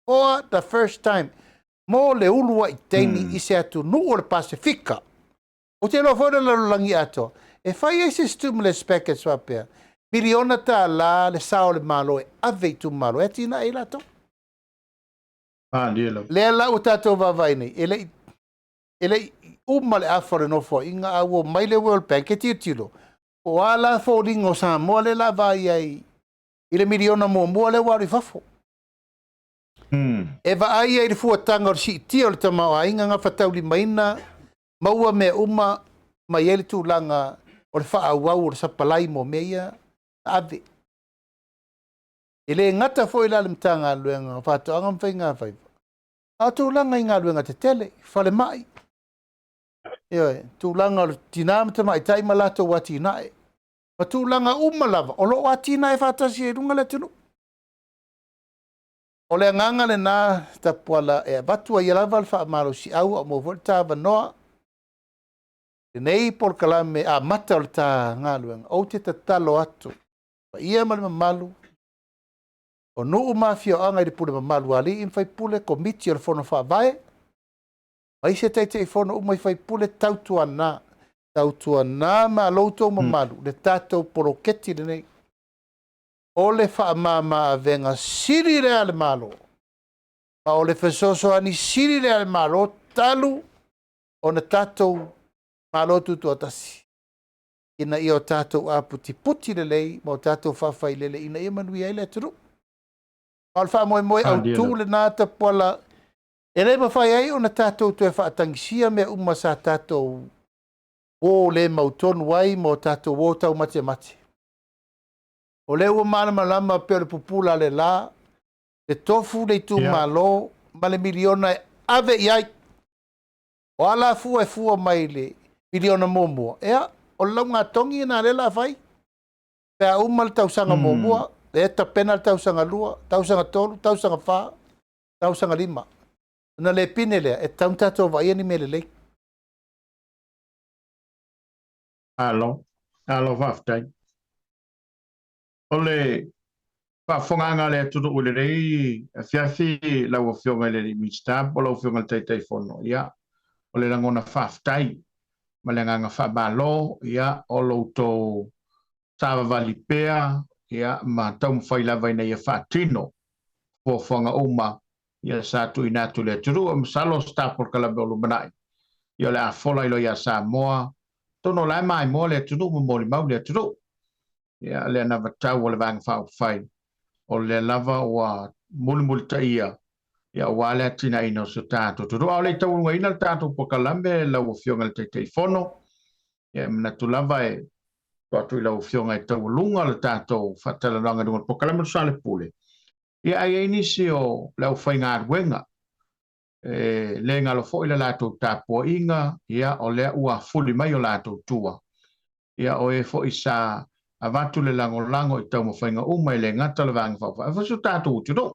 for the first time mo le uluai taimi i se atunuu o le Pasefika. Ou te iloa foi o le lalolagi atoa, E fai ai se stimulus package faapea, miliona tala le sao o le Malo e ave i itumalo e atinae ai latou. Malie lava. Lea la ua tatou vaavaai nei, e le i e le i uma le afa o le Nofoaiga a ua omai le World Bank e tilotilo po o a la foliga o Samoa lea o le a vaai ai i le miliona muamua lea ua alu i fafo. E vaai ai i le fuataga o le siitia o le tamaoaiga gafataulimaina, maua mea uma ma i ai le tulaga o le faaauau o le sapalai mo mea ia na ave. E le gata foi la le Matagaluega o Faatoaga ma Faigafaiva, a o tulaga i galuega tetele, falemai, ioe, tulaga o le tina ma tamaitai ma latou atinae, ma tulaga uma lava o lo o atinae faatasi ai i luga le atunuu. O le agaga lena Tapuala e avatu ai lava le faamalosiau a o maua foi le ta avanoa lenei polokalame amata o le ta galuega. Ou te tatalo atu paia ma le mamalu o nuu ma afioaga i le pule mamalu a alii ma faipule, komiti o le Fono Faavae, ma isi Taitaifono uma i faipule, tautuana, tautuana ma lo outou mamalu le tatou poloketi lenei. O le faamama avega sili lea a le Malo, ma o le fesoasoani sili lea a le Malo talu ona tatou Malo Tutoatasi, ina ia o tatou aputiputi lelei ma o tatou faafailele ina ia manuia ai le atunuu. Ma o le faamoemoe autu lena Tapuala, e le mafai ai ona tatou toe faatagisia mea uma sa tatou o le mautonu ai ma o tatou o taumatemate. O lea ua malamalama pei o le pupula a le la, le tofu le itumalo ma le miliona e ave i ai. O a la fua e fua mai le miliona muamua, ea, o le laugatogi lena lea o le a fai. Pe a uma le tausaga muamua, lea e tapena le tausaga 2, tausaga 3, tausaga 4, tausaga 5. Ona le pine lea, e tatau ona tatou vaaia ni mea lelei. Malo, malo faafetai. O le faafofogaaga a le atunuu i lenei afiafi lau Afioga i le Minisita po o lau Afioga i le Taitaifono, ia, o le lagona faafetai ma le agaga faamalo, ia, o lo outou savavali pea, ia, ma taumafai lava ina ia faatino fuafuaga uma, ia, sa tuuina atu i le atunuu. E masalo se ta polokalame o lumanai, ia, o le a fola i loa ia Samoa, atonu o la e maimoa le atunuu ma molimau le atunuu. Ia, le anavatau o le Vaega Faaupufai, o lea lava ua mulimulitaia, ia, aua le atinaeina o si o tatou atunuu. A o le i taualugaina le tatou polokalame lau Afioga i le Taitaifono, ia, e manatu lava e tuu atu i lau Afioga e taualuga le tatou faatalanoaga i luga o le polokalame o le Soalepule. Ia, ae i ai nisi o le aufaigaluega e le galo foi le latou tapuaiga, ia, o lea ua fuli mai o latou tua, ia, o e foi sa avatu le lagolago i taumafaiga uma e le gata o le Vaega Faaupufai, ae foi si o tatou atunuu.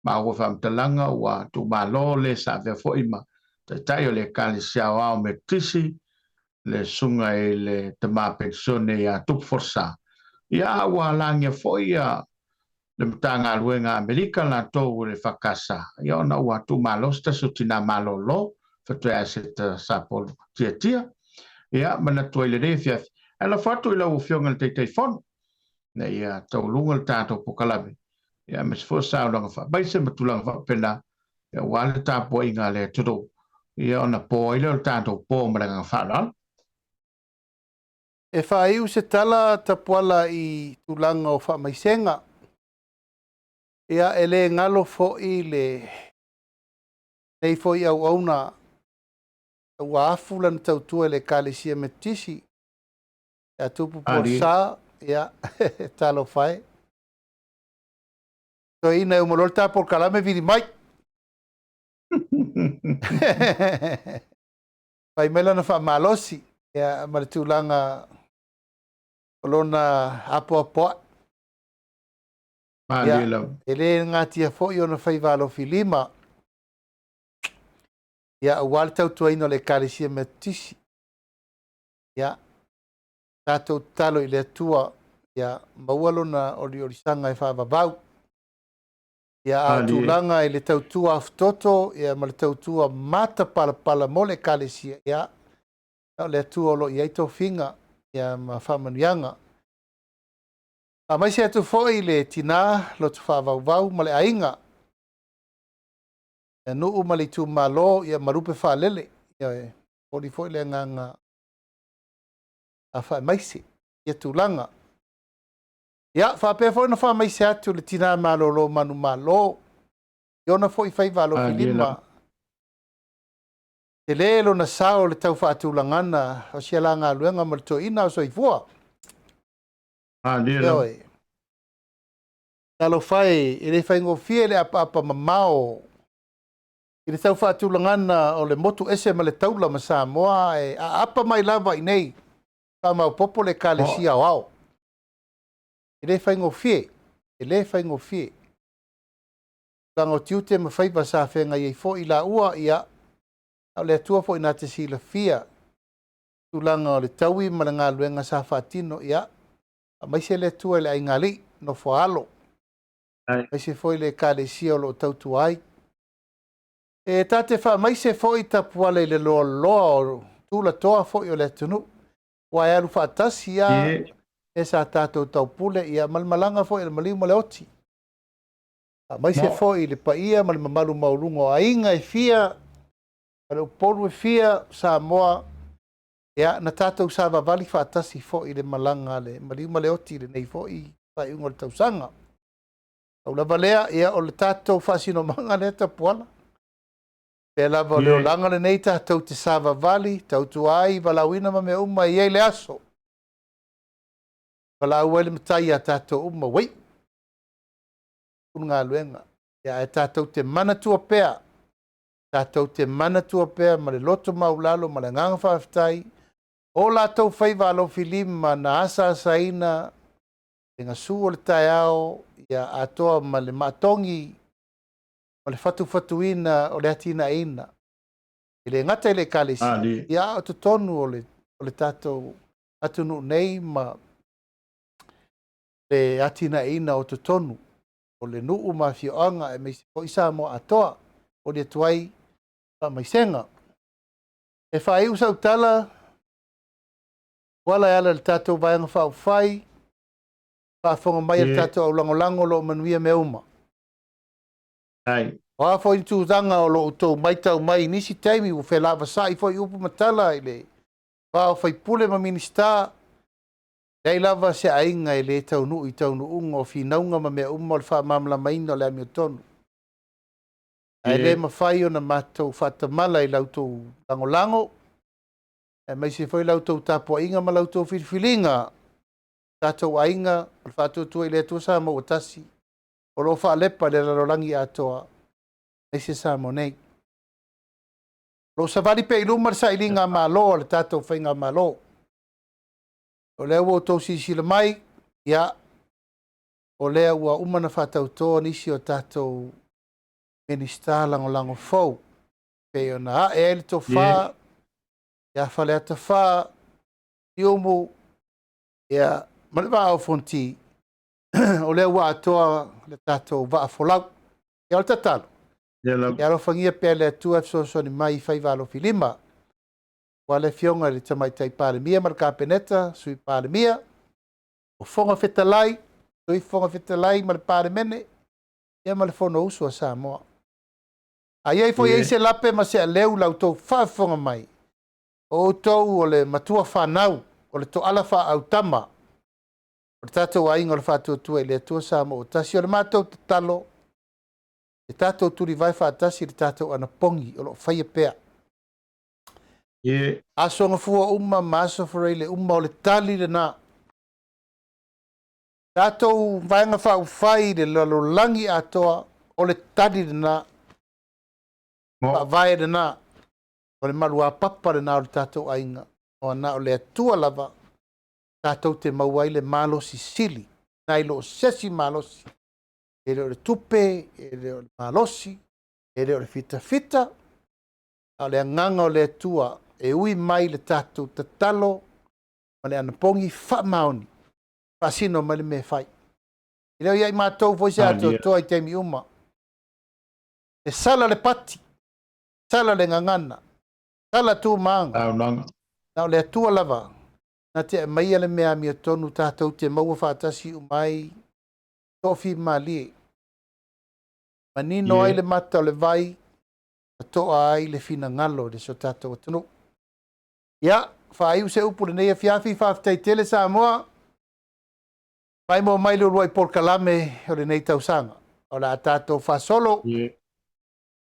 Ma ua faamatalaga ua tuumalo le sa avea foi ma taitai o le Ekalesia Aoao Metotisi, le susuga i le tama penisione ia Tupu Folasa, ia, a ua lagia foi ia le Matagaluega a Amerika latou i le FACASA, ia, ona ua tuumalo se tasi o tina malolo faatoa Aseta Sapolu Tiatia. Ia, manatu ai lenei afiafi, ae lafo atu i lau Afioga i le Taitaifono ina ia taualuga le tatou polokalame, ia, aemaise foi o saunoaga faamaise ma tulaga faapena, ia, aua le tapuaiga a le atunuu, ia, ona po ai lea o le tatou po ma le agaga faaaloalo. E faaiu se tala Tapuala i tulaga o faamaisega. Ia, e le galo foi le nei foi auauna ua afu lana tautua i le Ekalesia Metotisi ia Tupu Pualesa, ia, talofa e. Toeaina e uma loa le ta polokalame vili mai. Fai mai lana faamalosi, ia, ma le tulaga o lona apoapoai. Malie lava. E le gatia foi ona faiva alofilima, ia, aua le tautuaina o le Ekalesia Metotisi. Ia, tatou tatalo i le Atua, ia maua lona oliolisaga e faavavau. Ia, a o tulaga i le tautua afutoto, ia, ma le tautua matapalapala mo le Ekalesia, ia, o le Atua o lo o i ai tofiga. ia ma faamanuiaga. Faamaise atu foi le tinā loto faavauvau ma le aiga, ia nuu ma le itumalo, ia ma lupe faalele. Ia e momoli foi le agaga a faamaise ia tulaga. Ia faapea foi ona faamaise atu le tinā malolo manumalo i ona foi faiva alofilima. Tele lona sao i le tau faatulagana o si ala galuega ma le toeaina o soifua. Ioe. Talofa e, e le faigofie le apaapa mamao i le tau faatulagana o le motu ese ma le taula ma Samoa e aapa mai lava i nei faamaopopo le Ekalesia Aoao. E le faigofie, e le faigofie. Tulaga o tiute ma faiva sa feagai ai foi laua, ia, a o le Atua foi na te silafia tulaga o le taui ma le galuega sa faatino, ia, aemaise le Atua i le aigaalii, nofo a alo, aemaise foi le Ekalesia o lo o tautua ai. E ta te faamaise foi tapuala i le loaloa o tulatoa foi o le atunuu, aua e alu faatasi lava e sa tatou taupule, ia, ma le malaga foi a le maliu ma le oti. Faamaise foi i le paia ma le mamalu maualuga o aiga e fia, ma le upolu e fia, Samoa, ia, na tatou savavali faatasi foi i le malaga a le maliu ma le oti i lenei foi faaiuga o le tausaga. Pau lava lea, ia, o le tatou faasinomaga lea tapuala. Pea lava o le olaga lenei tatou te savavali, tautua ai, valaauina ma mea uma e i ai le aso. Valaau ai le Matai ia tatou uma, ua iu le galuega. Ia, ae tatou te manatua pea, tatou te manatua pea ma le loto maulalo ma le agaga faafetai o latou faiva alofilima na asaasaina le gasu o le taeao, ia atoa ma le maatogi ma le fatufatuina o le atinaeina. E le gata i le Ekalesia, ia a o totonu o le tatou atunuu nei ma le atinaeina o totonu o le nuu ma afioaga aemaise foi Samoa atoa. Momoli atu ai faamaisega. E faaiu sau tala, ua ala e ala i le tatou Vaega Faaupufai, faafofoga mai a le tatou aulagolago o lo o manuia mea uma. O a foi ni tulaga o lo o outou matau mai i nisi taimi ua felavasai foi upu ma tala i le va o faipule ma Minisita, leai lava se aiga e le taunuu i taunuuga o finauga ma mea uma o le faamalamalamaina o le amiotonu. Ae le mafai ona matou faatamala i la outou lagolago, aemaise foi la outou tapuaiga ma la outou filifiliga. Tatou aiga o le Faatuatua i le Atua Samoa ua tasi, o lo o faalepa i le lalolagi atoa, aemaise Samoa nei. O lo o savali pea i luma le sailiga malo a le tatou Faigamalo. O lea ua outou silasila mai, ia, o lea ua uma ona faatauto nisi o tatou Minisita lagolago fou, pei ona ae ai le tofa ia Faleata 4, Siumu, ia, ma le Vaa o Fonoti, o lea ua atoa le tatou vaa folau. Ia, o le tatalo, ia alofagia pea le Atua e fesoasoani mai i faiva alofilima. Aua le Afioga i le Tamaitai Palemia ma le Kapeneta, Sui Palemia, o Fofoga Fetalai, Sui Fofoga Fetalai ma le Palemene, ia ma le Fonousu a Samoa. A i ai foi ai se lape ma se aleu i la outou faafofoga mai, o outou o le matua fanau, o le toala faaautama, o le tatou aiga o le Faatuatua i le Atua Samoa ua tasi. O le matou tatalo, e tatou tulivae faatasi le tatou anapogi o lo o faia pea. Aso Gafua uma ma aso Faraile uma, o le tali lena. Tatou Vaega Faaupufai i le lalolagi atoa, o le tali lena. Faavae lena. O le maluapapa lena o le tatou aiga. O na o le Atua lava tatou te maua ai le malosi sili, nai lo o sesi malosi. E le o le tupe, e le o le malosi, e le o le fitafita, a o le agaga o le Atua e ui mai le tatou tatalo ma le anapogi faamaoni, faasino mai le mea e fai. E le o ia i matou foi se atoatoa i taimi uma. E sala le pati, sala le gagana, sala tu maaga. Na o le Atua lava. Na te aumaia le mea amiotonu tatou te maua faatasi uma ai, toafimalie. Manino ai le mata o le vai, ma toa ai le finagalo i si o tatou atunuu. Ia, faaiu se upu lenei afiafi, faafetai tele Samoa, maimoa mai le uluai polokalame o lenei tausaga. O le a tatou faasolo,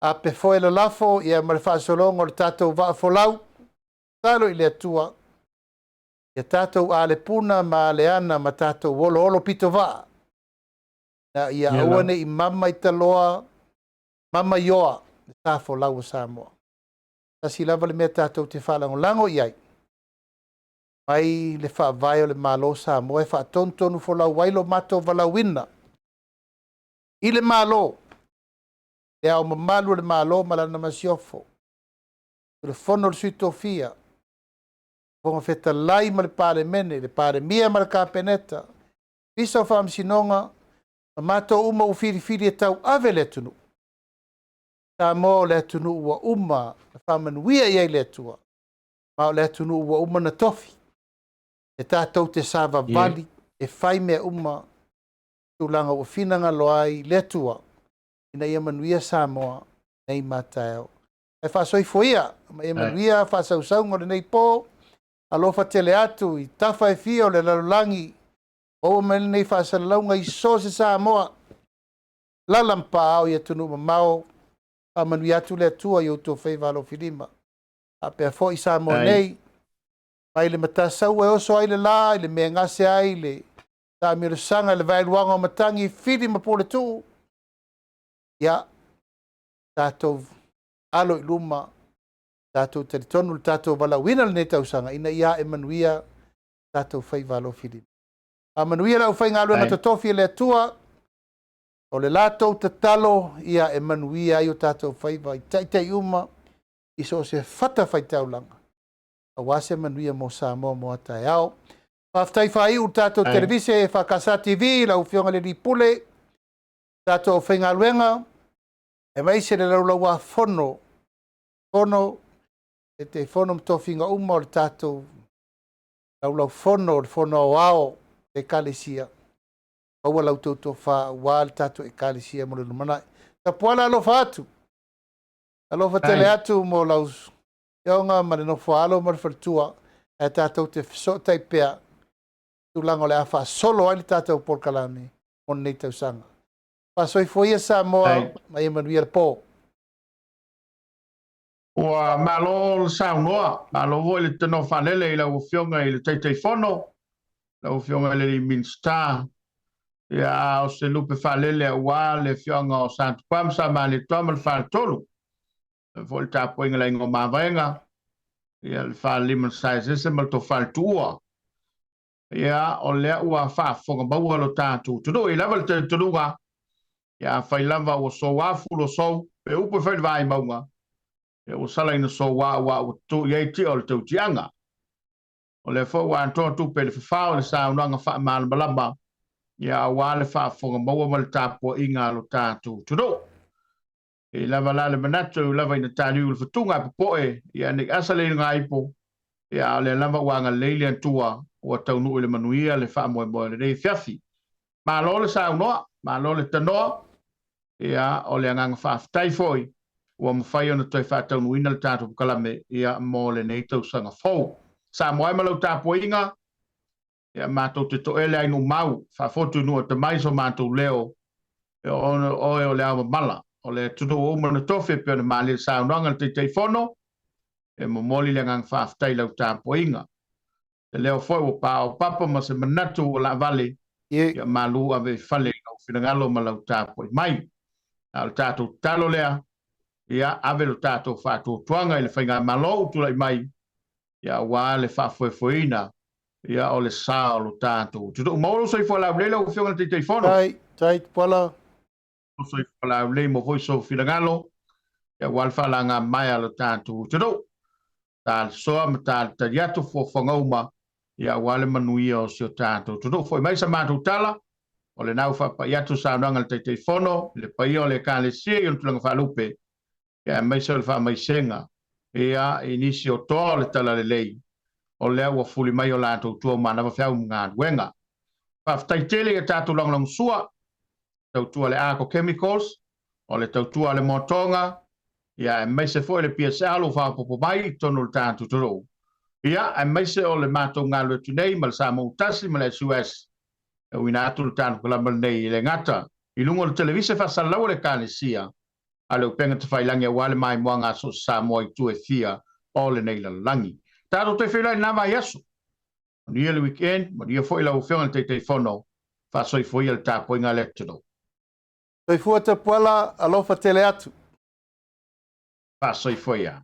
ape foe lalafo, ia ma le faasologa o le tatou vaa folau, tatalo i le Atua, ia tatou alepuna ma aleana ma tatou oloholo pitovaa, na ia aua ne i mama i taloa, mama ioa, le sa folau o Samoa. Tasi lava le mea tatou te faalagolago i ai, mai le faavae o le Malo o Samoa e faatonutonu folau ai lo matou valaauina i le Malo, le ao mamalu o le Malo ma lana masiofo, le Fono o le Sui Tofia, Fofoga Fetalai ma le Palemene, le Palemia ma le Kapeneta, Ofisa o Faamasinoga, ma matou uma ua filifili e tauave le atunuu. Samoa o le atunuu ua uma na faamanuia i ai le Atua, ma o le atunuu ua uma na tofi, e tatou te savavali e fai mea uma tulaga ua finagalo ai le Atua, ina ia manuia Samoa nei ma taeao. Ae faasoifua ia, ma ia manuia faasausauga o lenei po, alofa tele atu i tafa e fia o le lalolagi, maua mai lenei faasalalauga i so o se Samoa, lala ma paao i atunuu mamao, faamanuia atu le Atua i outou faiva alofilima. Faapea foi Samoa nei, mai le Matasaua e oso ai le la, i le mea e gase ai le taamilosaga i le vaeluaga o matagi, Fili ma Puletuu, ia, tatou alo i luma, tatou talitonu le tatou valaauina lenei tausaga, ina ia ae manuia tatou faiva alofilima. Faamanuia le aufaigaluega totofi e le Atua, o le latou tatalo ia e manuia ai o tatou faiva i taitai uma i so o se fatafaitaulaga, aua se manuia mo Samoa mo a taeao. Faafetai faaiu le tatou televise Fakasa TV, lau Afioga i le Alii Pule, tatou aufaigaluega, aemaise le laulauafono, fono, Taitaifono ma tofiga uma o le tatou laulaufono o le Fono Aoao o le Ekalesia, maua la outou tofa aua le tatou Ekalesia mo le lumanai. Tapuala alofa atu, alofa tele atu mo lau afioga ma le nofoaalo ma le faletua, ae tatou te fesootai pea tulaga o le a faasolo ai le tatou polokalame mo lenei tausaga. Faasoifua ia Samoa, ma ia manuia le po. Ua malo le saunoa, malo foi le tanoa faalele i lau Afioga i le Taitaifono, lau Afioga i le Minisita, ia a o se lupe faalele aua le afioaga o Satupa ma Samalietoa ma le Faletolu, foi le tapuaiga i le Aiga o Mavaega, ia le Falelima o le Saesese ma le Tofa i le Tuua. Ia, o lea ua faafofoga maua lo tatou atunuu. E lava le talitonuga, ia afai lava ua souafu lo sou, pe upu e fai i le vaimauga, ia ua sala ina soua aua ua tutu i ai tia o le tautiaga. O lea foi ua atoa tupe i le fafao i le saunoaga faamalamalama, ia aua le faafofoga maua ma le tapuaiga a lo tatou atunuu. E lava la le manatu, e ui lava ina taliu i le fatuga e popoe, ia ne i asa le ilogaipo, ia a o lea lava ua agalelei le Atua ua taunuu i le manuia le faamoemoe o lenei afiafi. Malo le saunoa, malo le tanoa, ia o le agaga faafetai foi ua mafai ona toe faataunuuina le tatou polokalame ia mo lenei tausaga fou. Samoa e ma lau tapuaiga, Ia matou te toele ai nuu-mau, faafotu i nuu atamai so matou leo, e oe o le ao mamala, o le atunuu ua uma ona tofi e pei ona malie le saunoaga a le Taitaifono, e momoli le agaga faafetai i lau tapuaiga. Se leo foi ua paopapa ma se manatu ua laavale, ia malu ave i fale i lou finagalo ma lau tapuai mai. A o le tatou tatalo lea, ia ave lo tatou faatuatuaga i le Faigamalo ua tulai mai, ia aua le faafoefoeina ia o le sa o lo tatou atunuu. Maua lou soifua laulelei lau Afioga i le Taitaifono. Tai, tai Tupuola. Lou soifua laulelei mo foi sou finagalo ia aua le faalagamaea a lo tatou atunuu. Talisoa ma talitali atu fuafuaga uma ia aua le manuia o si o tatou atunuu. Foi mai sa matou tala, o lena ua faapai atu saunoaga a le Taitaifono i le paia o le Ekalesia i ona tulaga faalupe, aemaise o le faamaisega ia i nisi o toa o le Talalelei. o lea ua fuli mai o latou tua manava feau ma galuega. Faafetai tele i a tatou lagolagosua, tautua le Arco Chemicals, o le tautua a le Moatoga, ia aemaise foi le PSL ua faaopoopo mai i totonu o le tatou atunuu. Ia aemaise o le matou galulue atu nei ma le Samoa Tasi ma le SUS e uina atu le polokalame lenei e le gata i luga o le televise faasalalau a le Ekalesia a le Upega Tafailagi aua le maimoaga a so o se Samoa i itu e fia o lenei lalolagi. Tatou toe feiloai i lena vaiaso. Manuia le weekend, manuia foi lau Afioga i le Taitaifono, faasoifua ia le tapuaiga a le atunuu. Soifua Tapuala, alofa tele atu. Faasoifua ia.